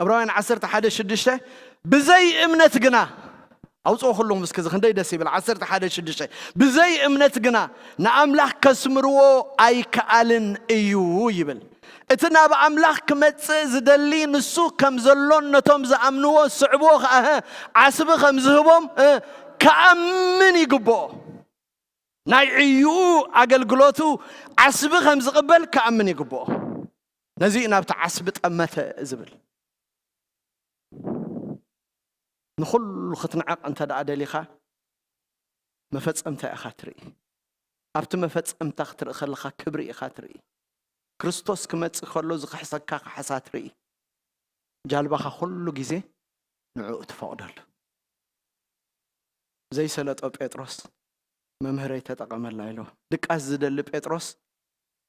ዕብራውያን ዓሰርተ ሓደ ሽዱሽተ፣ ብዘይ እምነት ግና፣ ኣውፅኦ ኩሉም እስኪ፣ እዚ ክንደይ ደስ ይብል። ዓሰርተ ሓደ ሽዱሽተ፣ ብዘይ እምነት ግና ንኣምላኽ ከስምርዎ ኣይከኣልን እዩ ይብል። እቲ ናብ ኣምላኽ ክመጽእ ዝደሊ ንሱ ከም ዘሎን ነቶም ዝኣምንዎ ዝስዕብዎ ኸኣ ዓስቢ ከም ዝህቦም፣ እ፣ ክኣምን ይግብኦ። ናይ ዕዩኡ ኣገልግሎቱ ዓስቢ ከም ዝቕበል ክኣምን ይግብኦ። ነዚ እዩ ናብቲ ዓስቢ ጠመተ ዝብል። ንኹሉ ክትንዕቕ እንተ ደኣ ደሊኻ፣ መፈጸምታ ኢኻ ትርኢ። ኣብቲ መፈጸምታ ክትርኢ ከለኻ ክብሪ ኢኻ ትርኢ። ክርስቶስ ክመጽእ ከሎ ዝኽሕሰካ ካሕሳ ትርኢ። ጃልባኻ ኩሉ ግዜ ንዕኡ ትፈቕደሉ። ዘይሰለጦ ጴጥሮስ መምህረይ ተጠቐመላ ኢልዎ። ድቃስ ዝደሊ ጴጥሮስ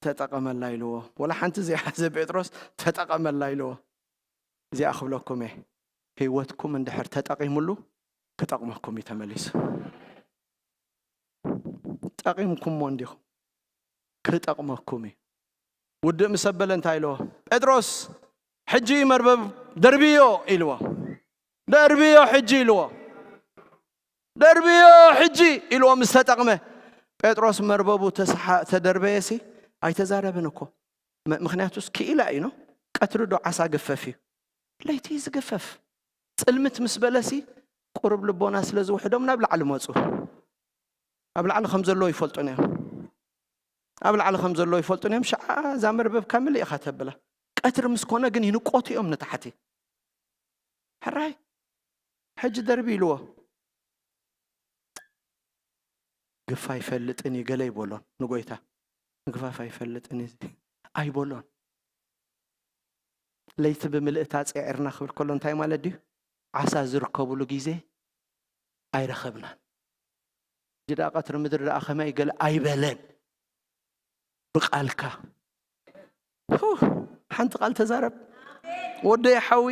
ተጠቐመላ ኢልዎ። ወላ ሓንቲ ዘይሓዘ ጴጥሮስ ተጠቐመላ ኢልዎ። እዚኣ ክብለኩም እየ፣ ህይወትኩም እንድሕር ተጠቒሙሉ ክጠቕመኩም እዩ ተመሊሱ። ጠቒምኩሞ እንዲኹም፣ ክጠቕመኩም እዩ። ውድእ ምስ ኣበለ እንታይ ኢልዎ? ጴጥሮስ፣ ሕጂ መርበብ ደርብዮ ኢልዎ። ደርብዮ ሕጂ ኢልዎ። ደርብዮ ሕጂ ኢልዎ ምስ ተጠቕመ፣ ጴጥሮስ መርበቡ ተስሓ-፣ ተደርበየሲ ኣይተዛረበን እኮ። ም-፣ ምኽንያቱስ ክኢላ እዩ ነው። ቀትሪ ዶ ዓሳ ግፈፍ እዩ? ለይቲ እዩ ዝግፈፍ። ጽልምት ምስ በለሲ ቁሩብ ልቦና ስለ ዝውሕዶም ናብ ላዕሊ መጹ። ኣብ ላዕሊ ከም ዘለዎ ይፈልጡን እዮም። ኣብ ላዕሊ ከም ዘለዎ ይፈልጡን እዮም። ሽዓ እዛ መርበብካ ምልእ ኢኻ ተብላ። ቀትሪ ምስ ኮነ ግን ይንቆቱ እዮም ንታሕቲ። ሕራይ ሕጂ ደርቢ ኢልዎ። ግፋ ይፈልጥን እዩ ገለ ይበሎን ንጎይታ። ምግፋፍ ኣይፈልጥን እዩ ኣይበሎን። ለይቲ ብምልእታ ጸዒርና ክብል ከሎ እንታይ ማለት ድዩ? ዓሳ ዝርከብሉ ግዜ ኣይረኸብናን። ሕጂ ደኣ ቀትሪ ምድሪ ደኣ ከመይ ገለ ኣይበለን። ብቓልካ። ሁ፣ ሓንቲ ቃል ተዛረብ። ወደይ ሓዊ።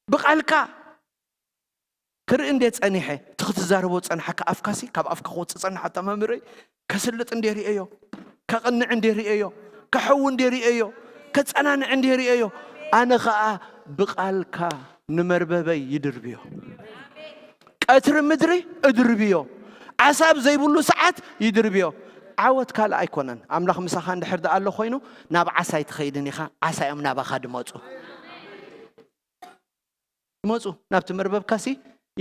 ብቓልካ። ክርኢ እንዴ ጸኒሐ፣ እቲ ክትዛረቦ ጸንሓካ ኣፍካሲ፣ ካብ ኣፍካ ክወጽእ ጸንሓ፣ ኣታ መምህረይ፣ ከስልጥ እንዴ ርእየዮ፣ ከቕንዕ እንዴ ርእየዮ፣ ከሐዊ እንዴ ርእየዮ፣ ከጸናንዕ እንዴ ርእየዮ፣ ኣነ ኸኣ ብቓልካ ንመርበበይ ይድርብዮ። ቀትሪ ምድሪ እድርብዮ። ዓሳ ኣብ ዘይብሉ ሰዓት ይድርብዮ። ዓወት ካልእ ኣይኮነን። ኣምላኽ ምሳኻ እንድሕር ደኣ ኣሎ ኮይኑ፣ ናብ ዓሳ ኣይትኸይድን ኢኻ። ዓሳ እዮም ናባኻ ድመጹ። ይመጹ፣ ናብቲ መርበብካሲ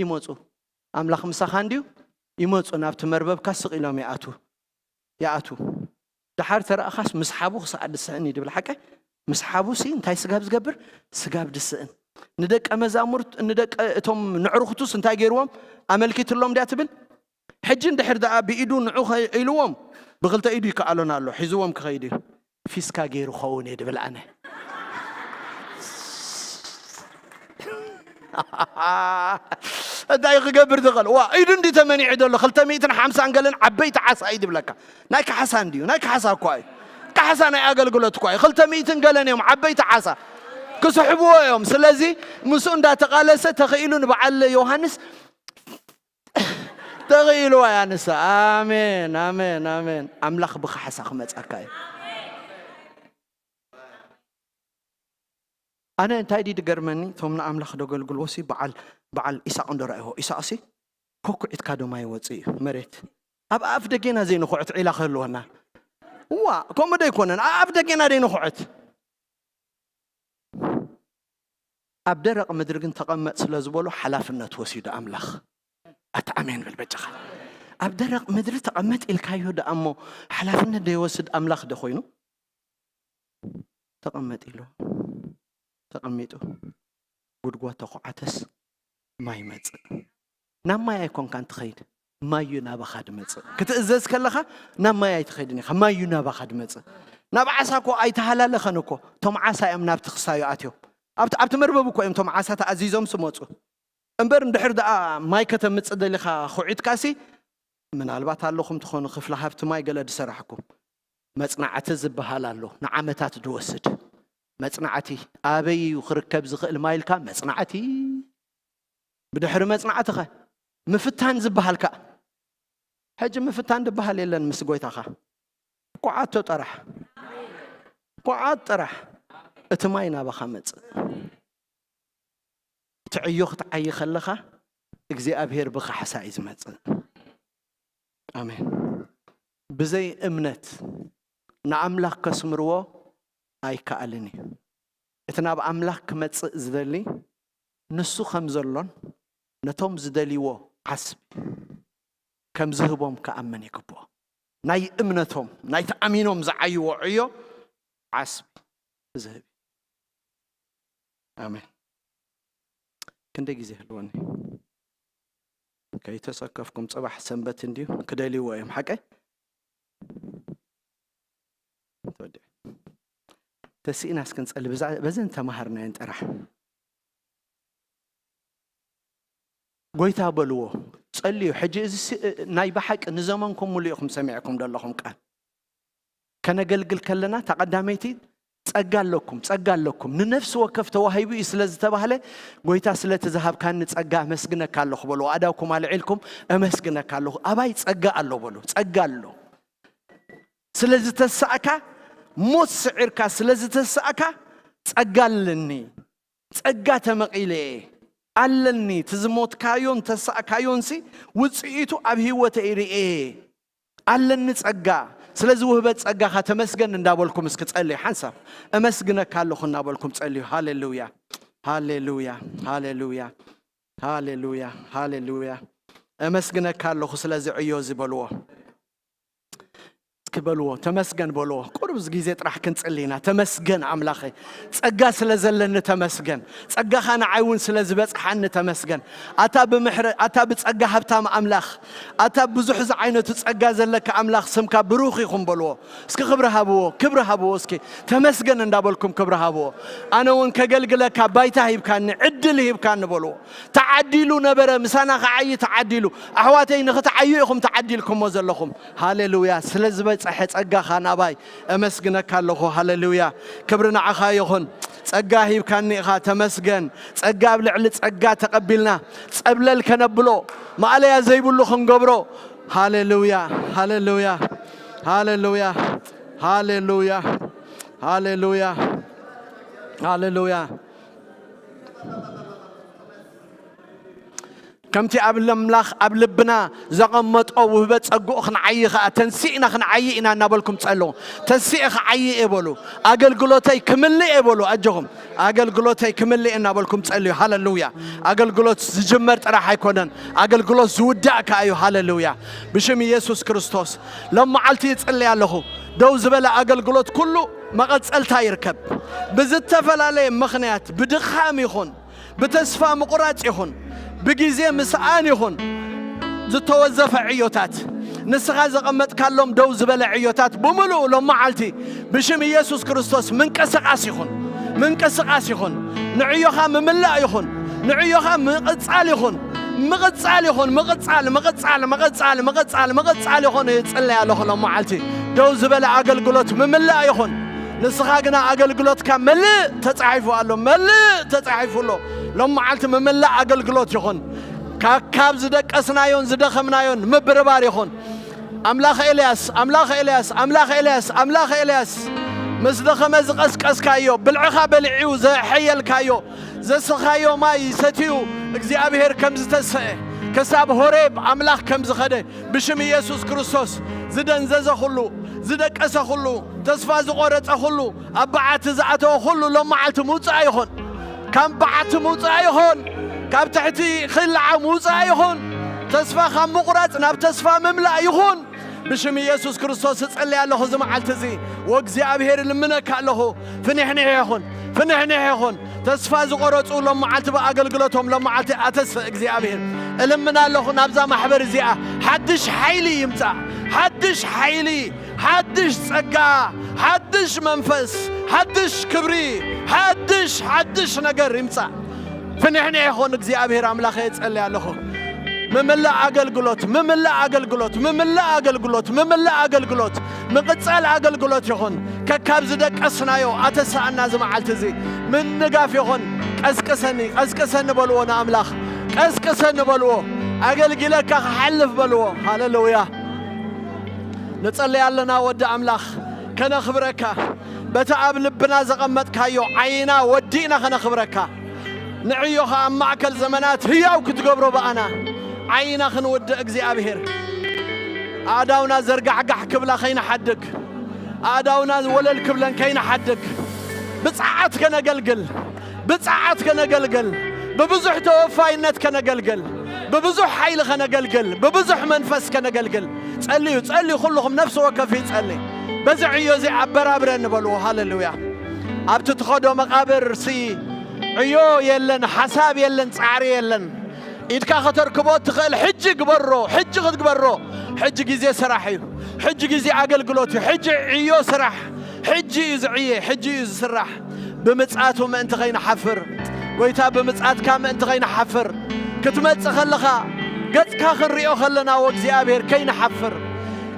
ይመጹ። ኣምላኽ ምሳኻ እንድዩ፣ ይመጹ፣ ናብቲ መርበብካ ስቕ ኢሎም ይኣቱ፣ ይኣቱ። ደሓር ተረኣኻስ ምስሓቡ ክሰዓት ድስእን እዩ ድብል ሓቀ። ምስሓቡሲ እንታይ ስጋብ ዝገብር? ስጋብ ድስእን። ንደቀ መዛሙርት-፣ ንደቀ እቶም ንዕሩኽቱስ እንታይ ገይርዎም? ኣመልኪትሎም ድያ ትብል? ሕጂ እንድሕር ደኣ ብኢዱ ንዑ ከ-፣ ኢልዎም፣ ብኽልተ ኢዱ ይከኣሎን ኣሎ፣ ሒዝዎም ክኸይድ እዩ። ፊስካ ገይሩ ኸውን እየ ድብል ኣነ። እንታይ ክገብር ዝኽእል? ዋ፣ ኢዱ እንዲ ተመኒዑ ዘሎ፣ ክልተ ሚእትን ሓምሳን ገለን ዓበይቲ ዓሳ እዩ ድብለካ። ናይ ካሕሳ እንድዩ፣ ናይ ካሕሳ እኳ እዩ። ካሕሳ ናይ ኣገልግሎት እኳ እዩ። ክልተ ሚእትን ገለን እዮም ዓበይቲ ዓሳ። ክስሕብዎ እዮም። ስለዚ ምስኡ እንዳተቓለሰ ተኽኢሉ ንበዓል ዮሃንስ ተኽኢልዋ እያ ንሳ። ኣሜን፣ ኣሜን፣ ኣሜን። ኣምላኽ ብኻሕሳ ክመጻካ እዩ። ኣነ እንታይ ድዩ ድገርመኒ፣ እቶም ንኣምላኽ ደገልግልዎ ሲ በዓል፣ በዓል ኢሳቕ እንዶ ረኣይዎ። ኢሳቕ ሲ ኮኩዒትካ ዶ ማይ ወጽእ እዩ፣ መሬት። ኣብ ኣፍ ደጌና ዘይንኹዕት ዒላ ክህልወና። እዋ፣ ከምኡ ዶ ኣይኮነን? ኣብ ኣፍ ደጌና ዘይንኹዕት። ኣብ ደረቕ ምድሪ ግን ተቐመጥ ስለ ዝበሎ ሓላፍነት ወሲዱ ኣምላኽ። ኣታ ኣሜን በል በጃኻ። ኣብ ደረቕ ምድሪ ተቐመጥ ኢልካዮ ደኣ እሞ ሓላፍነት ዘይወስድ ኣምላኽ ዶ ኮይኑ? ተቐመጥ ኢሉ። ተቐሚጡ። ጉድጓድ ተኹዓተስ ማይ ይመጽእ። ናብ ማይ ኣይኮንካን ትኸይድ፣ ማይ እዩ ናባኻ ድመጽእ። ክትእዘዝ ከለኻ ናብ ማይ ኣይትኸይድን ኢኻ፣ ማይ እዩ ናባኻ ድመጽእ። ናብ ዓሳ እኮ ኣይተሃላለኸን እኮ፣ እቶም ዓሳ እዮም ናብቲ ክሳዩ ኣትዮም። ኣብቲ፣ ኣብቲ መርበብ እኮ እዮም እቶም ዓሳ ተኣዚዞም ስመጹ። እምበር እንድሕር ደኣ ማይ ከተምጽእ ደሊኻ ኩዒትካሲ፣ ምናልባት ኣለኹም ትኾኑ ክፍሊ ሃብቲ ማይ ገለ ዝሰራሕኩም፣ መጽናዕቲ ዝበሃል ኣሎ፣ ንዓመታት ዝወስድ መጽናዕቲ። ኣበይ እዩ ክርከብ ዝኽእል ማይ ኢልካ መጽናዕቲ። ብድሕሪ መጽናዕትኸ ምፍታን ዝበሃል ከኣ፣ ሕጂ ምፍታን ዝበሃል የለን። ምስ ጎይታኻ ኩዓቶ ጥራሕ፣ ኩዓት ጥራሕ፣ እቲ ማይ ናባኻ መጽእ። እቲ ዕዮ ክትዓዪ ከለኻ እግዚኣብሔር ብኻሕሳ እዩ ዝመጽእ። ኣሜን። ብዘይ እምነት ንኣምላኽ ከስምርዎ ኣይከኣልን እዩ። እቲ ናብ ኣምላኽ ክመጽእ ዝደሊ ንሱ ከም ዘሎን ነቶም ዝደልይዎ ዓስቢ ከም ዝህቦም ክኣምን ይግብኦ። ናይ እምነቶም፣ ናይ ተኣሚኖም ዝዓይዎ ዕዮ ዓስቢ ዝህብ እዩ። ኣሜን። ክንደይ ግዜ ህልወኒ? ከይተሰከፍኩም፣ ጽባሕ ሰንበት እንድዩ፣ ክደልይዎ እዮም። ሓቀይ? ተወዲዑ። ተስኢና እስክንጸሊ፣ በዛ-፣ በዘን ተማሃርናየን ጥራሕ። ጎይታ በልዎ፣ ጸልዩ። ሕጂ እዚ ሲ-፣ ናይ ብሓቂ ንዘመንኩም ሙሉ ኢኹም ሰሚዕኩም ዘለኹም ቃል። ከነገልግል ከለና፣ እታ ቀዳመይቲ ጸጋ ኣለኩም፣ ጸጋ ኣለኩም። ንነፍሲ ወከፍ ተዋሂቡ እዩ ስለ ዝተባህለ፣ ጎይታ ስለቲ ዝሃብካኒ ጸጋ ኣመስግነካ ኣለኹ በልዎ። ኣእዳውኩም ኣልዒልኩም፣ "እመስግነካ ኣለኹ። ኣባይ ጸጋ ኣሎ" በሉ። ጸጋ ኣሎ። ስለ ዝተሳእካ፣ ሞት ስዒርካ ስለ ዝተሳእካ፣ "ጸጋ ኣለኒ፣ ጸጋ ተመቒለ እየ፣ ኣለኒ፣ እቲ ዝሞትካዮን ተሳእካዮንሲ ውጽኢቱ ኣብ ህይወተይ ርእየ፣ ኣለኒ ጸጋ፣ ስለዚ ውህበት ጸጋኻ ተመስገን" እንዳበልኩም እስኪ ጸልዩ። ሓንሳብ "እመስግነካ ኣለኹ" እናበልኩም ጸልዩ። ሃሌሉያ፣ ሃሌሉያ፣ ሃሌሉያ፣ ሃሌሉያ፣ ሃሌሉያ። "እመስግነካ ኣለኹ ስለዚ ዕዮ" እዚ በልዎ። እስኪ በልዎ፣ "ተመስገን" በልዎ። ቁሩብ ግዜ ጥራሕ ክንጽሊ ኢና። "ተመስገን ኣምላኸይ፣ ጸጋ ስለ ዘለኒ ተመስገን፣ ጸጋኻ ንዓይ እውን ስለ ዝበጽሓኒ ተመስገን። ኣታ ብምሕረ-፣ ኣታ ብጸጋ ሃብታም ኣምላኽ፣ ኣታ ብዙሕ ዝዓይነቱ ጸጋ ዘለካ ኣምላኽ፣ ስምካ ብሩኽ ይኹን" በልዎ። እስኪ ክብሪ ሃብዎ፣ ክብሪ ሃብዎ። እስኪ "ተመስገን" እንዳበልኩም ክብሪ ሃብዎ። "ኣነ እውን ከገልግለካ ባይታ ሂብካኒ፣ ዕድል ሂብካኒ" በልዎ። ተዓዲሉ ነበረ፣ ምሳና ክዓዪ ተዓዲሉ። ኣሕዋተይ፣ ንኽትዓዩ ኢኹም ተዓዲልኩሞ ዘለኹም። ሃሌሉያ። ስለ ዝበጽሐ ጸጋኻ ናባይ እመስግነካ ኣለኹ። ሃሌሉያ። ክብሪ ንዓኻ ይኹን። ጸጋ ሂብካኒ ኢኻ፣ ተመስገን። ጸጋ ኣብ ልዕሊ ጸጋ ተቐቢልና፣ ጸብለል ከነብሎ፣ ማእለያ ዘይብሉ ክንገብሮ። ሃሌሉያ፣ ሃሌሉያ፣ ሃሌሉያ፣ ሃሌሉያ፣ ሃሌሉያ፣ ሃሌሉያ። ከምቲ ኣብ ኣምላኽ ኣብ ልብና ዘቐመጦ ውህበት ጸግኡ ክንዓዪ ኸኣ፣ "ተንሲእና ክንዓዪ ኢና" እናበልኩም ጸልዉ። "ተንሲኤ ክዓዪ እየ" በሉ። "ኣገልግሎተይ ክምልእ እየ" በሉ። ኣጆኹም፣ "ኣገልግሎተይ ክምልእ እየ" እናበልኩም ጸልዩ። ሃሌሉያ። ኣገልግሎት ዝጅመር ጥራሕ ኣይኮነን፣ ኣገልግሎት ዝውዳእ ከኣ እዩ። ሃሌሉያ። ብሽም ኢየሱስ ክርስቶስ ሎም መዓልቲ ይጽልይ ኣለኹ። ደው ዝበለ ኣገልግሎት ኩሉ መቐጸልታ ይርከብ። ብዝተፈላለየ ምኽንያት፣ ብድኻም ይኹን፣ ብተስፋ ምቑራጽ ይኹን፣ ብግዜ ምስኣን ይኹን፣ ዝተወዘፈ ዕዮታት፣ ንስኻ ዘቐመጥካሎም ደው ዝበለ ዕዮታት ብምሉኡ ሎም መዓልቲ ብሽም ኢየሱስ ክርስቶስ ምንቅስቓስ ይኹን፣ ምንቅስቓስ ይኹን፣ ንዕዮኻ ምምላእ ይኹን፣ ንዕዮኻ ምቕጻል ይኹን፣ ምቕጻል ይኹን፣ ምቕጻል፣ ምቕጻል፣ ምቕጻል፣ ምቕጻል፣ ምቕጻል ይኹን። ይጽለይ ኣለኹ ሎም መዓልቲ ደው ዝበለ ኣገልግሎት ምምላእ ይኹን። ንስኻ ግና ኣገልግሎትካ መልእ ተጻሒፉ ኣሎ፣ መልእ ተጻሒፉ ኣሎ። ሎም መዓልቲ ምምላእ ኣገልግሎት ይኹን። ካ-፣ ካብ ዝደቀስናዮን ዝደኸምናዮን ምብርባር ይኹን። ኣምላኽ ኤልያስ፣ ኣምላኽ ኤልያስ፣ ኣምላኽ ኤልያስ፣ ኣምላኽ ኤልያስ፣ ምስ ደኸመ ዝቐስቀስካዮ፣ ብልዕኻ በሊዑ ዘሐየልካዮ፣ ዘሰኻዮ ማይ ሰትዩ እግዚኣብሔር ከም ዝተሰአ፣ ክሳብ ሆሬብ ኣምላኽ ከም ዝኸደ፣ ብሽም ኢየሱስ ክርስቶስ ዝደንዘዘ ኩሉ፣ ዝደቀሰ ኩሉ፣ ተስፋ ዝቖረጸ ኩሉ፣ ኣብ በዓቲ ዝኣተወ ኩሉ ሎም መዓልቲ ምውጻእ ይኹን። ካብ በዓቲ ምውጻእ ይኹን። ካብ ትሕቲ ክልዓ ምውጻእ ይኹን። ተስፋ ካብ ምቑራጽ ናብ ተስፋ ምምላእ ይኹን። ብሽም ኢየሱስ ክርስቶስ እጸልይ ኣለኹ። እዚ መዓልቲ እዚ ወእግዚኣብሔር እልምነካ ኣለኹ። ፍንሕንሕ ይኹን፣ ፍንሕንሕ ይኹን። ተስፋ ዝቖረጹ ሎም መዓልቲ ብኣገልግሎቶም ሎም መዓልቲ ኣተስፈ እግዚኣብሔር እልምን ኣለኹ። ናብዛ ማሕበር እዚኣ ሓድሽ ሓይሊ ይምጻእ፣ ሓድሽ ሓይሊ፣ ሓድሽ ጸጋ፣ ሓድሽ መንፈስ፣ ሓድሽ ክብሪ፣ ሓድሽ፣ ሓድሽ ነገር ይምጻእ። ፍንሕንሕ ይኹን እግዚኣብሔር ኣምላኸ፣ እጸሊ ኣለኹ። ምምላእ ኣገልግሎት፣ ምምላእ ኣገልግሎት፣ ምምላእ ኣገልግሎት፣ ምምላእ ኣገልግሎት፣ ምቕጻል ኣገልግሎት ይኹን። ከካብ ዝደቀስናዮ ኣተሰኣና እዚ መዓልቲ እዚ ምንጋፍ ይኹን። ቀስቅሰኒ፣ ቀስቅሰኒ በልዎ ንኣምላኽ። ቀስቅሰኒ በልዎ። ኣገልጊለካ ክሓልፍ በልዎ። ሃሌሉያ። ንጸሊ ኣለና ወዲ ኣምላኽ፣ ከነኽብረካ። በቲ ኣብ ልብና ዘቐመጥካዮ ዓይና ወዲእና ከነኽብረካ። ንዕዮ ኸኣ ኣብ ማእከል ዘመናት ህያው ክትገብሮ ብኣና ዓይና ክንውድእ እግዚኣብሔር። ኣእዳውና ዘርጋሕጋሕ ክብላ ከይንሓድግ፣ ኣእዳውና ወለል ክብለን ከይንሓድግ፣ ብጸዓት ከነገልግል፣ ብጸዓት ከነገልግል፣ ብብዙሕ ተወፋይነት ከነገልግል፣ ብብዙሕ ሓይሊ ከነገልግል፣ ብብዙሕ መንፈስ ከነገልግል። ጸልዩ፣ ጸልዩ፣ ኩልኹም ነፍሲ ወከፍ ይጸሊ። በዚ ዕዮ እዚ ኣበራብረኒ በልዎ። ሃሌሉያ። ኣብቲ ትኸዶ መቓብር ሲ ዕዮ የለን፣ ሓሳብ የለን፣ ጻዕሪ የለን። ኢድካ ከተርክቦ ትኽእል፣ ሕጂ ግበሮ፣ ሕጂ ክትግበሮ። ሕጂ ግዜ ስራሕ እዩ፣ ሕጂ ግዜ ኣገልግሎት እዩ፣ ሕጂ ዕዮ ስራሕ፣ ሕጂ እዩ ዝዕየ፣ ሕጂ እዩ ዝስራሕ። ብምጽኣቱ ምእንቲ ከይንሓፍር፣ ጎይታ ብምጽኣትካ ምእንቲ ከይንሓፍር፣ ክትመጽእ ከለኻ ገጽካ ክንሪኦ ከለና ወእግዚኣብሔር ከይንሓፍር፣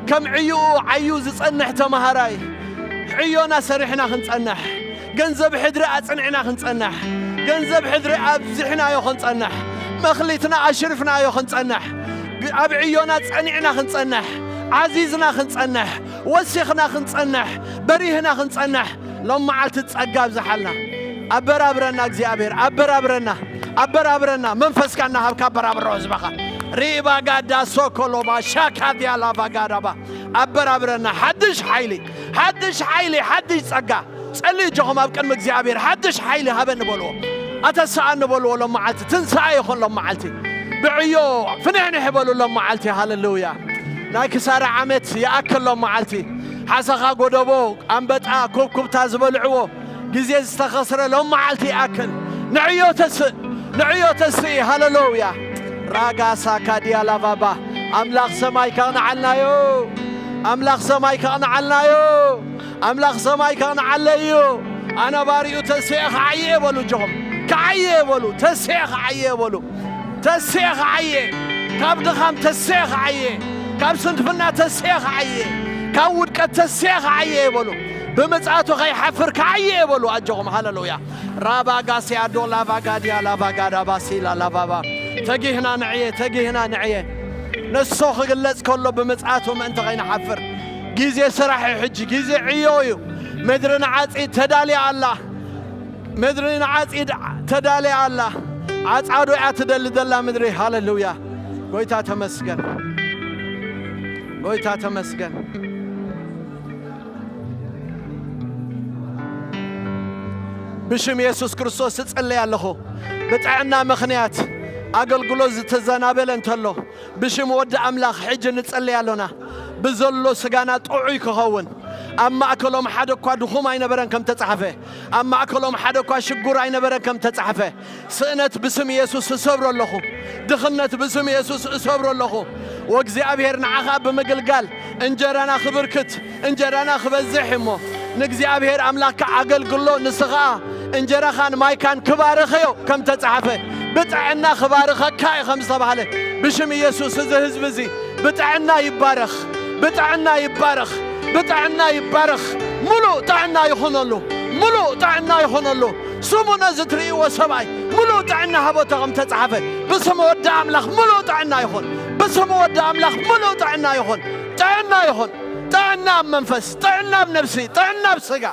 ከም ዕዩኡ ዓዩ ዝጸንሕ ተማሃራይ ዕዮና ሰሪሕና ክንጸንሕ፣ ገንዘብ ሕድሪ ኣጽኒዕና ክንጸንሕ፣ ገንዘብ ሕድሪ ኣብዚሕናዮ ክንጸንሕ፣ መኽሊትና ኣሽሪፍናዮ ክንጸንሕ፣ ግ-፣ ኣብ ዕዮና ጸኒዕና ክንጸንሕ፣ ዓዚዝና ክንጸንሕ፣ ወሲኽና ክንጸንሕ፣ በሪህና ክንጸንሕ፣ ሎም መዓልቲ ጸጋ ኣብዝሓልና። ኣበራብረና እግዚኣብሔር፣ ኣበራብረና፣ ኣበራብረና። መንፈስካ እናሃብካ ኣበራብሮ ህዝብኻ። ሪባጋዳ ሶኮሎባ ሻካዲያ ላባጋዳባ። ኣበራብረና። ሓድሽ ሓይሊ፣ ሓድሽ ሓይሊ፣ ሓድሽ ጸጋ። ጸልዩ እጆኹም ኣብ ቅድሚ እግዚኣብሔር፣ ሓድሽ ሓይሊ ሃበኒ በልዎ። ኣተሰኣኒ በልዎ ሎም መዓልቲ። ትንሳኤ ይኹን ሎም መዓልቲ። ብዕዮ ፍንሕንሕ በሉ ሎም መዓልቲ። ሃሌሉያ። ናይ ክሳራ ዓመት ይኣክል ሎም መዓልቲ። ሓሰኻ ጎደቦ፣ ኣንበጣ፣ ኩብኩብታ ዝበልዕዎ ግዜ ዝተኸስረ ሎም መዓልቲ ይኣክል። ንዕዮ ተስእ፣ ንዕዮ ተስእ። ሃሌሉያ። ራጋ ሳካዲያ ላባባ። ኣምላኽ ሰማይ ከቕንዓልናዮ። ኣምላኽ ሰማይ ከቕንዓልናዮ። ኣምላኽ ሰማይ ከቕንዓለይ እዩ። ኣነ ባሪኡ ተስኤ ክዓየ በሉ፣ እጆኹም ክዓየ በሉ፣ ተስኤ ክዓየ በሉ። ተስኤ ክዓየ፣ ካብ ድኻም ተስኤ ክዓየ፣ ካብ ስንፍና ተስኤ ክዓየ፣ ካብ ውድቀት ተስኤ ክዓየ በሉ። ብምጽኣቱ ከይሓፍር ክዓየ በሉ፣ ኣጆኹም። ሃሌሉያ። ራባ ጋስያ ዶላ ቫጋድያ ላቫጋዳ ባሲላ ላቫባ። ተጊህና ንዕየ፣ ተጊህና ንዕየ። ነሶ ክግለጽ ከሎ ብምጽኣቱ ምእንቲ ከይንሓፍር። ግዜ ስራሕ እዩ ሕጂ፣ ግዜ ዕዮ እዩ። ምድሪ ንዓጺድ ተዳልያ ኣላ። ምድሪ ንዓጺድ ተዳልያ ኣላ። ዓጻዶ እያ ትደሊ ዘላ ምድሪ። ሃሌሉያ። ጎይታ ተመስገን። ጎይታ ተመስገን። ብሽም የሱስ ክርስቶስ እጽለይ ኣለኹ። ብጥዕና ምኽንያት ኣገልግሎት ዝተዘናበለ እንተሎ፣ ብሽም ወዲ ኣምላኽ ሕጂ ንጽለይ ኣሎና። ብዘሎ ስጋና ጥዑይ ክኸውን፣ ኣብ ማእከሎም ሓደ እኳ ድኹም ኣይነበረን ከም ተጻሕፈ፣ ኣብ ማእከሎም ሓደ እኳ ሽጉር ኣይነበረን ከም ተጻሕፈ፣ ስእነት ብስም የሱስ እሰብሮ ኣለኹ። ድኽነት ብስም የሱስ እሰብሮ ኣለኹ። ወእግዚኣብሔር ንዓኻ ብምግልጋል እንጀራና ክብርክት፣ እንጀራና ክበዝሕ እሞ፣ ንእግዚኣብሔር ኣምላኽካ ኣገልግሎ፣ ንስኻ እንጀራኻን ማይካን ክባርኸዮ ከም ተጻሕፈ፣ ብጥዕና ክባርኸካ እዩ ከም ዝተባህለ፣ ብሽም ኢየሱስ እዚ ህዝቢ እዚ ብጥዕና ይባረኽ፣ ብጥዕና ይባረኽ፣ ብጥዕና ይባረኽ። ምሉእ ጥዕና ይኹነሉ፣ ምሉእ ጥዕና ይኹነሉ። ስሙ ነዚ ትርእይዎ ሰብኣይ ምሉእ ጥዕና ሃቦቶ ከም ተጻሕፈ፣ ብስም ወዲ ኣምላኽ ምሉእ ጥዕና ይኹን፣ ብስም ወዲ ኣምላኽ ምሉእ ጥዕና ይኹን። ጥዕና ይኹን፣ ጥዕና ኣብ መንፈስ፣ ጥዕና ኣብ ነፍሲ፣ ጥዕና ኣብ ስጋ።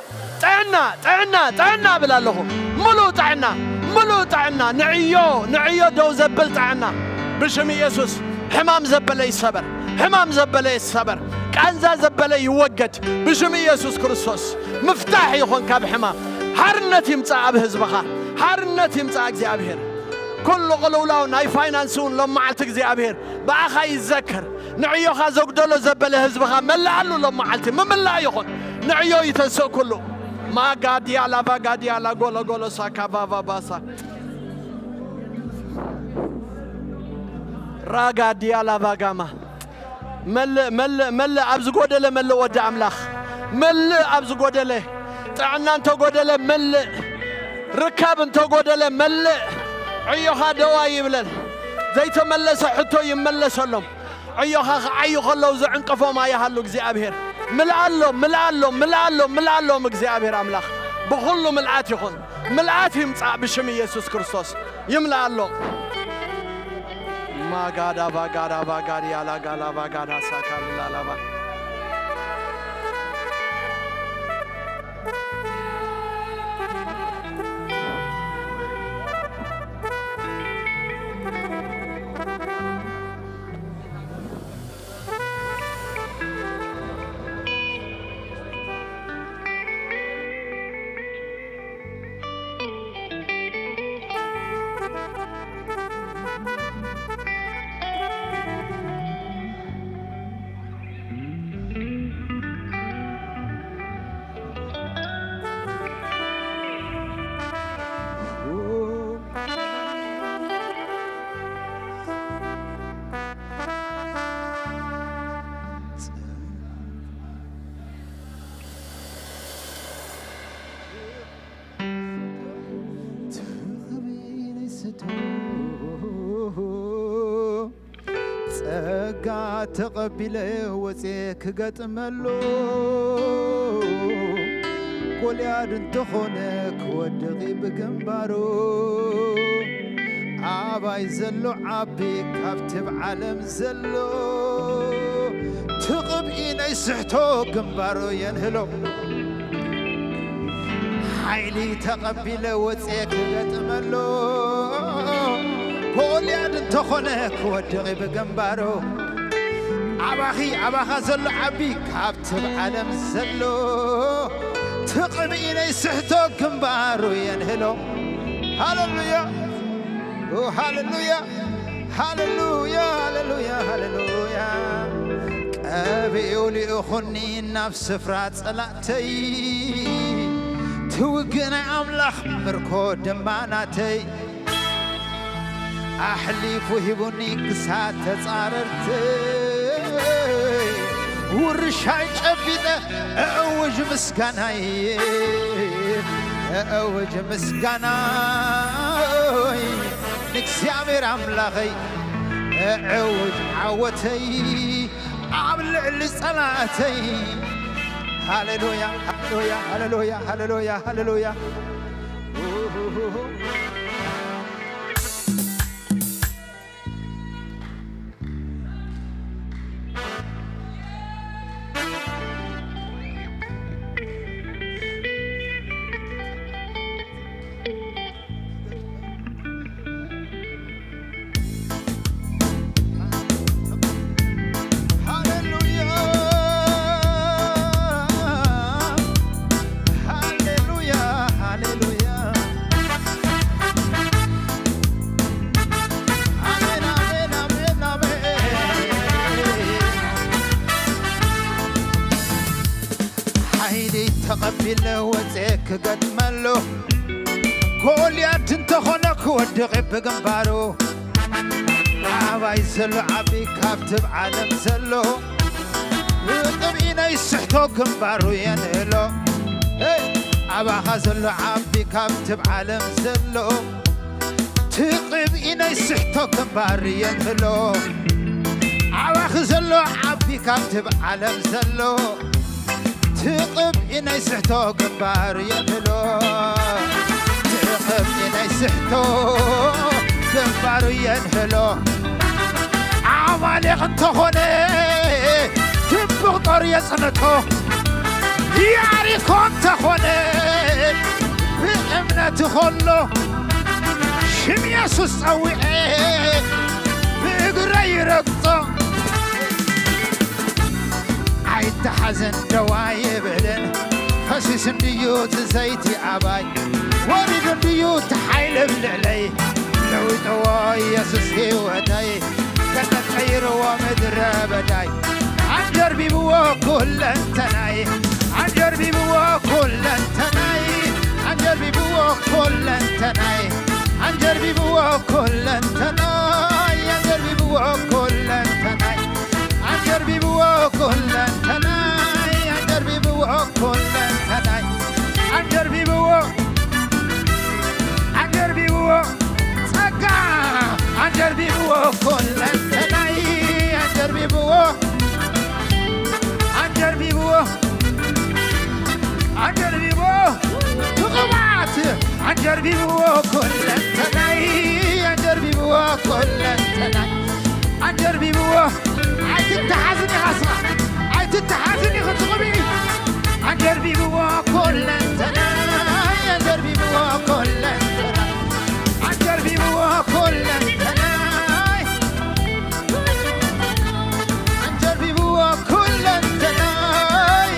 ጥዕና፣ ጥዕና፣ ጥዕና እብል ኣለኹ። ምሉእ ጥዕና፣ ምሉእ ጥዕና፣ ንዕዮ፣ ንዕዮ ደው ዘብል ጥዕና። ብሽም ኢየሱስ ሕማም ዘበለ ይሰበር፣ ሕማም ዘበለ ይሰበር፣ ቃንዛ ዘበለ ይወገድ። ብሽም ኢየሱስ ክርስቶስ ምፍታሕ ይኹን ካብ ሕማም። ሓርነት ይምጻእ ኣብ ህዝብኻ፣ ሓርነት ይምጻእ እግዚኣብሔር። ኩሉ ቅልውላው ናይ ፋይናንስ እውን ሎም መዓልቲ እግዚኣብሔር ብኣኻ ይዘከር። ንዕዮኻ ዘጉደሎ ዘበለ ህዝብኻ መላኣሉ ሎም መዓልቲ ምምላእ ይኹን። ንዕዮ ይተስእ ኩሉ። ማጋድያ ላቫጋድያ ላጎሎጎሎ ሳካባቫባሳ ራጋድያ ላቫጋማ። መልእ፣ መልእ፣ መልእ፣ ኣብ ዝጎደለ መልእ ወዲ ኣምላኽ። መልእ ኣብ ዝጎደለ። ጥዕና እንተጎደለ መልእ። ርካብ እንተጎደለ መልእ። ዕዮኻ ደዋ ይብለን። ዘይተመለሰ ሕቶ ይመለሰሎም። ዕዮኻ ክዓዩ ከለዉ ዝዕንቀፎም ኣይሃሉ እግዚኣብሔር። ምልኣሎም፣ ምልኣሎም፣ ምልኣሎም፣ ምልኣሎም እግዚኣብሔር ኣምላኽ። ብኹሉ ምልኣት ይኹን። ምልኣት ይምጻእ ብሽም ኢየሱስ ክርስቶስ። ይምልኣሎም። ማጋዳ ባጋዳ ባጋዲ ያላጋላ ባጋዳ ሳካሉላላባ። ጸጋ ተቐቢለ ወጼ ክገጥመሉ፣ ጎልያድ እንተኾነ ክወድቕ ብግንባሩ። ኣባይ ዘሎ ዓቢ ካብቲ ብ ዓለም ዘሎ፣ ትቕብኢ ናይ ስሕቶ ግንባሩ የንህሎ። ሓይሊ ተቐቢለ ወጼ ክገጥመሉ፣ ጎልያድ እንተኾነ ክወድቕ ብግንባሩ። ኣባኺ ኣባኻ ዘሎ ዓቢ ካብቲ ብ ዓለም ዘሎ፣ ትቕብኢ ናይ ስሕቶ ግንባሩ የንህሎ። ሃሌሉያ፣ ኦ፣ ሃሌሉያ፣ ሃሌሉያ፣ ሃሌሉያ፣ ሃሌሉያ። ቀቢኡ ልኢኹኒ ናብ ስፍራ ጸላእተይ፣ ትውግእ ናይ ኣምላኽ ምርኮ ድማ ናተይ። ኣሕሊፉ ሂቡኒ ክሳብ ተጻረርተይ፣ ውርሻይ ጨቢጠ እእውጅ ምስጋናይ፣ እእውጅ ምስጋናይ ንእግዚኣብሔር ኣምላኸይ፣ እእውጅ ዓወተይ ኣብ ልዕሊ ጸላእተይ። ሃሌሉያ፣ ሃሌሉያ፣ ሃሌሉያ፣ ሃሌሉያ፣ ሃሌሉያ። ሃሌሉያ፣ ሃሌሉያ፣ ሃሌሉያ። ኣሜን፣ ኣሜን፣ ኣሜን፣ ኣሜን። ሓይሊ ተቐቢለ ወጼ ክገጥመሉ፣ ጎልያድ እንተኾነ ክወድቕ ብግንባሩ። ኣባይ ዘሎ ዓቢ ካብቲ ብ ዓለም ዘሎ፣ ቅብኢ ናይ ስሕቶ ግንባሩ የንህሎ። ሄይ! ኣባኻ ዘሎ ዓቢ ካብቲ ብ ዓለም ዘሎ፣ ትቕብኢ ናይ ስሕቶ ግንባር የንህሎ። ኣባኺ ዘሎ ዓቢ ካብቲ ብ ዓለም ዘሎ፣ ትቕብኢ ናይ ስሕቶ ግንባር የንህሎ። ትቕብኢ ናይ ስሕቶ ግንባሩ የንህሎ። ኣማሌቕ እንተኾነ ግንቡ ክጦር የጽንቶ። ኢያሪኮ እንተኾነ ብእምነት ኾሎ ሽም የሱስ ጸዊዐ ብእግረይ ይረግጾ። ኣይተሓዝን ደዋ ይብልን ፈሲስ እንድዩ እቲ ዘይቲ ኣባይ ወሪዱ እንድዩ እቲ ሓይሊ ኣብ ልዕለይ ለዊጥዎ ኢየሱስ ህይወተይ ገነት ቀይርዎ ምድረ በዳይ ኣንጀርቢብዎ ኩለንተናይ ኣንጀርቢብዎ ኩለንተናይ ኣንጀርቢብዎ ኩለንተናይ ኣንጀርቢብዎ ኩለንተናይ ኣንጀርቢብዎ ኩለንተናይ ኣንጀርቢብዎ ኩለንተናይ ኣንጀርቢብዎ ኩለንተናይ ኣንጀርቢብዎ ኣንጀርቢብዎ ጸጋ ኣንጀርቢብዎ ኩለንተናይ፣ ኣንጀርቢብዎ ኩለንተናይ፣ ኣንጀርቢብዎ። ኣይትተሓዝን ኢኻ ስኻ፣ ኣይትተሓዝን ኢኻ ትቕብኢ። ኣንጀርቢብዎ ኩለንተናይ፣ ኣንጀርቢብዎ ኩለንተናይ፣ ኣንጀርቢብዎ ኩለንተናይ። ኣንጀርቢብዎ ኩለንተናይ፣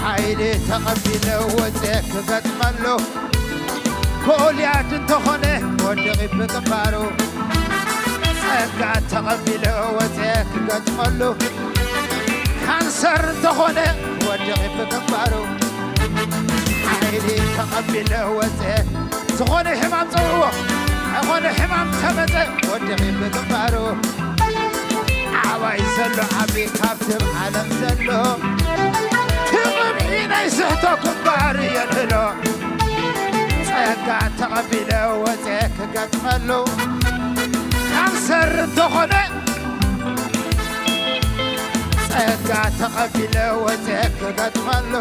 ሓይሊ ተቐቢለ ወፅየ ክገጥመሉ። ጎልያድ እንተኾነ ወዲቒ ብግንባሩ፣ ጸጋ ተቐቢለ ወፅየ ክገጥመሉ። ካንሰር እንተኾነ ወዲቒ ብግንባሩ፣ ሓይሊ ተቐቢለ ወፅየ ዝኾነ ሕማም ጸውዕዎ፣ ዝኾነ ሕማም ተመጸ ወዲኺ ብግንባሩ። ኣባይ ዘሎ ዓቢ ካብቲ ዓለም ዘሎ፣ ትቕብኢ ናይ ስሕቶ ግንባር የድህሎ። ጸጋ ተቐቢለ ወጸ ክገጥመሉ፣ ካንሰር እንተኾነ ጸጋ ተቐቢለ ወጽየ ክገጥመሉ።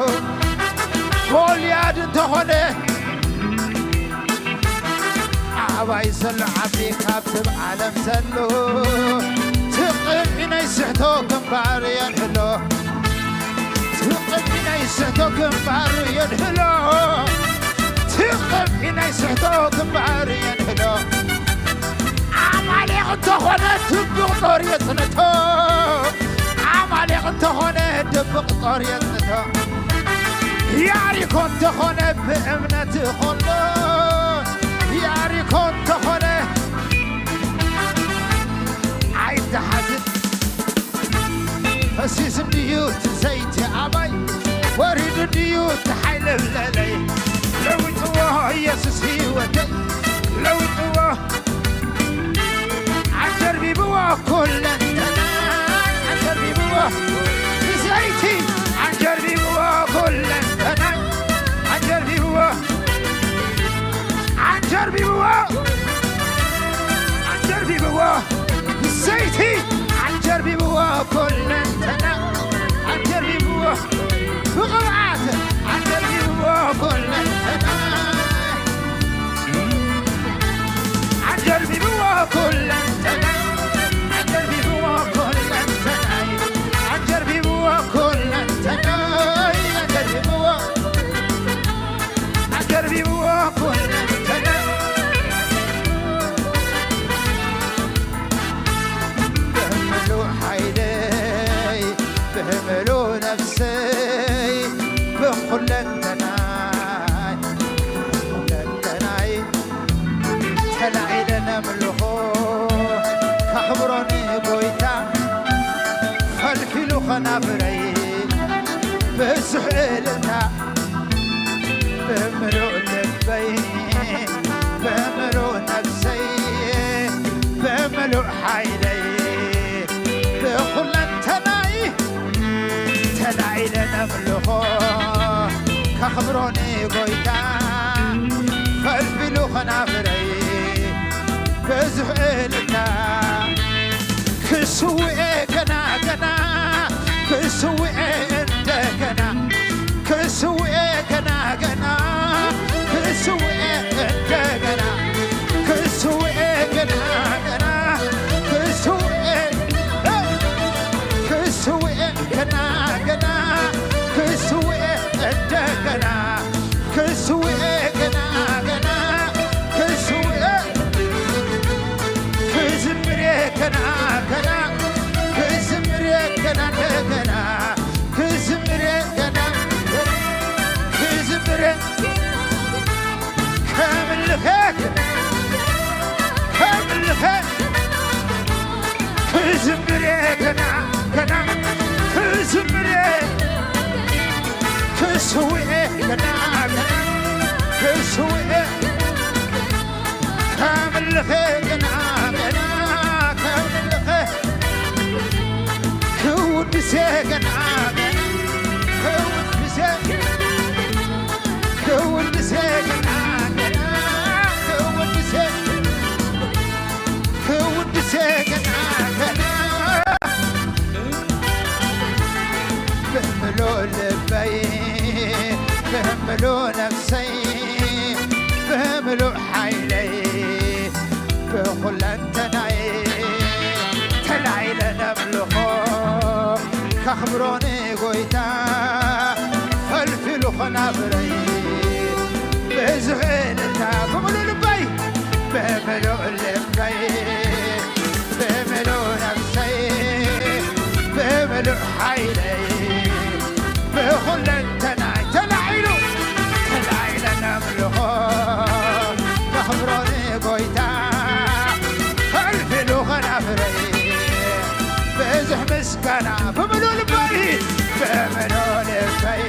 ጎልያድ እንተኾነ ኣባይ ዘሎ ዓቢ ካብቲ ዓለም ዘሎ፣ ትቕብኢ ናይ ስሕቶ ግንባር የድህሎ። ትቕብኢ ናይ ስሕቶ ግንባር የድህሎ። ትቕብኢ ናይ ስሕቶ ግንባር የድህሎ። ኣማሌቕ እንተኾነ ድብቕ ጦር የጽንቶ። ኣማሌቕ እንተኾነ ድብቕ ጦር የጽንቶ። ያሪኮ እንተኾነ ብእምነት ኾሎ። ያሪኮ እንተኾነ ኣይተሓዝን። ፈሲሱ እንድዩ እቲ ዘይቲ ኣባይ፣ ወሪዱ እንድዩ እቲ ሓይሊ ብለለይ። ለዊጥዎ ኢየሱስ ህይወተይ፣ ለዊጥዎ። ኣጀርቢብዎ ኩለንተናይ፣ ኣጀርቢብዎ። ብዘይቲ ኣጀርቢብዎ ኩለንተናይ፣ ኣጀርቢብዎ። ኣንጀርቢብዎ፣ ኣንጀርቢብዎ፣ ብዘይቲ ኣንጀርቢብዎ፣ ኩለንተና ኣንጀርቢብዎ፣ ብቕብኣት ኣንጀርቢብዎ፣ ኩለንተና ኣንጀርቢብዎ፣ ኩለንተና ኣንጀርቢብዎ፣ ኩለንተና ኣንጀርቢብዎ፣ ኩለንተና ኣንጀርቢብዎ። ኣጀርቢብዎ ኩለንተና ብምሉእ ሓይለይ፣ ብምሉእ ነፍሰይ፣ ብኹለንተናይ፣ ብኹለንተናይ ተላዒለ ነምልኾ፣ ከኽብሮ ንጎይታ ፈልፊሉ ኸናብረይ ብዙሕ እልልታ። ብምሉእ ልበይ፣ ብምሉእ ነፍሰይ፣ ብምሉእ ሓይለይ፣ ብኹለንተናይ ተላዒለ ነምልኾ፣ ከኽብሮ ንጎይታ ፈልፊሉ ኸናብረይ ብዙሕ እልልታ። ክስውኤ ገና ገና፣ ክስውኤ እንደገና፣ ክስውኤ ገና ገና፣ ክስውኤ እንደገና፣ ክስውኤ ገና ገና፣ ክስውኤ፣ ክስውኤ ገና ገና፣ ክስውኤ እንደገና፣ ክስውኤ ገና ገና፣ ክስውኤ ክዝምሬ ገና ገና፣ ክዝምሬ ገና እንደገና፣ ክዝምሬ ገና፣ ክዝምሬ ከምልኸ፣ ከምልኸ፣ ክዝምሬ ገና ገና፣ ክዝምሬ ክስውኤ ገና ገና፣ ክስውኤ ከምልኸ ገና ገና፣ ከምልኸ ክውድሴ ገና ገና፣ ክውድሴ፣ ክውድሴ ገና ገና፣ ክውድሴ፣ ክውድሴ ገና ገና። ብምሉእ ልበይ፣ ብምሉእ ምሉእ ሓይለይ ብኹለንተናይ ተላዒለ ነምልኾ ከኽብሮ ንጎይታ ፈልፊሉ ኸናብረይ ብዙሕ እልልታ ብምሉእ ልበይ ብምሉእ ልበይ ብምሉእ ነፍሰይ ብምሉእ ሓይለይ ብኹለንተናይ ተላዒሉ ተላዒለ ነምልኾ ከኽብሮ ንጎይታ ፈልፊሉ ኸናብረይ ብዙሕ ምስጋና ብምሉእ ልበይ ብምሉእ ልበይ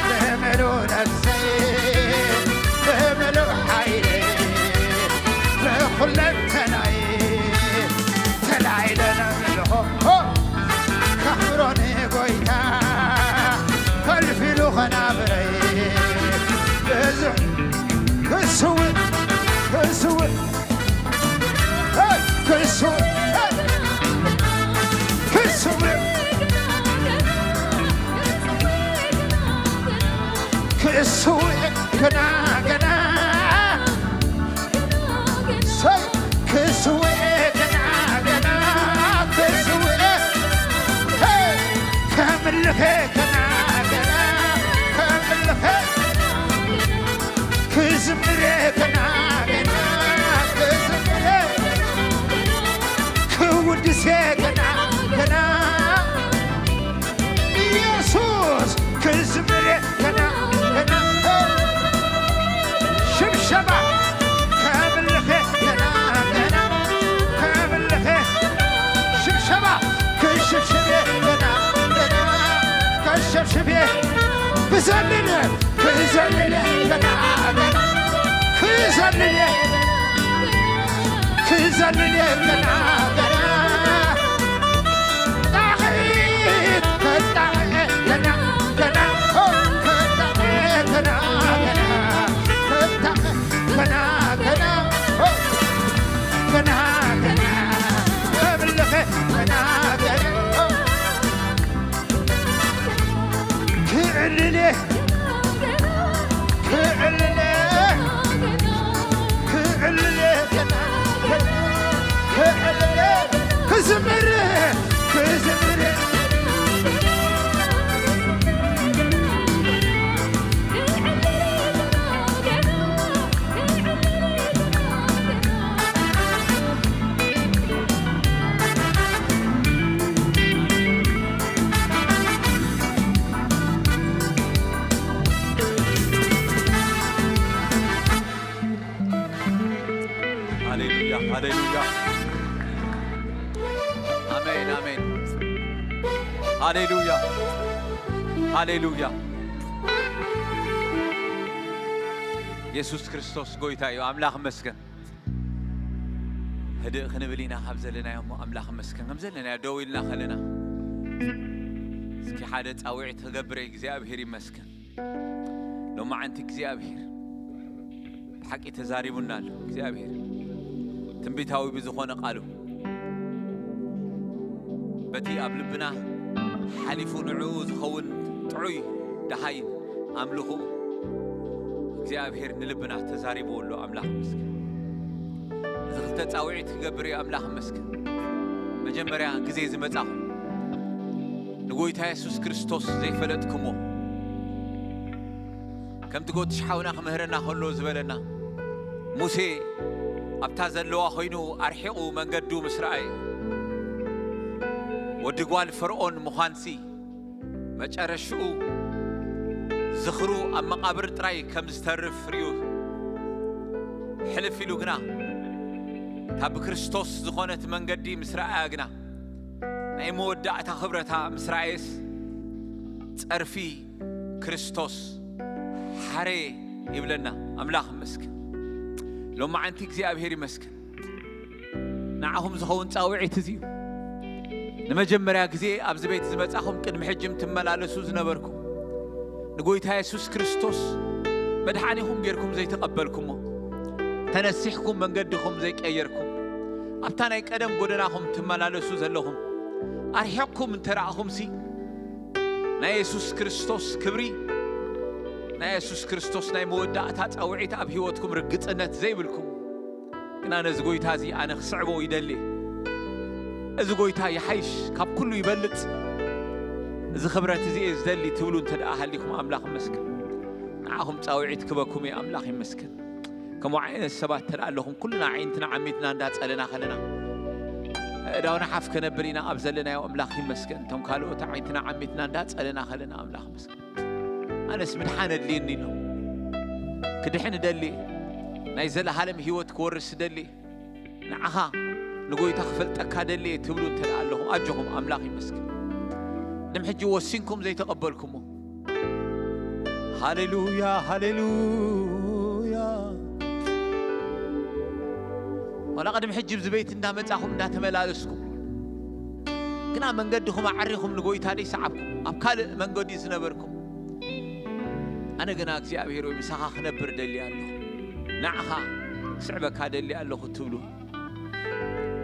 ብምሉእ ነፍሰይ ብምሉእ ሓይለይ ብኹለንተናይ ተላዒለ ነምልኾ ከኽብሮ ንጎይታ ፈልፊሉ ኸናብረይ ብዙሕ ክስውእ ክስውእ ክስውእ ክስውእ ክስውእ ገና ገና ሰይ ክስውእ ገና ገና ክስውእ ከምልኸ ገና ገና ከምልኸ ክዝምር ገና ገና ክዝምር ክውድስ ገና ገና ኢየሱስ ክዝምር ገና ገና ሽብሸባ ከምልኸ ገና ገና ከምልኸ ሽብሸባ ክሽብሽብ ገና ገና ከሸብሽብ ክዘልል ክዘልል ገና ገና ክዘልል ክዘልል ገና ገና ጣቕዒት ክጣቕዕ ገና ገና ሆ ክጣቕዕ ገና ገና ክጣቕዕ ገና ገና ሆ ገና ገና ክብልኸ ገና ገና ሆ ክዕልል ክዕልል ክዕልል ክዝምር ክዝምር ሃሌሉያ፣ ሃሌሉያ። ኣሜን፣ ኣሜን። ሃሌሉያ፣ ሃሌሉያ። የሱስ ክርስቶስ ጎይታ እዩ። ኣምላኽ ይመስገን። ህድእ ክንብል ኢና ካብ ዘለናዮ እሞ ኣምላኽ ይመስገን። ከም ዘለናዮ ደው ኢልና ከለና እስኪ ሓደ ጻውዒት ክገብር እግዚኣብሔር ይመስገን። ሎማዓንቲ እግዚኣብሔር ብሓቂ ተዛሪቡና ኣሎ። እግዚኣብሔር ትንቢታዊ ብዝኾነ ቃሉ በቲ ኣብ ልብና ሓሊፉ ንዕኡ ዝኸውን ጥዑይ ደሃይን ኣምልኹ እግዚኣብሔር ንልብና ተዛሪብዎ ኣሎ። ኣምላኽ ይመስገን። እዚ ክልተ ጻውዒት ክገብር እዩ። ኣምላኽ ይመስገን። መጀመርያ ግዜ ዝመጻኹም ንጎይታ የሱስ ክርስቶስ ዘይፈለጥኩሞ ከምቲ ጎትሽ ሓውና ክምህረና ከሎ ዝበለና ሙሴ ኣብታ ዘለዋ ኮይኑ ኣርሒቑ መንገዱ ምስ ረኣየ ወዲ ጓል ፈርኦን ምዃንሲ መጨረሽኡ ዝኽሩ ኣብ መቓብር ጥራይ ከም ዝተርፍ ርእዩ ሕልፍ ኢሉ ግና እታ ብክርስቶስ ዝኾነት መንገዲ ምስ ረኣያ ግና ናይ መወዳእታ ክብረታ ምስ ረኣየስ ጸርፊ ክርስቶስ ሓረየ ይብለና። ኣምላኽ ይመስገን። ሎማዓንቲ እግዚኣብሔር ይመስገን። ንዓኹም ዝኸውን ጻውዒት እዚ እዩ። ንመጀመርያ ግዜ ኣብዚ ቤት ዝመጻኹም ቅድሚ ሕጂ ትመላለሱ ዝነበርኩም ንጎይታ የሱስ ክርስቶስ መድሓኒኹም ጌርኩም ዘይተቐበልኩሞ ተነሲሕኩም መንገድኹም ዘይቀየርኩም ኣብታ ናይ ቀደም ጎደናኹም ትመላለሱ ዘለኹም ኣርሒቕኩም እንተረኣኹምሲ ናይ የሱስ ክርስቶስ ክብሪ ናይ የሱስ ክርስቶስ ናይ መወዳእታ ጻውዒት ኣብ ህይወትኩም ርግጽነት ዘይብልኩም፣ ግና ነዚ ጎይታ እዚ ኣነ ክስዕቦ ይደሊ። እዚ ጎይታ ይሓይሽ፣ ካብ ኩሉ ይበልጽ። እዚ ክብረት እዚ እየ ዝደሊ ትብሉ እንተ ደኣ ሃሊኹም ኣምላኽ ይመስገን። ንዓኹም ጻውዒት ክበኩም እየ ኣምላኽ ይመስገን። ከምኡ ዓይነት ሰባት እንተ ደኣ ኣለኹም፣ ኩልና ኣዒንትና ዓሚትና እንዳጸለና ከለና፣ ኣእዳውና ሓፍ ከነብል ኢና ኣብ ዘለናዮ ኣምላኽ ይመስገን። እቶም ካልኦት ኣዒንትና ዓሚትና እንዳጸለና ከለና ኣምላኽ ይመስገን። ኣነስ ምድሓን ኣድልየኒ ኣሎ። ክድሕን እደሊ፣ ናይ ዘለዓለም ህይወት ክወርስ እደሊ፣ ንዓኻ ንጎይታ ክፈልጠካ ደልየ ትብሉ እንተ ደኣ ኣለኹም፣ ኣጆኹም ኣምላኽ ይመስገን። ቅድሚ ሕጂ ወሲንኩም ዘይተቐበልኩሞ፣ ሃሌሉያ፣ ሃሌሉያ። ዋላ ቅድሚ ሕጂ ኣብዚ ቤት እንዳመጻኹም እንዳተመላለስኩም፣ ግና መንገድኹም ኣዕሪኹም ንጎይታ ደይሰዓብኩም፣ ኣብ ካልእ መንገዲ ዝነበርኩም፣ ኣነ ግና እግዚኣብሔር ወይ ምሳኻ ክነብር ደሊ ኣለኹ፣ ንዓኻ ክስዕበካ ደሊ ኣለኹ ትብሉ፣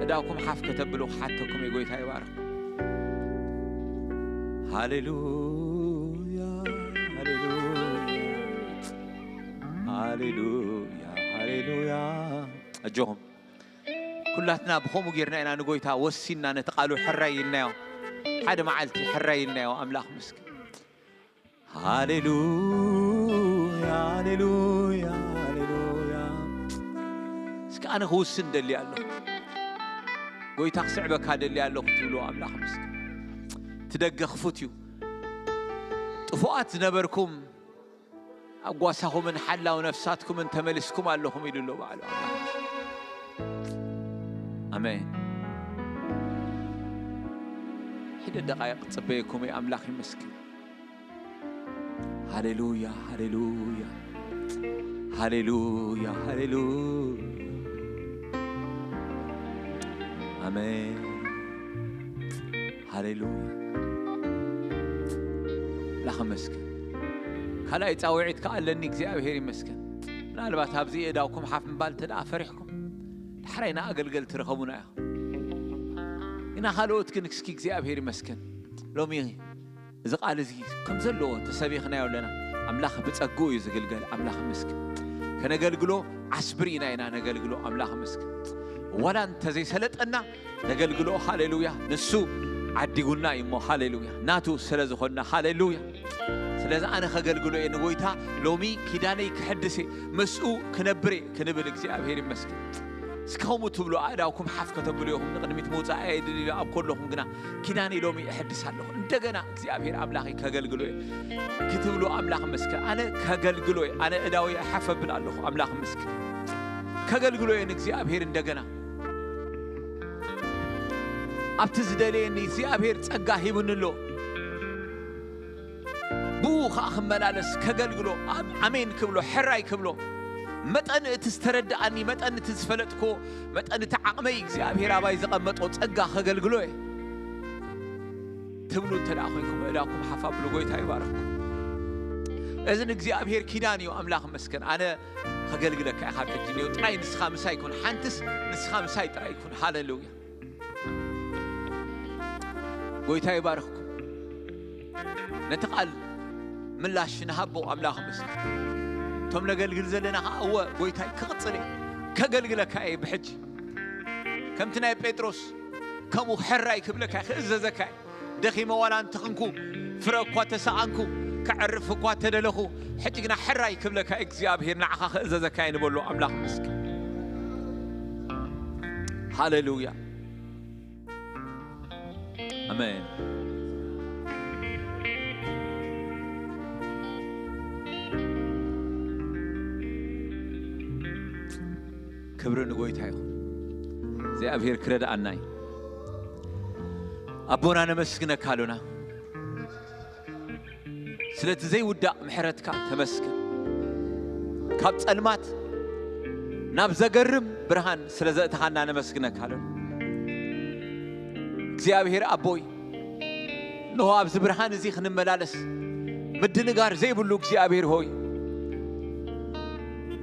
እዳውኩም ሓፍ ከተብሉ ክሓተኩም እየ። ጎይታ ይባርኽ። ሃሌሉያ፣ ሃሌሉያ፣ ሃሌሉያ፣ ሃሌሉያ። ኣጆኹም። ኩላትና ብኸምኡ ጌርና ኢና ንጎይታ ወሲንና፣ ነቲ ቃሉ ሕራይ ኢልናዮ። ሓደ መዓልቲ ሕራይ ኢልናዮ። ኣምላኽ ምስኪን። ሃሌሉያ፣ ሃሌሉያ፣ ሃሌሉያ። እስኪ ኣነ ክውስን ደሊ ኣለኹ፣ ጎይታ ክስዕበካ ደሊ ኣለኹ ትብሉ፣ ኣምላኽ ምስኪን። እቲ ደገ ክፉት እዩ። ጥፉኣት ዝነበርኩም ኣብ ጓሳኹምን ሓላው ነፍሳትኩምን ተመሊስኩም ኣለኹም ኢሉ ኣሎ ባዕሉ ኣምላኽ። ኣሜን። ሒደ ደቓይቕ ጽበየኩም እየ። ኣምላኽ ይመስገን። ሃሌሉያ፣ ሃሌሉያ፣ ሃሌሉያ፣ ሃሌሉያ። ኣሜን። ሃሌሉያ። ኣምላኽ ይመስገን። ካልኣይ ጻውዒት ከኣ ኣለኒ፣ እግዚኣብሔር ይመስገን። ምናልባት ኣብዚ የእዳውኩም ሓፍ ምባል እንተ ደኣ ፈሪሕኩም፣ ዳሕራይ ንኣገልገልቲ ርኸቡና ኢኹም። ግና ካልኦት ግን እስኪ እግዚኣብሔር ይመስገን። ሎሚ እዚ ቃል እዚ ከም ዘለዎ ተሰቢኽናዮ ኣለና። ኣምላኽ ብጸግኡ እዩ ዝግልገል። ኣምላኽ ይመስገን። ከነገልግሎ ዓስቢ ርኢና ኢና ነገልግሎ። ኣምላኽ ይመስገን። ዋላ እንተዘይሰለጠና ነገልግሎ። ሃሌሉያ። ንሱ ዓዲጉና እዩ እሞ፣ ሃሌሉያ። ናቱ ስለ ዝኾንና፣ ሃሌሉያ። ስለዚ ኣነ ከገልግሎ እየ ንጎይታ፣ ሎሚ ኪዳነይ ክሕድስ እየ፣ ምስኡ ክነብር እየ ክንብል እግዚኣብሔር ይመስገን። እስኪ ከምኡ ትብሉ፣ ኣእዳውኩም ሓፍ ከተብሉ ኢኹም። ንቕድሚት ምውጻእ ኣየድልዩ ኣብ ከለኹም ግና፣ ኪዳነይ ሎሚ እሕድስ ኣለኹ። እንደገና እግዚኣብሔር ኣምላኸይ ከገልግሎ እየ ክትብሉ፣ ኣምላኽ ይመስገን። ኣነ ከገልግሎ እየ፣ ኣነ እዳወይ ሓፍ ኣብል ኣለኹ፣ ኣምላኽ ይመስገን። ከገልግሎ እየ ንእግዚኣብሔር እንደገና። ኣብቲ ዝደለየኒ እግዚኣብሔር ጸጋ ሂቡኒ ኣሎ። ብኡ ኸኣ ክመላለስ፣ ከገልግሎ፣ ኣብ-፣ ኣሜን ክብሎ፣ ሕራይ ክብሎ፣ መጠን እቲ ዝተረድኣኒ፣ መጠን እቲ ዝፈለጥክዎ፣ መጠን እቲ ዓቕመይ እግዚኣብሔር ኣባይ ዘቐመጦ ጸጋ ከገልግሎ እየ ትብሉ እንተ ደኣ ኮይንኩም፣ እዳኩም ሓፍ ኣብሉ፣ ጎይታ ይባርኽኩም። እዚ ንእግዚኣብሔር ኪዳን እዩ፣ ኣምላኽ ይመስገን። ኣነ ከገልግለካ እየ ካብ ሕጂ ንዮ፣ ጥራይ ንስኻ ምሳይ ኩን፣ ሓንትስ ንስኻ ምሳይ ጥራይ ኩን። ሃሌሉያ። ጎይታ ይባርኽኩም። ነቲ ቃል ምላሽ ንሃቦ፣ ኣምላኽ ይመስገን። እቶም ነገልግል ዘለና ኸዓ፣ እወ፣ ጎይታይ ክቕጽል እየ፣ ከገልግለካ እየ ብሕጂ። ከምቲ ናይ ጴጥሮስ፣ ከምኡ ሕራይ ክብለካ እየ፣ ክእዘዘካ እየ። ደኺመ ዋላ እንተኾንኩ፣ ፍረ እኳ ተሰኣንኩ፣ ከዕርፍ እኳ ተደለኹ፣ ሕጂ ግና ሕራይ ክብለካ እየ፣ እግዚኣብሔር ንዓኻ ክእዘዘካ እየ ንበሎ፣ ኣምላኽ ይመስገን። ሃሌሉያ። ኣሜን። ክብሪ ንጎይታ ይኹን። እግዚኣብሔር ክረድኣና እዩ። ኣቦና ነመስግነካ ኣሎና። ስለቲ ዘይውዳእ ምሕረትካ ተመስገን። ካብ ጸልማት ናብ ዘገርም ብርሃን ስለ ዘእተኻና ነመስግነካ ኣሎና። እግዚኣብሔር ኣቦይ፣ እንሆ ኣብዚ ብርሃን እዚ ክንመላለስ ምድንጋር ዘይብሉ እግዚኣብሔር ሆይ፣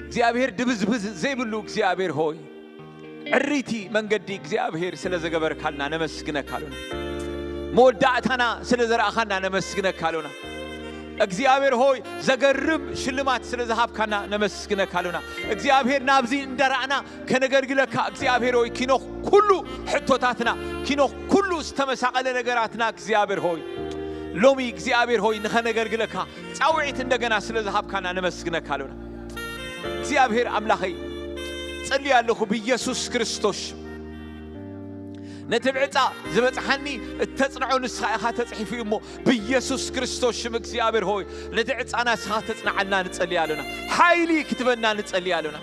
እግዚኣብሔር ድብዝብዝ ዘይብሉ እግዚኣብሔር ሆይ፣ ዕሪቲ መንገዲ እግዚኣብሔር ስለ ዘገበርካልና ነመስግነካ ኣሎና። መወዳእታና ስለ ዘረኣኻና ነመስግነካ ኣሎና። እግዚኣብሔር ሆይ፣ ዘገርም ሽልማት ስለ ዝሃብካና ነመስግነካ ኣሎና። እግዚኣብሔር፣ ናብዚ እንዳረኣና ከነገልግለካ እግዚኣብሔር ሆይ፣ ኪኖ ኩሉ ሕቶታትና፣ ኪኖ ኩሉ ዝተመሳቐለ ነገራትና እግዚኣብሔር ሆይ፣ ሎሚ እግዚኣብሔር ሆይ ንኸነገልግለካ ጻውዒት እንደገና ስለ ዝሃብካና ነመስግነካ ኣሎና። እግዚኣብሔር ኣምላኸይ፣ ጸልየ ኣለኹ ብኢየሱስ ክርስቶስ። ነቲ ብዕጻ ዝበጽሓኒ እተጽንዖ ንስኻ ኢኻ ተጽሒፉ እዩ እሞ፣ ብኢየሱስ ክርስቶስ ሽም እግዚኣብሔር ሆይ፣ ነቲ ዕጻና ንስኻ ተጽንዓልና ንጸልይ ኣሎና። ሓይሊ ክትበና ንጸልይ ኣሎና።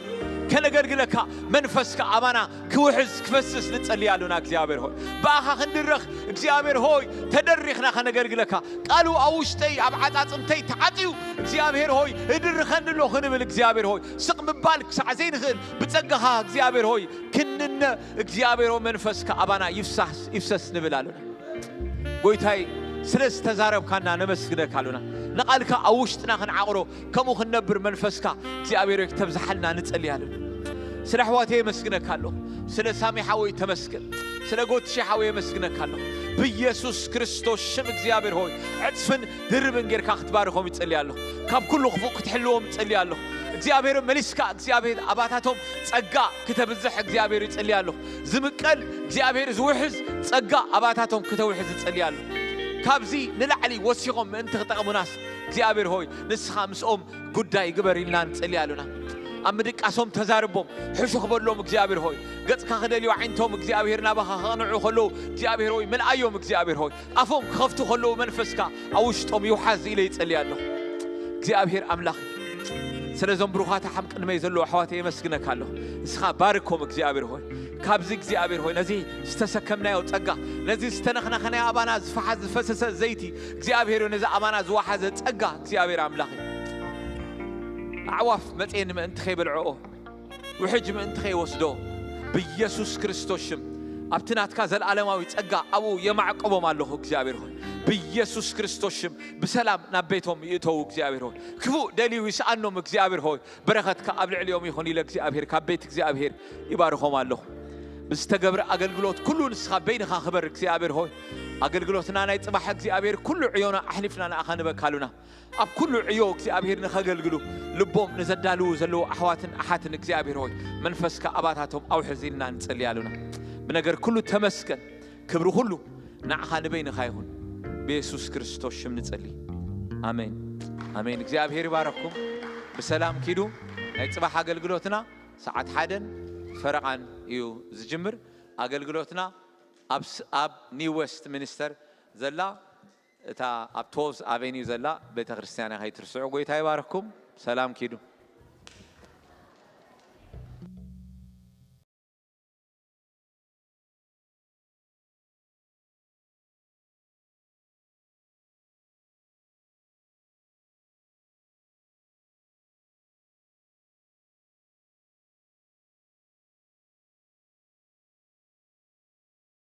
ከነገልግለካ መንፈስካ ኣባና ክውሕዝ ክፈስስ ንጸልይ ኣሎና እግዚኣብሔር ሆይ። ብኣኻ ክንድረኽ እግዚኣብሔር ሆይ፣ ተደሪኽና ከነገልግለካ። ቃሉ ኣብ ውሽጠይ ኣብ ዓጻጽምተይ ተዓጽዩ እግዚኣብሔር ሆይ፣ እድርኸኒ ኣሎ ክንብል እግዚኣብሔር ሆይ፣ ስቕ ምባል ክሳዕ ዘይንኽእል ብጸጋኻ እግዚኣብሔር ሆይ ክንነ እግዚኣብሔር መንፈስካ ኣባና ይፍሳስ ይፍሰስ ንብል ኣሎና። ጎይታይ፣ ስለ ዝተዛረብካና ነመስግነካ ኣሎና። ንቓልካ ኣብ ውሽጥና ክንዓቕሮ፣ ከምኡ ክንነብር መንፈስካ እግዚኣብሔር ሆይ ክተብዝሓልና ንጸሊ ኣሎና። ስለ ኣሕዋተይ የመስግነካ ኣለኹ። ስለ ሳሚ ሓወይ ተመስገን። ስለ ጎትሽ ሓወይ የመስግነካ ኣለኹ። ብኢየሱስ ክርስቶስ ሽም እግዚኣብሔር ሆይ ዕጽፍን ድርብን ጌርካ ክትባርኾም ይጸሊ ኣለኹ። ካብ ኩሉ ክፉእ ክትሕልዎም ይጸሊ ኣለኹ። እግዚኣብሔር መሊስካ እግዚኣብሔር ኣባታቶም ጸጋ ክተብዝሕ እግዚኣብሔር ይጸሊ ኣለኹ። ዝምቀል እግዚኣብሔር ዝውሕዝ ጸጋ ኣባታቶም ክተውሕዝ ይጸሊ ኣለኹ። ካብዚ ንላዕሊ ወሲኾም ምእንቲ ክጠቕሙናስ እግዚኣብሔር ሆይ ንስኻ ምስኦም ጉዳይ ግበር ኢልና ንጸሊ ኣሎና። ኣብ ምድቃሶም ተዛርቦም፣ ሕሹኽ በሎም እግዚኣብሔር ሆይ። ገጽካ ክደልዩ ኣዒንቶም እግዚኣብሔር ናባኻ ከቕንዑ ከለዉ እግዚኣብሔር ሆይ ምልኣዮም እግዚኣብሔር ሆይ። ኣፎም ክኸፍቱ ከለዉ መንፈስካ ኣብ ውሽጦም ይውሓዝ ኢለ ይጸሊ ኣለኹ። እግዚኣብሔር ኣምላኽ፣ ስለ እዞም ብሩኻት ሓም ቅድመይ ዘለዉ ኣሕዋተይ የመስግነካ ኣለኹ። ንስኻ ባርኮም እግዚኣብሔር ሆይ። ካብዚ እግዚኣብሔር ሆይ ነዚ ዝተሰከምናዮ ጸጋ፣ ነዚ ዝተነኽነኸናዮ ኣባና ዝፈሓ ዝፈሰሰ ዘይቲ እግዚኣብሔር ሆይ ነዚ ኣባና ዝወሓዘ ጸጋ እግዚኣብሔር ኣምላኽ ኣዕዋፍ መጽኤ ንምእንቲ ከይበልዕኦ ውሕጅ ምእንቲ ከይወስዶ ብኢየሱስ ክርስቶስ ሽም ኣብቲ ናትካ ዘለዓለማዊ ጸጋ ኣብኡ የማዕቅቦም ኣለኹ እግዚኣብሔር ሆይ። ብኢየሱስ ክርስቶስ ሽም ብሰላም ናብ ቤቶም ይእተዉ እግዚኣብሔር ሆይ። ክፉእ ደልዩ ይስኣኖም እግዚኣብሔር ሆይ። በረኸትካ ኣብ ልዕሊኦም ይኹን ኢለ እግዚኣብሔር ካብ ቤት እግዚኣብሔር ይባርኾም ኣለኹ። ብዝተገብረ ኣገልግሎት ኩሉ ንስኻ በይንኻ ክበር እግዚኣብሔር ሆይ። ኣገልግሎትና ናይ ጽባሕ እግዚኣብሔር ኩሉ ዕዮና ኣሕሊፍና ንኣኻ ንበካ ኣሉና። ኣብ ኩሉ ዕዮ እግዚኣብሔር ንኸገልግሉ ልቦም ንዘዳልዉ ዘለዉ ኣሕዋትን ኣሓትን እግዚኣብሔር ሆይ መንፈስካ ኣባታቶም ኣውሕዝ ኢልና ንጸሊ ኣሉና። ብነገር ኩሉ ተመስገን። ክብሪ ኩሉ ንዓኻ ንበይንኻ ይኹን። ብየሱስ ክርስቶስ ሽም ንጸሊ። ኣሜን። ኣሜን። እግዚኣብሔር ይባረኩም። ብሰላም ኪዱ። ናይ ጽባሕ ኣገልግሎትና ሰዓት ሓደን ፈረቓን እዩ ዝጅምር። ኣገልግሎትና ኣብ ስ-፣ ኣብ ኒው ዌስት ሚኒስተር ዘላ እታ ኣብ ትወልዝ ኣቬኒው ዘላ ቤተ ክርስቲያን እያ፣ ከይትርስዑ። ጎይታ ይባርኩም። ሰላም ኪዱ።